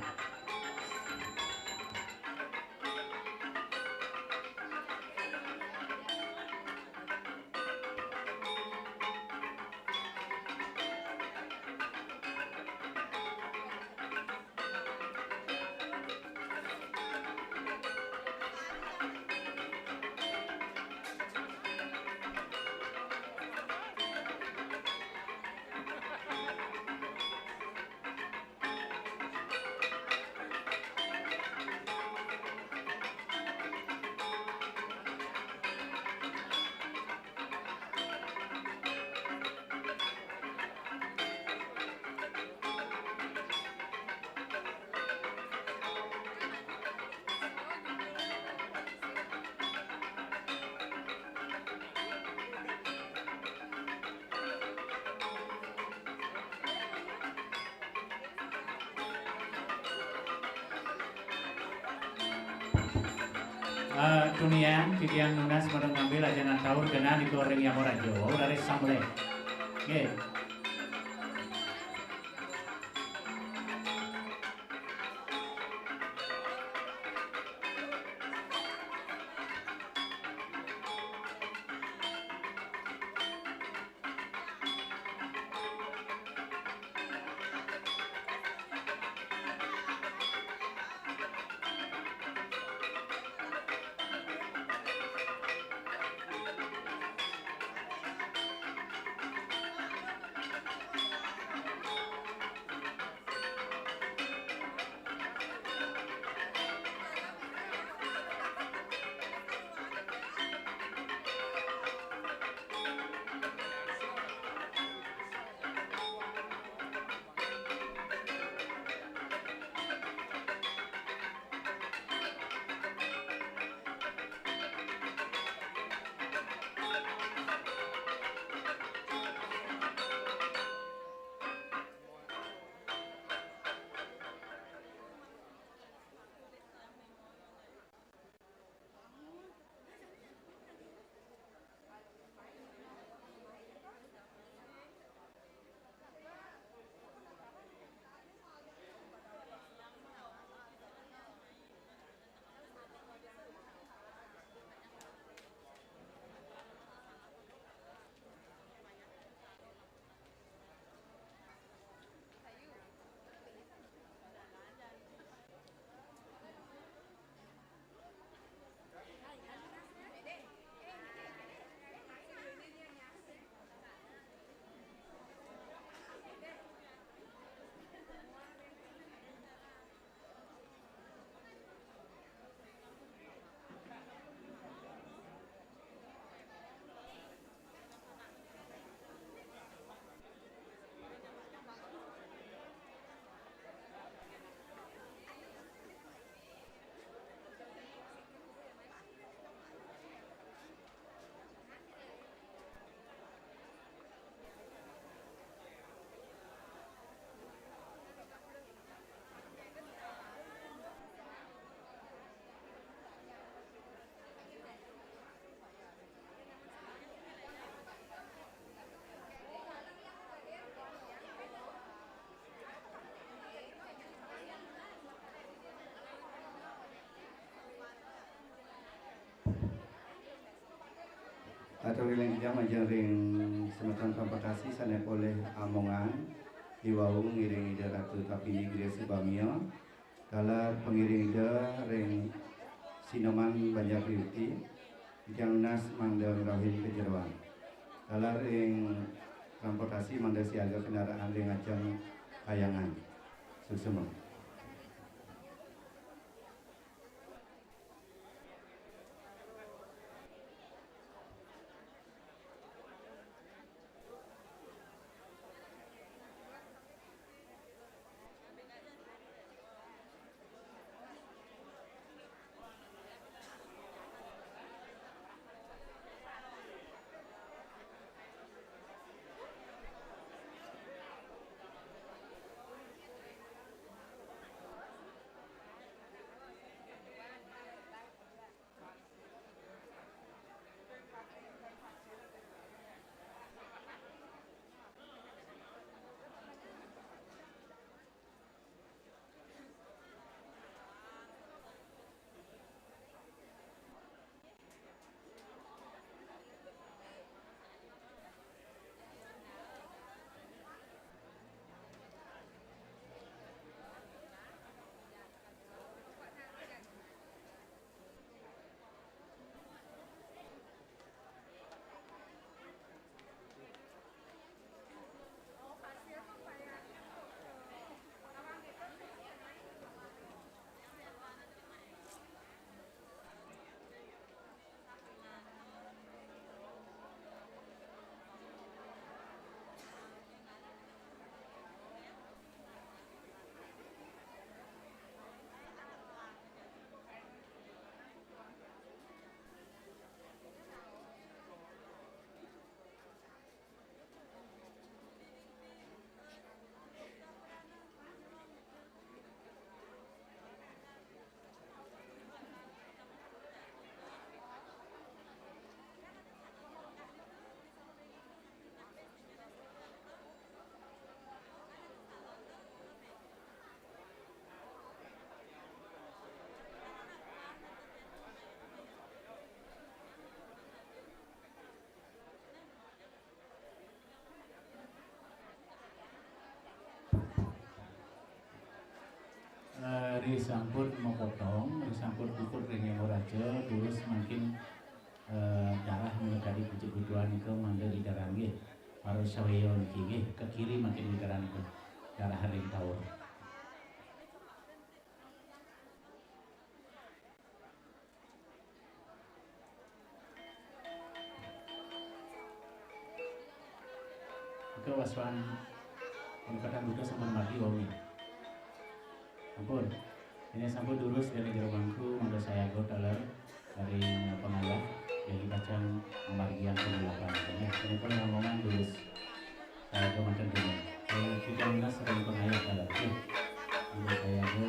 Eh, tunian, titiang nunas mangda ngambil ajengan taur genah nika ring Yamaraja. Wau raris samleh. Nggih. Atur ring titiang majeng ring semeton transportasi sané polih amongan, iwau ngiring Ida Ratu Tapini Gria Subamia, taler pangiring Ida ring Sinoman Banjar Kriuti, titiang nunas mangda ngrauhin kajeroan. Taler ring transportasi mangda siaga kendaraan ring ajeng kahyangan. Suksma. Eh, risampun mapotong, risampun puput ring Yamaraja, durus mangkin, eh, darah minakadi pucuk butuhan nika mangda didarah nggih. Para sawaya niki nggih, ke kiri mangkin didarah nika. Darah ring taur. Nika waswan pangangkatan buta sampun margi wau. Ampun. Ini sampun durus dari jero bangku, mangda sayaga taler dari pangayah, jadi pacang mamargiang pangulapan. Ya, ini pun rombongan durus. Saya ke manten dulu. Eh, kita minta sering pengayah kalau, ya. Untuk saya ke,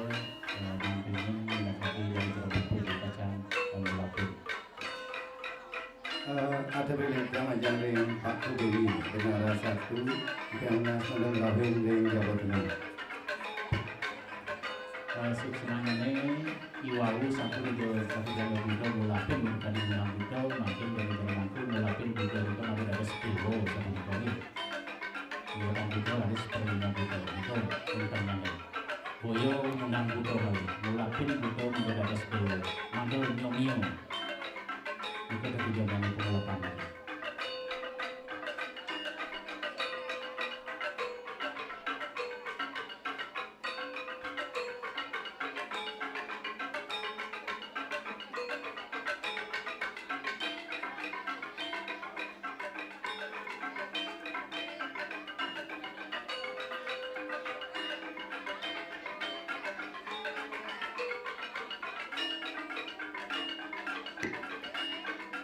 eh, dampingin, minakadi dari jero buku di kacang, eh, lapin. Eh, ada beli yang aja ring Pak Kubeni, Bendahara satu, yang nas nang rahim ring Jawa Tengah. Eh, suksmane iwau sampun ida satu jam lebih do ngulapin tadi menang buta, makin dari jalan aku ngulapin buta itu ada ada sepuluh satu buta ni. Ngulapin buta ada seperlima buta itu tentang mana. Boyo menang buta kali, ngulapin buta menjadi ada sepuluh. Mangga nyomio. Itu ketujuan dari pengulapan.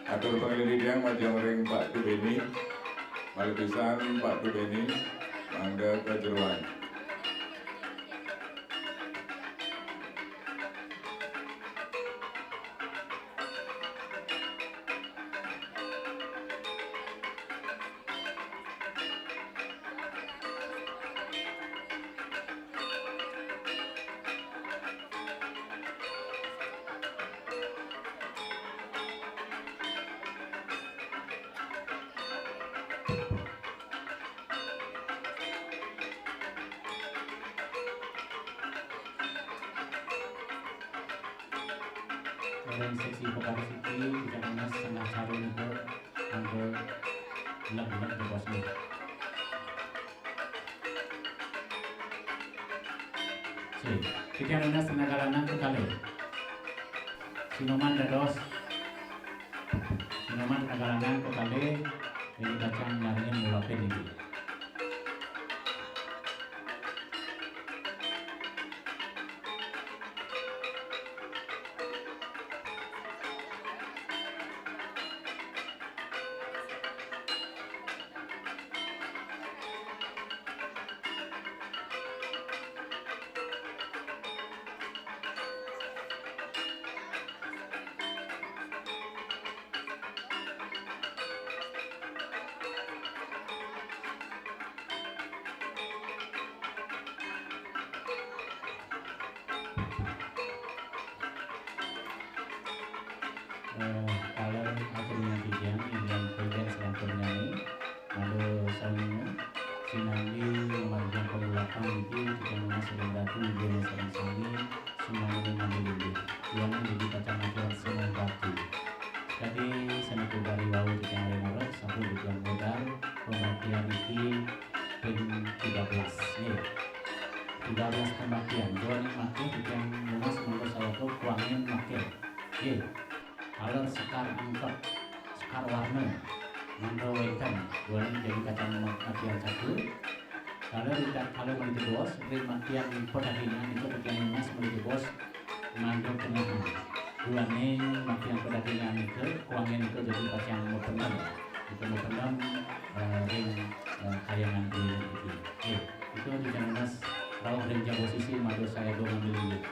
Atur panglidikan majeng ring Pak Tubeni, malih pisan Pak Tubeni, mangga kajeroan. Seksi vokalis iki, titiang nunas setengah caru niku, anggo leg-leg jebosne. Sip, titiang nunas tenaga lanang kekalih. Sinoman dados, sinoman tenaga lanang kekalih, ini kacang nyaringin ngulapin iki. Eh, kalau aturnya titiang, ingkang peden sampun nyanyi, mangda sami sinambi ngamargiang pangulapan niki, titiang nunas ring Ratu Ibu sareng sami, sumangga mangda linggih. Duaning Déwi Kacang Atur Sumangga Bakti. Dadi sané kudari wau titiang ring leres, sampun titiang medal pembaktian niki ping tiga belas. Nggih. Tiga belas pembaktian. Duaning mangkin titiang nunas mangda sayaka kuangin mangkin. Nggih. Taler sekar angkep, sekar warna. Mangda wénten. Duaning Déwi Kacang Atur. Taler ritatkala malih jebos, ring mangkin pedagingan nika titiang nunas malih jebos, mangda kenahan. Duaning mangkin pedagingan nika, kuangin nika dadi pacang mapendem. Nika mapendem, eh, ring, eh, kahyangan duaning niki. Nggih, nika titiang nunas rauh ring jaba sisi, mangda sayaka ngambil inggih.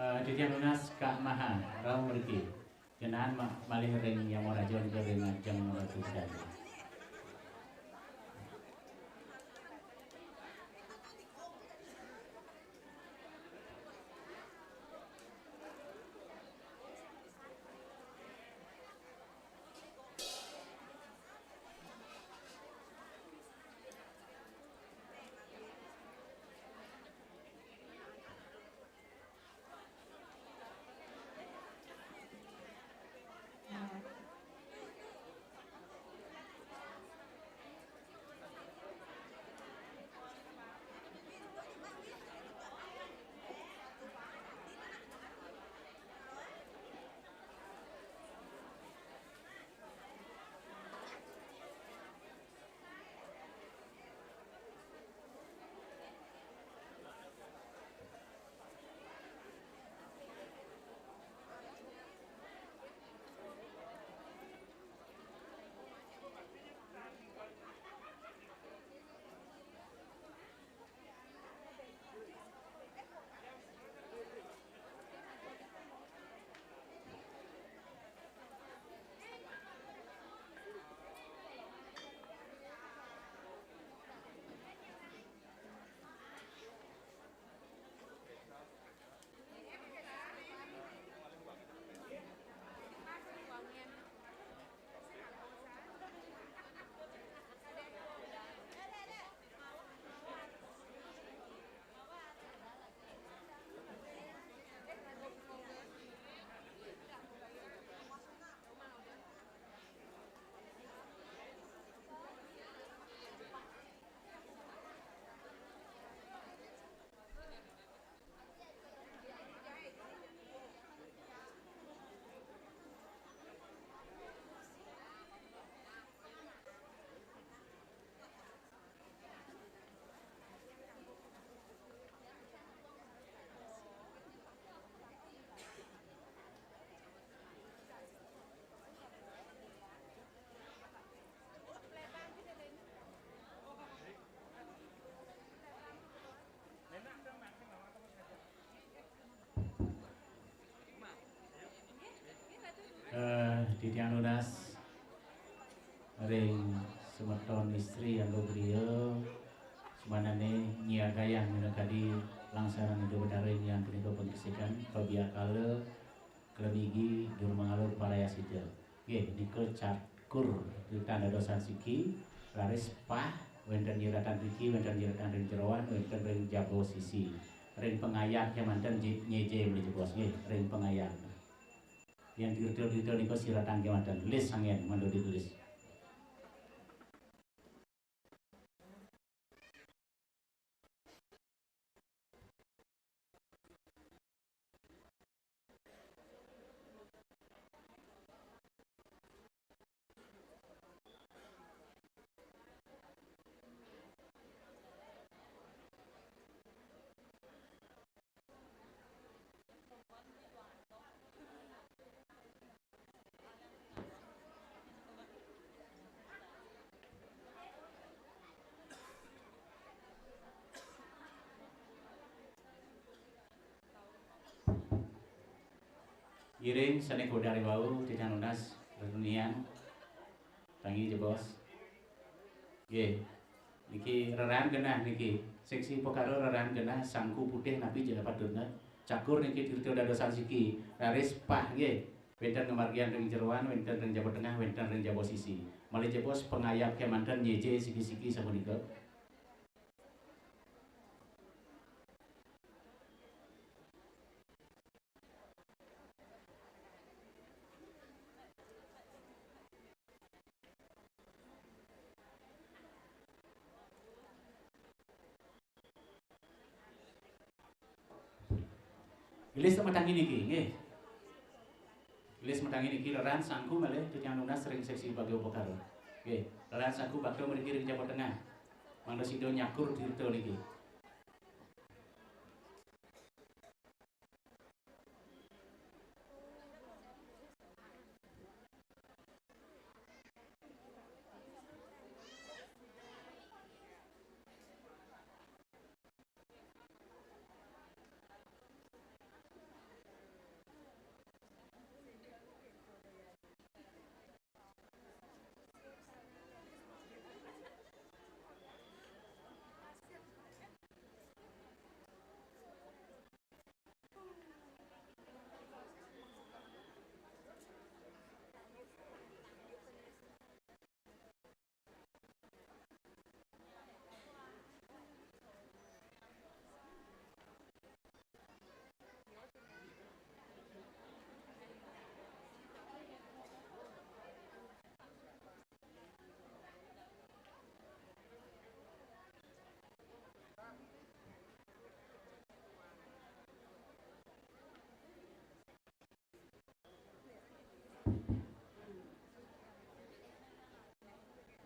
Eh, titiang nunas Kak Maha, rauh mriki. Jenengan ma-, malih ring Yamaraja nika ring ajeng Ratu Sedana. Ton istri anggo griya, sumanane nyiagayang minakadi langsaran Ida Betara inggihan punika pangesikan, pabiakala, klenigi, durmangala, parayasita. Nggih, nika cakur titah dadosan siki, raris pah, wenten nyiratan riki, wenten nyiratan ring jeroan, wenten ring jaba sisi. Ring pangayat kemanten je-, nyeje mriki bos nggih, ring pangayat. Yen tirta-tirta nika siratan kemanten, lis anggen mangda dilis. Ngiring sane kaudar wau, titiang nunas, rerenian. Tangi jebos. Nggih. Niki reraan genah niki. Seksi upakara reraan genah, sangku putih napi ja patutna. Cakur niki tirta dadosan siki. Raris pah nggih. Wenten ngamargiang ring jeroan, wenten ring jaba tengah, wenten ring jaba sisi. Malih jebos pangayat kemanten nyeje siki-siki sapunika. Gelis matangi niki, nggih. Gelis matangi niki reraan sangku malih titiang nunas ring seksi bakta upakara. Nggih, reraan sangku bakta mriki ring jaba tengah. Mangda sida nyakur tirta niki.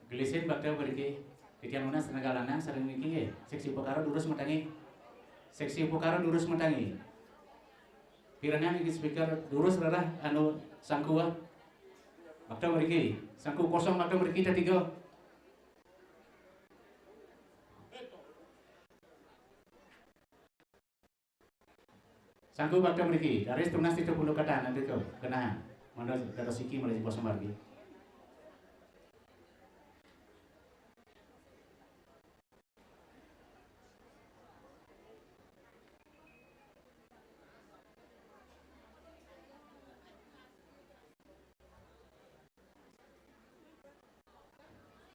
Gelisin bakta mriki. Titiang nunas tenaga lanang sareng niki nggih. Seksi upakara durus matangi. Seksi upakara durus matangi. Pirengang niki speaker durus rerah anu sangku. Bakta mriki. Sangku kosong bakta mriki tetiga. Sangku bakta mriki, raris tunas titah pundukatan antuk kenahan. Mangda dados siki malih jebos margi.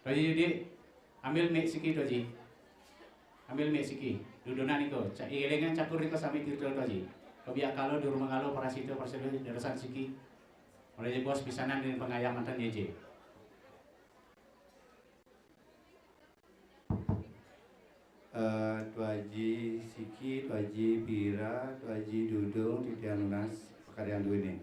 Tuaji Yudi, ambil mic siki, Tuaji. Ambil mic siki. Dudonan nika, ca-, elingang cakur nika sami tirta, Tuaji. Pabiakala, durmangala, parasita, parasita, dadosan siki. Malih jebos pisanan ring pangayat manten nyeje. Eh, Tuaji Siki, Tuaji Pira, Tuaji Dudung, titiang nunas pakaryan duene.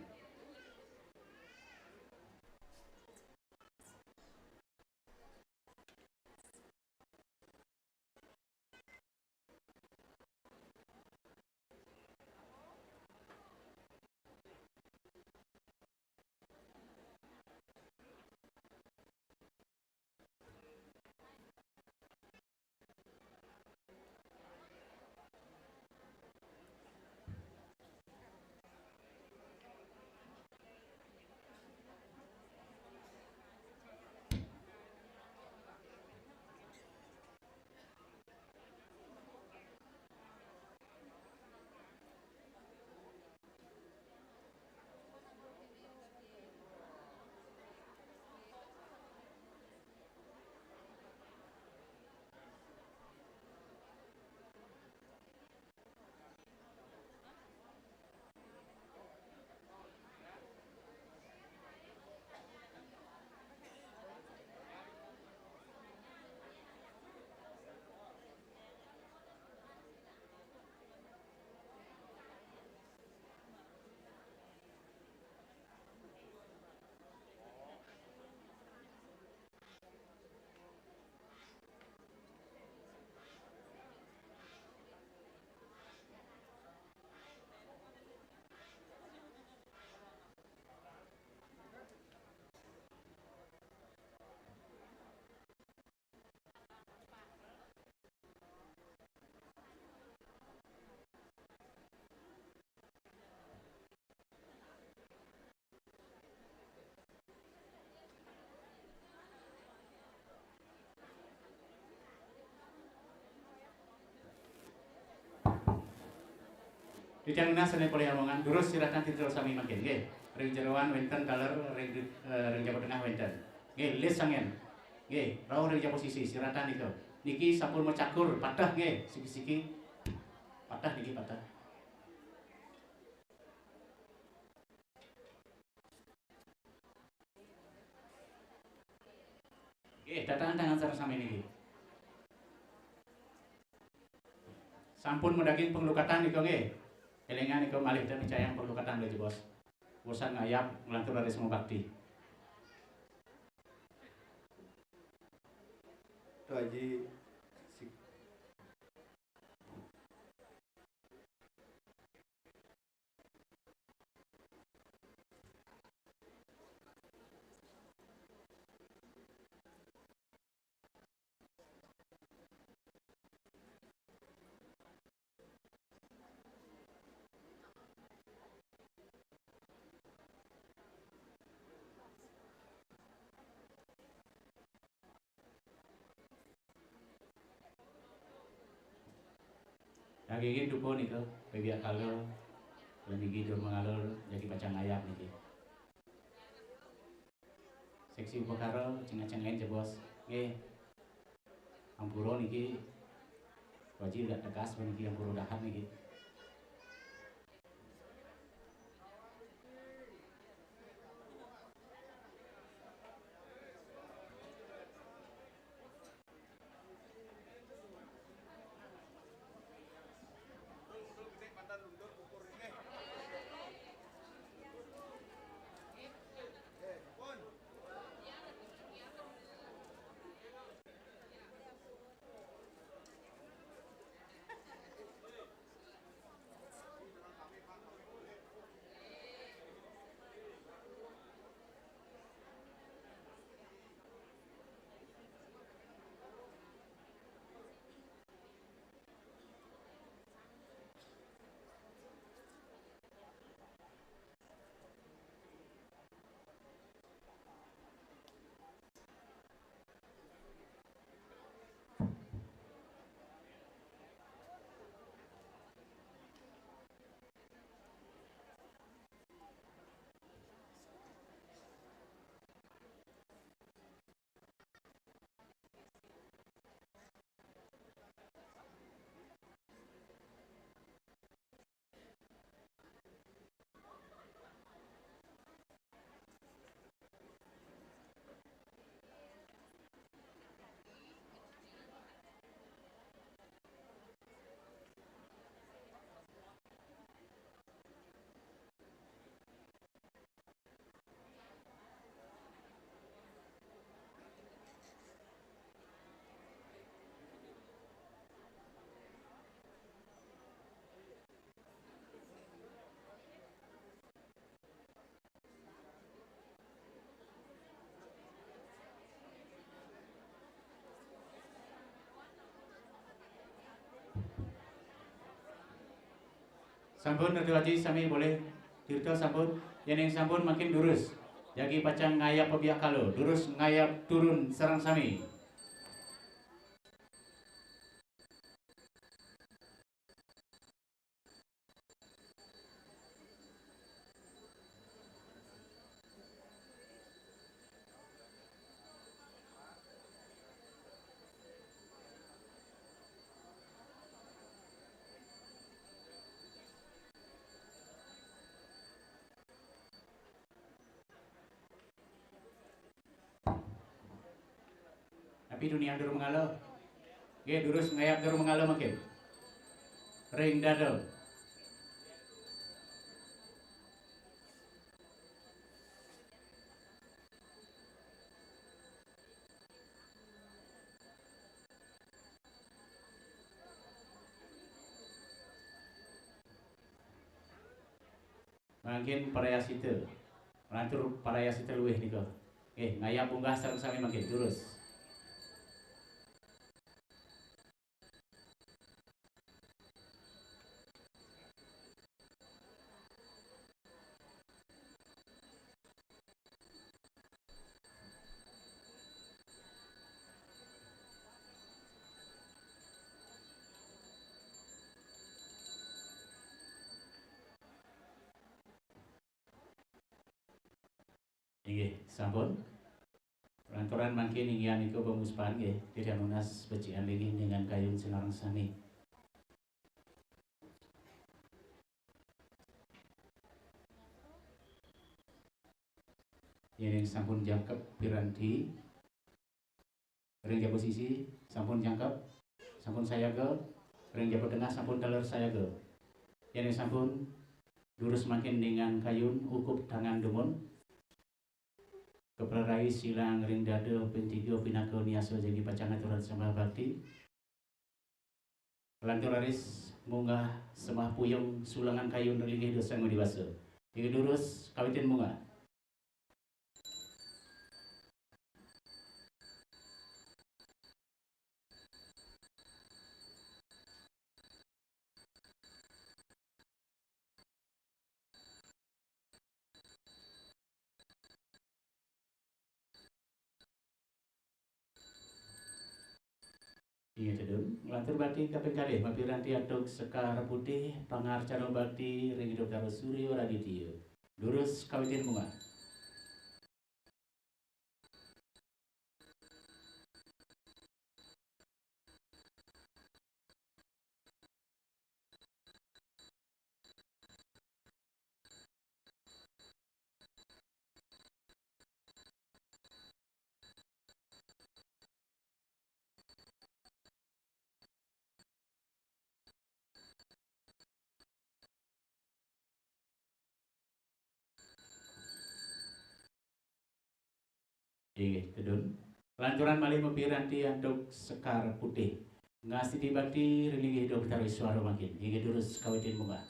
Titiang nunas sané polih rombongan, durus siratan titiang sami mangkin, nggih. Ring jeroan wénten taler, ring, eh, ring jaba tengah wénten. Nggih, lis anggén. Nggih, rauh ring jaba sisi, siratan nika. Niki sampun macakur, pateh nggih, siki-siki. Pateh niki, pateh. Nggih, tatangan tangan sareng sami niki. Sampun madaging panglukatan nika nggih. Élingang nika malih ten nicayang panglukatan lho, jebos. Urusan ngayab nglantur dari semua bakti. Tuh Haji, si- Nggih, duka nika, pabiyak kala, lan niki dur mangalor, jagi pacang ngayab niki. Seksi upakara, cengah-cengahin jebos. Nggih. Ampura niki, Haji dak tegas niki, ampura dahat niki. Sampun, Ratu Aji, sami boleh tirta sampun. Yéning sampun, mangkin durus. Jagi pacang ngayab pabiyak kala, durus ngayab turun sareng sami. Napi dunia dur manggala? Nggih, durus ngayab dur manggala mangkin. Ring dada. Mangkin parayasita. Lantur parayasita luih nika. Eh, ngayab munggah sareng sami mangkin, durus. Nggih, sampun. Lanturan mangkin inggih nika pemuspan nggih, tidak nunas becikan linggih dengan kayun sinareng sami. Yen sampun jangkep piranti, ring jaba sisi, sampun jangkep, sampun sayaga, ring jaba tengah, sampun taler sayaga. Yen sampun durus mangkin dengan kayun ukup tangan dumun, keprerai silang ring dada ping tiga pinaka niasa jagi pacang aturan sembah bakti. Lantur raris munggah sembah puyung sulangan kayun ring linggih Sang Widhi Wasa. Inggih durus kawitin munggah. Inggih tedun, nglantur bakti kaping kalih mapiranti antuk sekar putih pangarcana bakti ring Ida Betara Surya Raditya. Durus kawitin munggah. Inggih, tedun. Lanturan malih mapiranti antuk sekar putih. Ngastiti bakti ring linggih Ida Betara Iswara mangkin. Inggih durus kawitin munggah.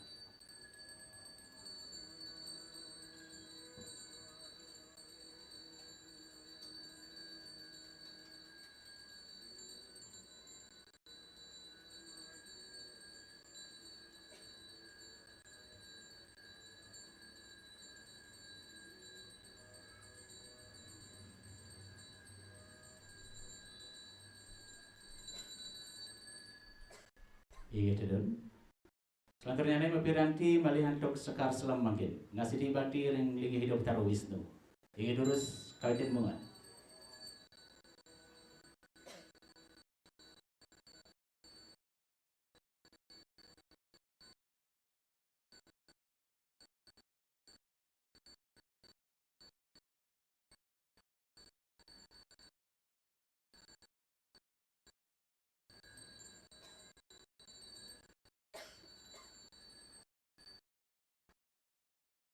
Inggih tedun. Salanturnyane mapiranti malih antuk sekar selem mangkin. Ngastiti bakti ring linggih Ida Betara Wisnu. Inggih durus kawitin munggah.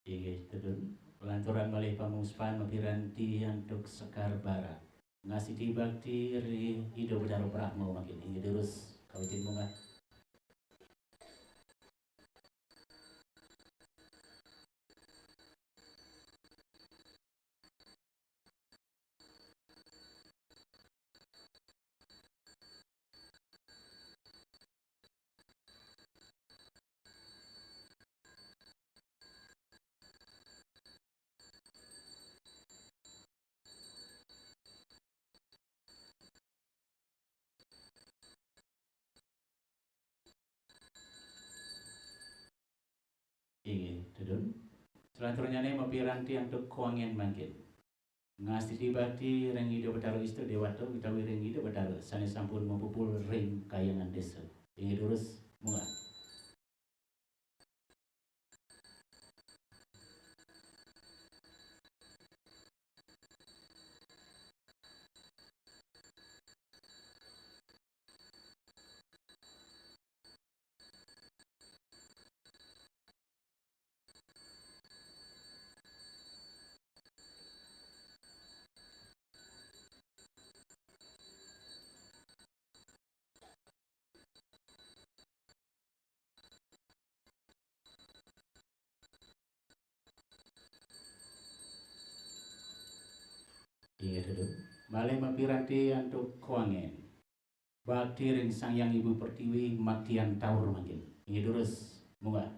Inggih, tedun. Lanturan malih pamuspan mapiranti antuk sekar barak. Ngastiti bakti ri Ida Betara Brahma mangkin. Inggih durus kawitin munggah. Inggih, tedun. Salanturnyane mapiranti antuk kuangen mangkin. Ngastiti bakti ring Ida Betara Ista Dewata utawi ring Ida Betara sane sampun mapupul ring kahyangan desa. Inggih durus, munggah. Inggih, tedun. Malih mapiranti antuk kuangen. Bakti ring Sang Hyang Ibu Pertiwi maktian taur mangkin. Inggih durus, munggah.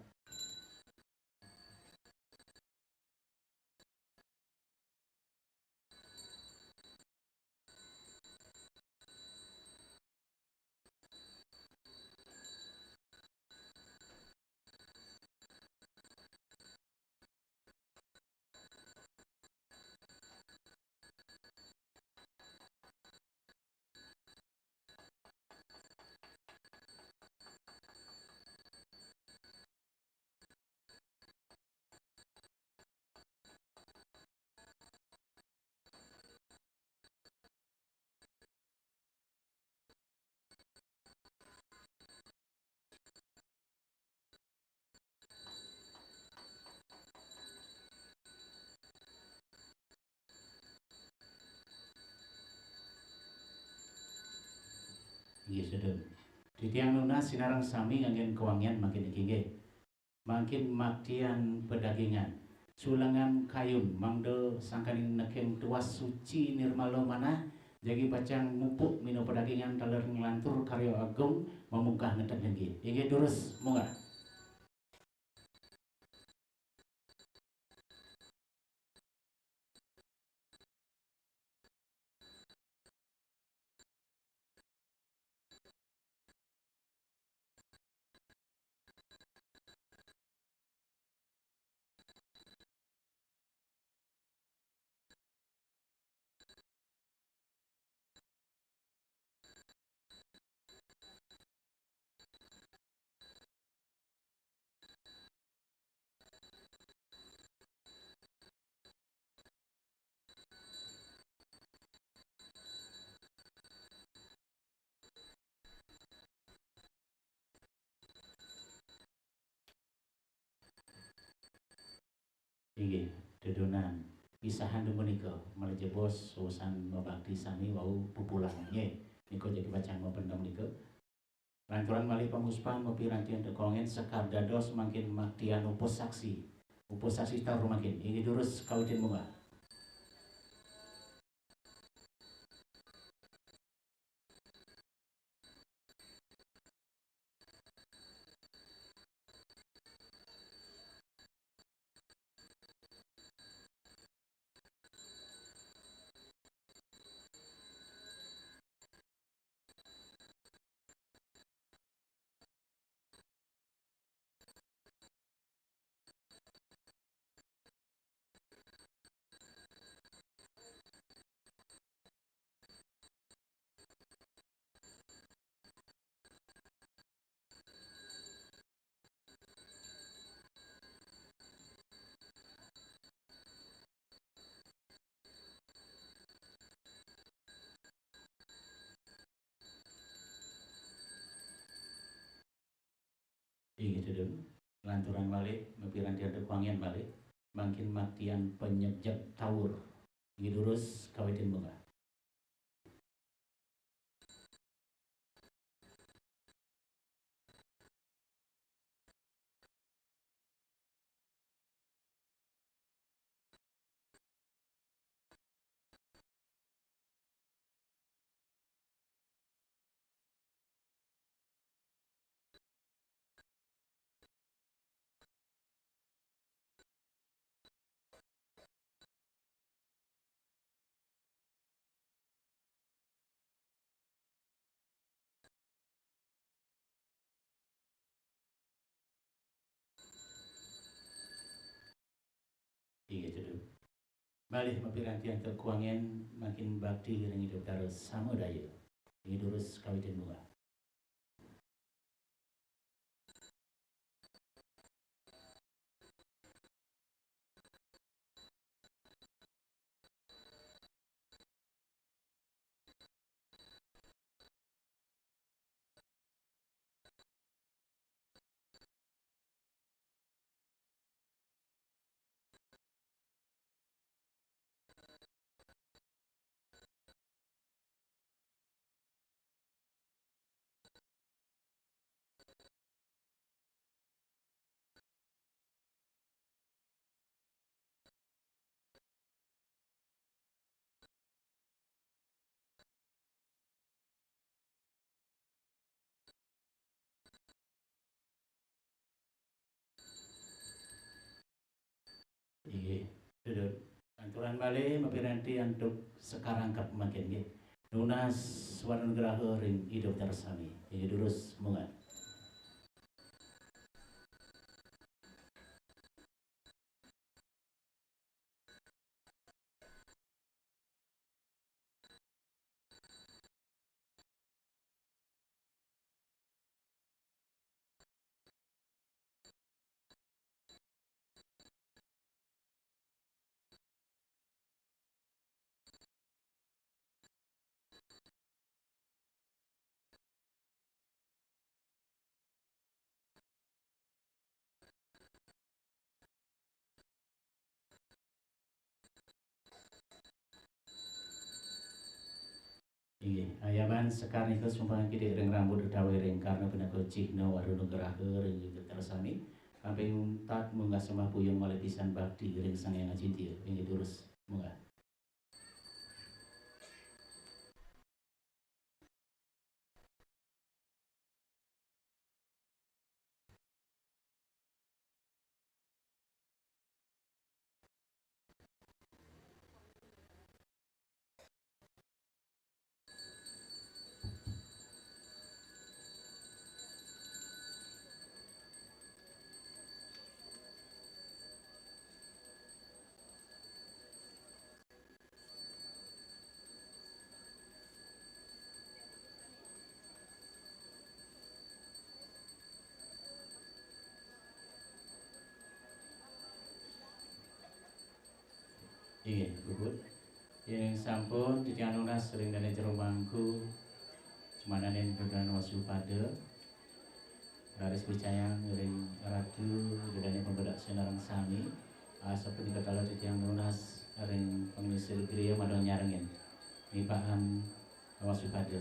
Nggih, sedeng. Titiang nunas sinareng sami nganggén kewangian mangkin niki nggih. Mangkin maktian pedagingan. Sulangan kayun mangda sangkaning nekeng tuas suci nirmala manah, jagi pacang mupuk mino pedagingan taler nglantur karya agung mamungkah ngetep niki. Inggih durus munggah. Inggih, dedonan pisahan menika malih jebos usan mabakti sami wau pupulang nggih. Nika jagi pacang mapendem nika. Lanturang malih pamuspan mapirantian tekongin sekar dados mangkin maktian upasaksi. Upasaksi taur mangkin inggih durus kawitin munggah. Inggih, Dudun. Lanturang malih, mapirantian tekongin malih. Mangkin maktian panyegjeg taur. Inggih durus kawitin munggah. Inggih, Dudun. Malih mapirantian tekongin mangkin bakti ring Ida Betara sama daya. Inggih durus kawitin munggah. Inggih, Dudun. Lanturang malih mapiranti antuk sekar rangkep mangkin nggih. Nunas warna nugraha ring Ida Betara sami. Inggih durus munggah. Inggih, ayaban sekar nika sumbangan kidik ring rambut utawi ring karna pinaka cihna waru nugraha ring ida tresnani, kanti untat munggah sembah puyung malih pisan bakti ring Sang Hyang Acintya. Inggih durus munggah. Inggih, puput. Yen sampun titiang nunas ring dane jero mangku, sumananing Putra Wasupada, raris picayang ring Ratu, ida dane pambedak sinareng sami, asapunika taler titiang nunas ring panglingsir griya madang nyarengin. Nipakan Wasupada.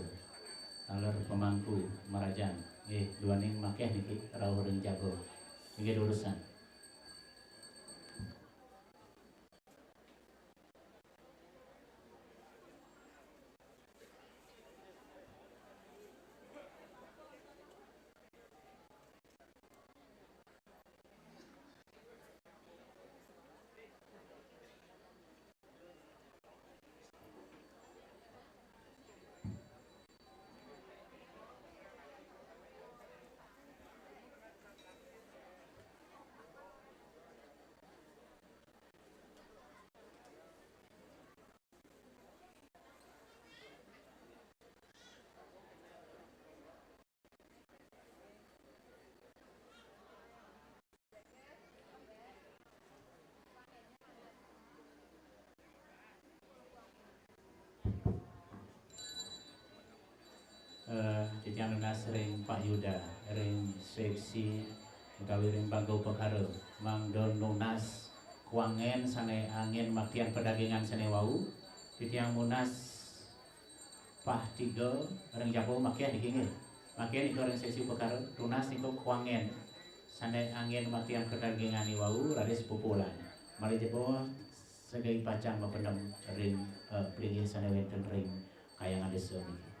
Taler pamangku marajan. Nggih, duaning makeh niki rauh ring jaba. Inggih durusang. Eh, titiang nunas ring Pak Yuda, ring seksi utawi ring bangga upakara, mangda nunas kuangen sane angin maktiang padagingan sane wau, titiang nunas pah tiga ring jaba makeh niki nggih. Makeh nika ring seksi upakara, tunas nika kuangen sane angin maktiang padagingan wau, raris pupulan. Malih jaba segai pacang mapendem ring, eh, plinggih sane wenten ring kayangan desa niki.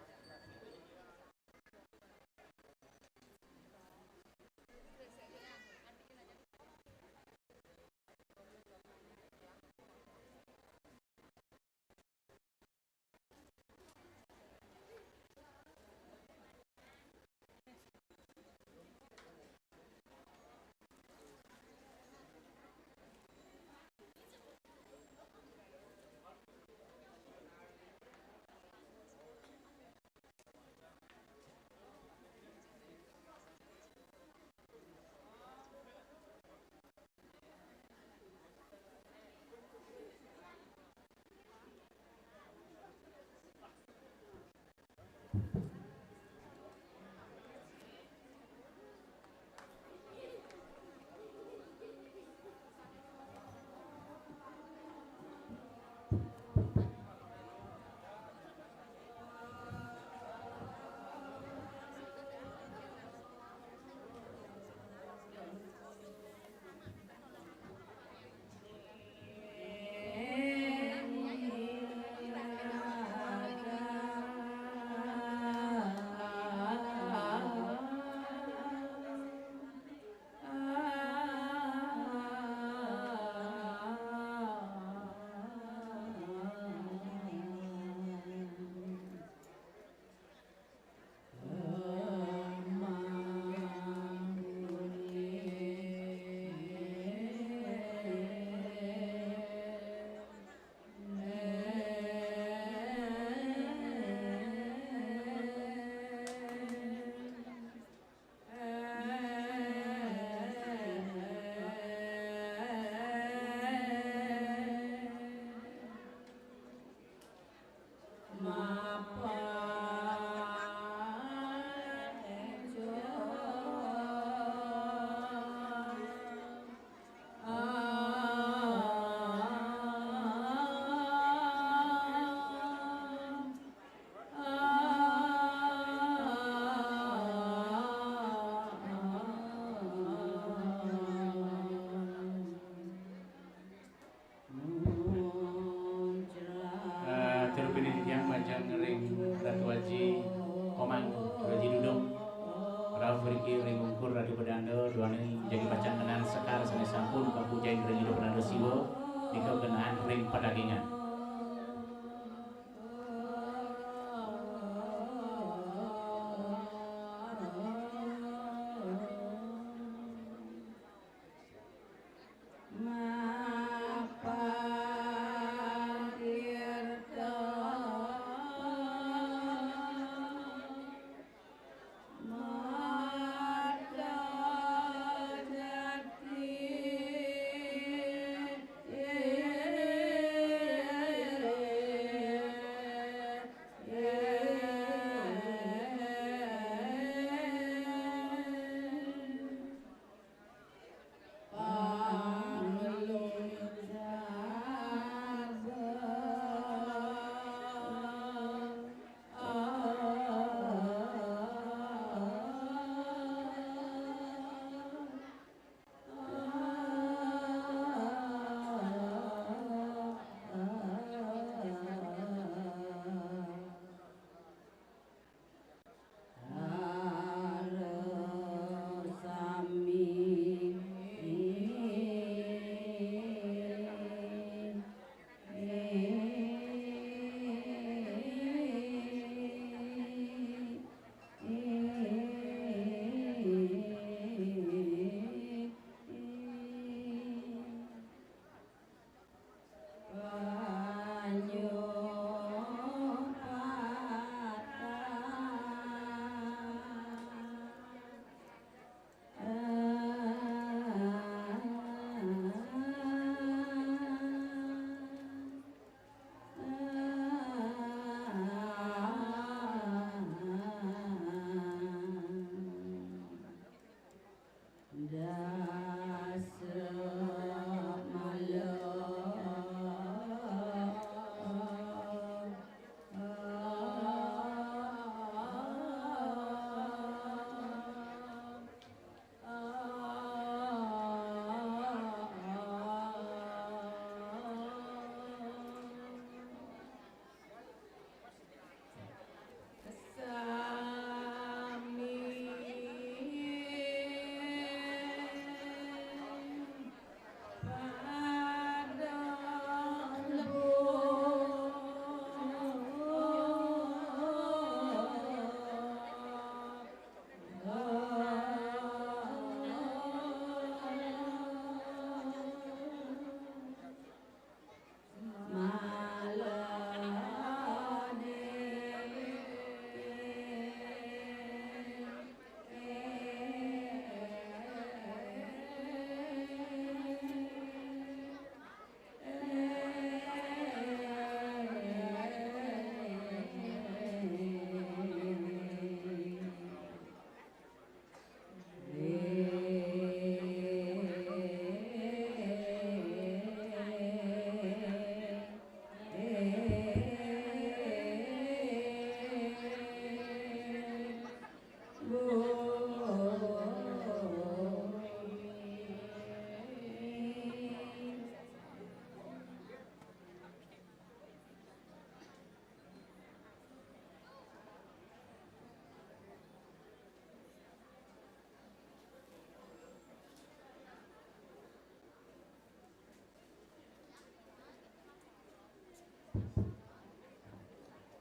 Niki ring ungkur Ratu Pedanda, duaning jagi pacang ngenah sekar sane sampun kapujain ring Ida Pedanda Siwa, nika ngenah ring pedagingan.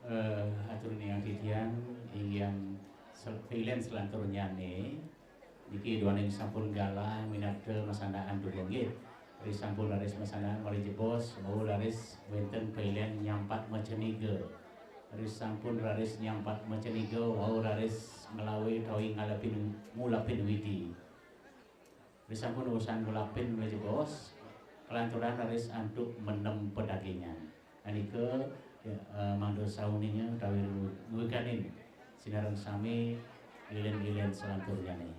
Eh, atur niang titiang, inggih sel-, pailen selanturnyane. Niki duaning sampun galah minabda masandakan dumun nggih. Ri sampun raris masandakan malih jebos, wau raris wenten pailen nyampat maceniga. Ri sampun raris nyampat maceniga, wau raris nglawe utawi ngalapin, ngulapin widi. Ri sampun urusan ngulapin malih jebos, kalanturan raris antuk menem pedagingan. Anika, ya, eh, mangda sauninga utawi wiganin sinareng sami ilen-ilen selanturnyane.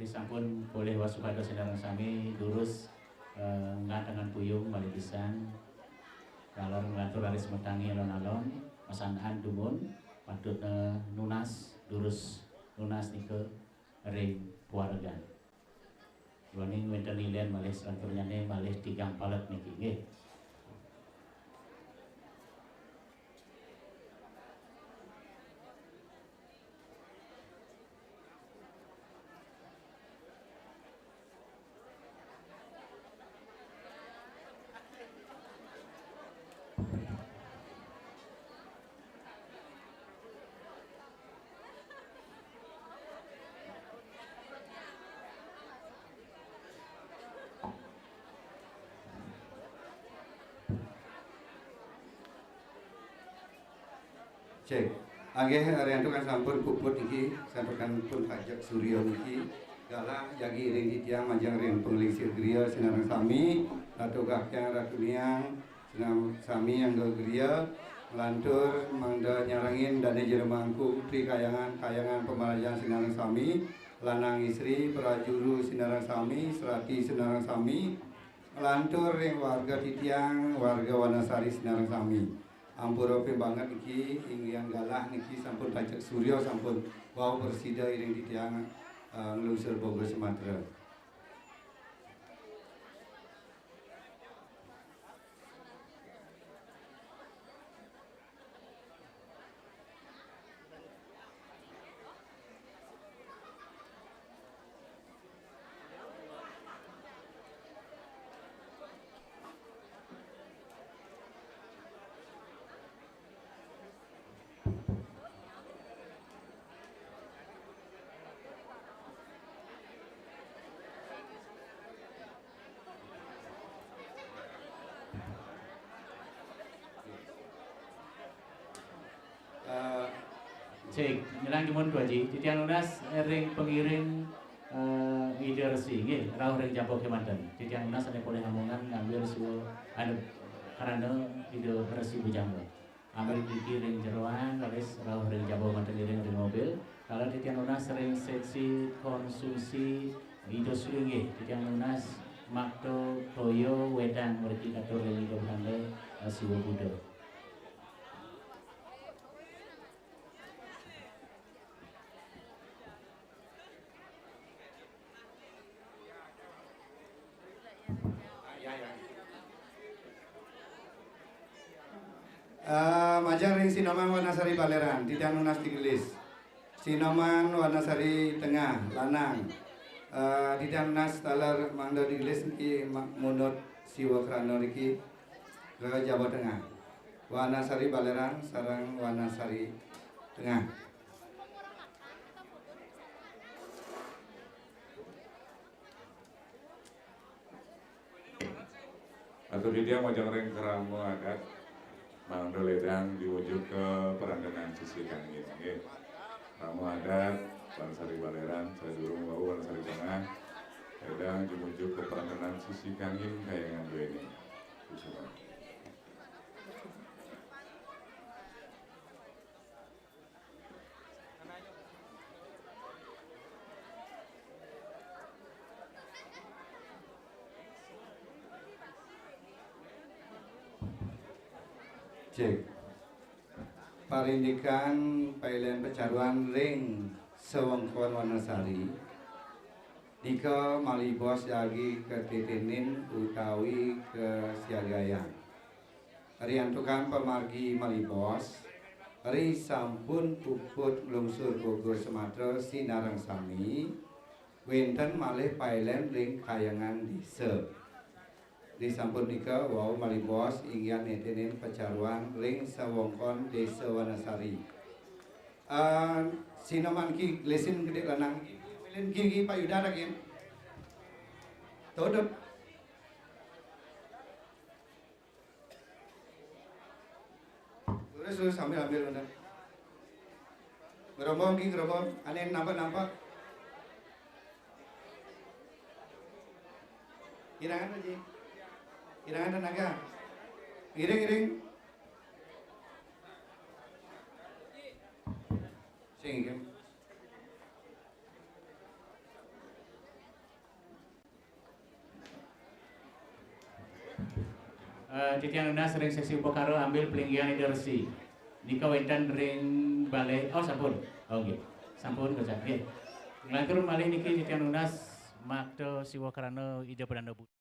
Sampun polih wasupada sinareng sami durus, eh, nggantengan puyung malih pisan. Taler nglantur raris matangi alon-alon, masandekan dumun, patut, eh, nunas, durus nunas nika ring pawaregan. Duaning wenten lilin malih selanturnyane malih tigang palet niki, nggih. Cek. Nggih, riantukan sampun puput niki, santukan pun pajak surya niki, galah jagi ring titiang majeng ring panglingsir griya sinareng sami, Ratu Kakang, Ratu Niang, sinareng sami angga griya, nglantur mangda nyarengin Dane Jero Mangku, Putri Kayangan, Kayangan Pamarajan sinareng sami, lanang istri, prajuru sinareng sami, serati sinareng sami, nglantur ring warga titiang, warga Wanasari sinareng sami. Ampura ping banget niki, inggihan galah niki sampun pajak surya, sampun wau prasida iring titiang, eh, nglungsur Bogor Sumatera. Eh, Cik, nyerang jumun Tu Aji. Titiang nunas ring pangiring, eh, Ida Resi, nggih, rauh ring jaba kemanten. Titiang nunas sane polih amongan ngambil suwa, anu, karana Ida Resi Bujangga. Ambil niki ring jeroan, raris rauh ring jaba manten ngiring ring mobil. Taler titiang nunas ring seksi konsumsi Ida Sri, nggih, titiang nunas makta toya wedang mriki katur ring Ida Bhante, eh, Siwa Buddha. Eh, majeng ring Sinoman Wanasari Baleran, titiang nunas digelis. Sinoman Wanasari Tengah, lanang. Eh, titiang nunas taler mangda digelis niki ma-, munut Siwa Krana niki ka Jawa Tengah. Wanasari Baleran sareng Wanasari Tengah. Atur titiang majeng ring krama adat, mangda ledang diwujud ka parangkenan sisi kangin, nggih. Krama adat, Wanasari Baleran, sadurung wau Wanasari Tengah, ledang diwujud ka parangkenan sisi kangin kayangan duene. Susunan. Cek. Parindikan pailen pacaruan ring sewengkon Wanasari. Nika malibos jagi katitinin utawi kasiagayang. Riantukan pamargi malibos, ri sampun puput nglungsur Bogor Sumatera sinareng sami, wenten malih pailen ring kayangan desa. Ri sampun nika wau malibos inggihan nitinin pacaruan ring sawongkon Desa Wanasari. Ah, Sinoman ki gelisin gedé lanang. Milin ki, ki Pak Yuda lagi. Tutup. Terus, terus, ambil, ambil, bener. Gerombong, ki, gerombong. Ane nampak, nampak. Kirangan aja. Kirangan tenaga. Ngiring, ngiring. Sing, ngiring. Titiang nunas ring sesi upakara ambil palinggihan Ida Resi. Nika wénten ring balé, oh, sampun. Oh, nggih. Sampun, kocap. Nggih. Nglantur malih niki titiang nunas makta siwa karana Ida Pedanda Buta.